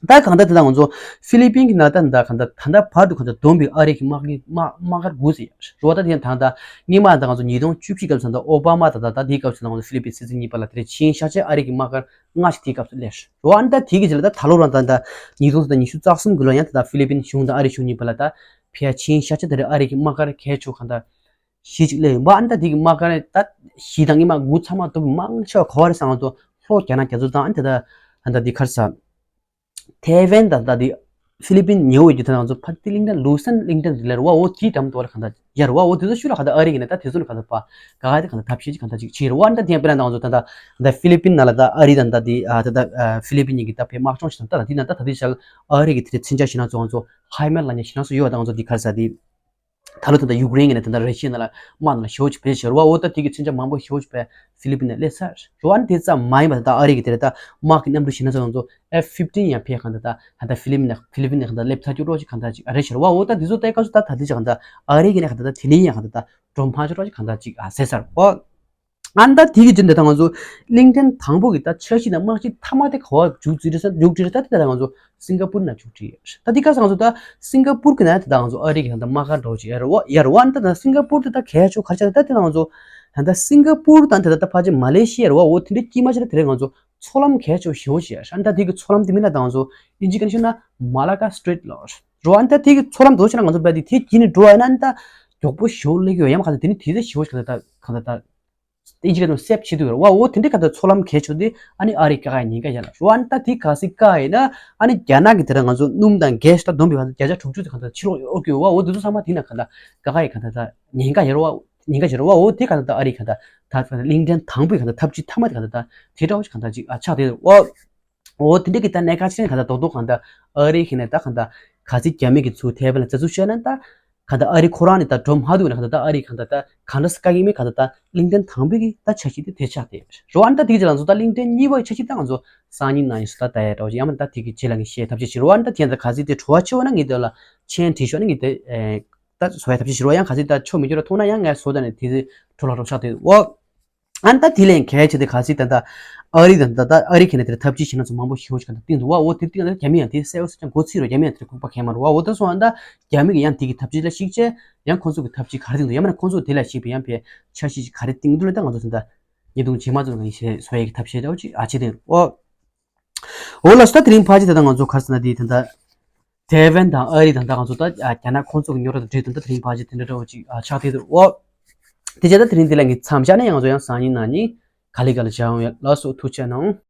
ད་གང་ལྟར་དེ་ད་ང་ཚོ་ཧྥི་ལི་པིན་གྱི་ནང་ད་ད་གང་ལྟར་ད་ལྟ་བར་དུ་གང་ལྟར་བསྡོམས་པའི་ཨ་རི་གི་དམག་གི་དམག་དམག་སྒར་དགུ་ཙམ་ཡོད་རེད་བ། ད་དེ་ཡང་ད་ད་སྔོན་མ་ད་ང་ཚོ་ཉིས་སྟོང་བཅུ་བཞི་སྐབས་སུ་ད་ཨོ་བྷ་མ་ད་ད་ད་དེའི་སྐབས་སུ་ད་ང་ཚོ་ཧྥི་ལི་པིན་སྲིད་འཛིན་གཉིས་བར་ལ་དེ་རེད་ཕྱིན་ཤག་ཅེ་ཨ་རི་གི་དམག་སྒར་ལྔ་ཞིག་དེའི་སྐབས་སུ་སླེབས་རེད་བ། ཨ་ནི་ད་དེ་གི་རྗེས་ལ་ད་ད་ལོ་རང་ད་ད་ཉིས་སྟོང་ཉི་ཤུ་རྩ་གསུམ་གི་ལོ་ཡང་ད་ད་ཧྥི་ལི་པིན་གཞུང་དང་ཨ་རི་གཞུང་གཉིས་བར་ལ་ད་ཕེ་ཡ་ཕྱིན་ཤག་ཅེ་ད་རེད། ཨ་རི་གི་དམག་སྒར་གལ་ཆེ་གང་ད་བཞི་ཅིག་སླེབས་ཡོད་པ། ཨ་ནི་ད་དེ་གི་དམག་སྒར་ད་བཞི་དང་ཉི་མ་དགུ་ཚང་མ་བསྡོམས་མང་ཆེ་བ་ག་བ་རེད་ཟེར་ང་ཚོ་ལྷོ་རྒྱ་ནག་རྒྱ་མཚོ་དང་ཨ་ནི་ད་ད་ད་འདི་ག་རེ་ཟེར། ཐའེ་ཝན་དང་ད་འདི་ཧྥི་ལི་པིན་ཉེ་བོ་ཡོད་ཀྱི་ད་ང་ཚོ་ཕ་ཏི་གླིང་ཏན་ལུ་སན་གླིང་ཏན་དེ་ལ་རེད་བ། འོ་དེའི་འགྲམ་དུ་བ་ལ་གང་ད་ཡར་བ། འོ་དེ་ཚོ་ཤུལ་ལ་གང་ད་ཨ་རི་གི་ནས་ད་དེ་ཚོ་ནས་གང་ད་པ་ག་ག་དེ་གང་ད་ཐབས་ཤེས་ཀྱི་གང་ད་ཅིག་བྱེད་རེད་བ། ཨ་ནི་ད་དེ་ཡང་དཔེར་ན་ད་ང་ཚོ་ད་ད་ད་ཧྥི་ལི་པིན་ནང་ལ་ད་ཨ་རི་དང་ད་འདི་ཨ་ད་ད་ཧྥི་ལི་པིན་གཉིས་ཀྱི་ད་ཕའི་དམག་སྦྱོང་ཞིག་དང་ད་ད་དེ་ན་ད་ད་དེ་ཆ་ཨ་རི་གི་དེ་འདྲའི་མཚོན་ཆ་ཞིག་ན་ཚོ་ང་ཚོ་ཧའི་མར་ལ་ཉེ་ཞིག་ན་ཚོ་ཡོད་ད་ང་ཚོ་འདི་ག་རེ་ཟེར་འདི། ད་ལོ་ད་ལྟ་ཡུཀ་རེན་གྱི་ནས་ད་ལྟ་ར་ཤི་ཡ་ནང་ལ་དམག་ནང་ལ་ཞེ་པོ་ཅིག་བེད་སྤྱད་རེད་བ། འོ་ད་དེ་གི་མཚོན་ཆ་མང་པོ་ཞེ་པོ་ཅིག་བེད་ཧྥི་ལི་པིན་ནས་སླེབས་ཚར་རེད་བ། ཨ་ནི་དེ་ཙམ་མ་ཡིན་པ་ད་ལྟ་ཨ་རི་གི་དེ་རེད་ད་དམག་གི་གནམ་གྲུ་ཞིག་ན་ཚོ་ང་ཚོ་ཨེཕ་ཕིབ་ཊིན་ཡང་ཕེ་གང་ད་ད་ད་ལྟ་ཧྥི་ལི་པིན་ནས་ཧྥི་ལི་པིན་ནས་གང་ད་སླེབས་ཚར་རྒྱུ་རོགས་ཅིག་གང་ད་ཅིག་ཨ་རི་ཤར་བ། འོ་ད་དེ་ཚོ་ལྟ་སྐབས་སུ་ད་ད་དེ་ཅིག་གང་ད་ཨ་རི་གི་ནས་གང་ད་ད་དེ་ནས་ཡང་གང་ད་ད་འགྲོ་མ་ཆོག་རོགས་ཅིག་གང་ད་ཅིག་ཨ་ཟེར་ཚར་བ། ཨ་ནི་ད་དེ་གི་རྗེས་འདི་ད་ང་ཚོ་གླིང་ཕྲན་དང་པོ་གི་ད་འཆར་གཞི་དང་དམག་སྤྱི་མཐའ་མ་དེ་ག་བ་མཇུག་སྒྲིལ་ས་མཇུག་སྒྲིལ་ས་དེ་ད་ང་ཚོ་སིང་ག་པུར་ན་མཇུག་སྒྲིལ་ཡོད་རེད། ད་དེ་ག་ས་ང་ཚོ་ད་སིང་ག་པུར་གི་ན་དེ་ད་ང་ཚོ་ཨ་རི་གི་ད་དམག་སྒར་འདྲ་བོ་ཅིག་ཡར་བ་ཡར་བ་ཨ་ནི་ད་ད་སིང་ག་པུར་དེ་ད་གལ་ཆེ་ག་རེ་ཆགས་ད་དེ་ད་ང་ཚོ་ད་ད་སིང་ག་པུར་དང་དེ་ད་ད་ཕལ་ཆེར་མ་ལེ་ཤི་ཡ་ཡར་བ་འོ་དེ་འདྲའི་དཀྱིལ་མ་ཅིག་ལ་དེ་རིང་ང་ཚོ་མཚོ་ལམ་གལ་ཆེ་ཞེ་པོ་ཅིག་ཡར་ཨ་ནི་ད་དེ་གི་མཚོ་ལམ་དེ་མིན་ན་ད་ང་ཚོ་ཨིན་ཇི་ག་ནས་ཤོད་ན་མ་ལ་ཀ་སི་ཊི་རེ་ཊི་ལ་རེད་བ། ཨ་ནི་ད་དེ་གི་མཚོ་ལམ་དེ་ཚོ་ཆ་ན་ང་ཚོ་བས་དེ་དེ་དཀྱིལ་ནས་འགྲོ་བ་ཡིན་ན་ཨ་ནི་ད་མགྱོགས་པོ་ཞེ་པོ་སླེབས་ཀྱི་ཡོད་ཡ་མ་ག་ཚོད་དེ་ནི་དེ་ཚོ་ཞེ་པོ་ཅིག་ད་ད་ག་ད་ད། ཨིན་ཇི་ག་ནས་སེབ་བྱེད་དུ་ཡོད་རེད་བ། འོ་དེ་འདྲའི་ག་ད་མཚོ་ལམ་གལ་ཆེ་དེ་ཨ་ནི་ཨ་རི་བཀག་ཡ་ཉེན་ཁ་ཡོད་ལ་རེད་བ། ཨ་ནི་ད་དེ་ག་སྲིད་བཀག་ཡིན་ན་ཨ་ནི་རྒྱ་ནག་གི་དེ་ར་ང་ཚོ་སྣུམ་དང་གྷེ་སི་ད་བསྡོམས་པའི་ག་ད་བརྒྱ་ཆ་དྲུག་ཅུ་དེ་ག་ད་ཕྱིར་ལོག་ཡོད་ཀྱི་ཡོད་བ། འོ་དེ་ཚོ་ཚང་མ་དེ་ན་ག་ད་བཀག་ཡ་ག་ད་ད་ཉེན་ཁ་ཡོད་རེད་བ། ཉེན་ཁ་ཡོད་རེད་བ། འོ་དེ་ག་ད་ད་ཨ་རི་ག་ད་ད་གླིང་ཕྲན་དང་པོའི་ག་ད་ཐབས་ཇུས་མཐའ་མ་དེ་ག་ད་ད་དེ་འདྲ་བོ་ཞིག་ག་ད་ཅིག་ཨ་ཆགས་དེ་འོ། འོ་དེ་འདྲ་གི་ད་གནད་འགག་ཅིག་ནི་ག་ད་རྡོག་རྡོག་གང་ད་ཨ་རི་གི་ནས་ད་གང་ད་ག་ཚིག་རྒྱ་མི་གི་ཚུར་ཐེ་ཝན་ལ་རྩ་འཛུགས་བྱས་ན་ད་གང་ད་ཨ་རི་ཁོ་རང་ནི་ད་འགྲོ་མ་ཐུབ་ན་གང་ད་ད་ཨ་རི་གང་ད་ད་གང་འདྲ་སེ་བཀག་གི་མེད་གང་ད་ད་གླིང་ཕྲན་དང་པོའི་གི་ད་འཆར་གཞི་དེ་དེ་ཆགས་ཏེ་རེད་བ། ཨ་ནི་ད་དེ་གི་རྗེས་ལ་ང་ཚོ་ད་གླིང་ཕྲན་གཉིས་པ་གི་འཆར་གཞི་ད་ང་ཚོ་སང་ཉིན་གནངས་ཉིན་སུ་ད་ད་ཡ་འདྲ་བོ་ཅིག་ཡང་མིན་ད་དེ་གི་རྗེས་ལ་ངས་བཤད་ཐབས་ཤེས་བྱེད་རོགས། ཨ་ནི་ད་དེ་ཡང་ད་ག་ཚིག་དེ་བྲོ་བ་ཆེ་བ་ན་ངས་དེ་ལ་མཆན་བྲིས་ཤོག་ཨ་ནི་ངས་དེ་ད་བཟོ་ཡ་ཐབས་ཤེས་བྱེད་རོགས། ཡང་ག་ཚིག་ད་ཆོ་མི་འགྱུར་བ་མཐོང་ན་ཡང་ངས་བཟོ་ད་ནས་དེ་བྲོ་ལ་འགྲོ་ཆགས་ཏེ་འོ། ཨ་ནི་ད་དེ་ལས་གལ་ཆེ་དེ་ག་ཚིག་ད་ལྟ་ཨ་རི་དང་ད་ལྟ་ཨ་རི་ཁེ་ན་དེར་ཐབས་ཇུས་བྱེད་ན་ཚོ་མང་པོ་ཞེ་པོ་ཞིག་ག་ད་བཏིང་འདུག་བ། འོ་དེ་བཏིང་ན་རྒྱ་མི་ཡང་དེ་གསལ་བོ་གསལ་རྐྱང་མགོ་ཚིག་རོ། རྒྱ་མི་ཡང་དེར་ཁུག་པ་ཁེལ་མ་རུ་བ། འོ་ད་སོང་ཨ་ད་རྒྱ་མི་གི་ཡང་དེ་གི་ཐབས་ཇུས་ལ་གཞིགས་བྱས་ཡང་ཁོང་ཚོ་གི་ཐབས་ཇུས་ག་རེ་བཏིང་འདུག་ཡང་མིན་ན་ཁོང་ཚོ་དེ་ལ་གཞིགས་པའི་ཡང་ཕའི་འཆར་གཞི་ཞིག་ག་རེ་བཏིང་འདུག་ལ་ད་ང་ཚོ་ད་ལྟ་ཉེ་དུང་རྗེས་མ་ཚོ་ནང་བཞིན་བཟོ་ཡས་ཀྱི་ཐབས་ཤེས་འདྲ་བོ་ཅིག་ཨ་བྱེད་དེ་འོ། འོ་ལགས་སོ། ད་དེ་རིང་ཕལ་ཆེར་ད་ལྟ་ང་ཚོ་ག་རེ་ཟེར་ན་དེ་ད་ལྟ་ཐའེ་ཝན་དང་ཨ་རི་དང་ད་ང་ཚོ་ད་རྒྱ་ནག་ཁོང་ཚོ་གི་རྙོག་དྲ་དང་འབྲེལ་དུ་ད་དེ་རིང་ཕལ་ཆེར་དེ་འདྲ་འདྲ་བོ་ཅིག་ཨ་ཆགས་བསྡད་འདུག་འོ། དེ་བྱས་ད་དེ་རིང་འདི་ལ་ངས་མཚམས་བཞག་ནས་ང་ཚོ་ཡང་སང་ཉིན་གནངས་ཉིན་ག་ལེ་ག་ལེ་མཇལ་ཡོང་ཡ། ལགས་སོ། ཐུགས་རྗེ་གནང་།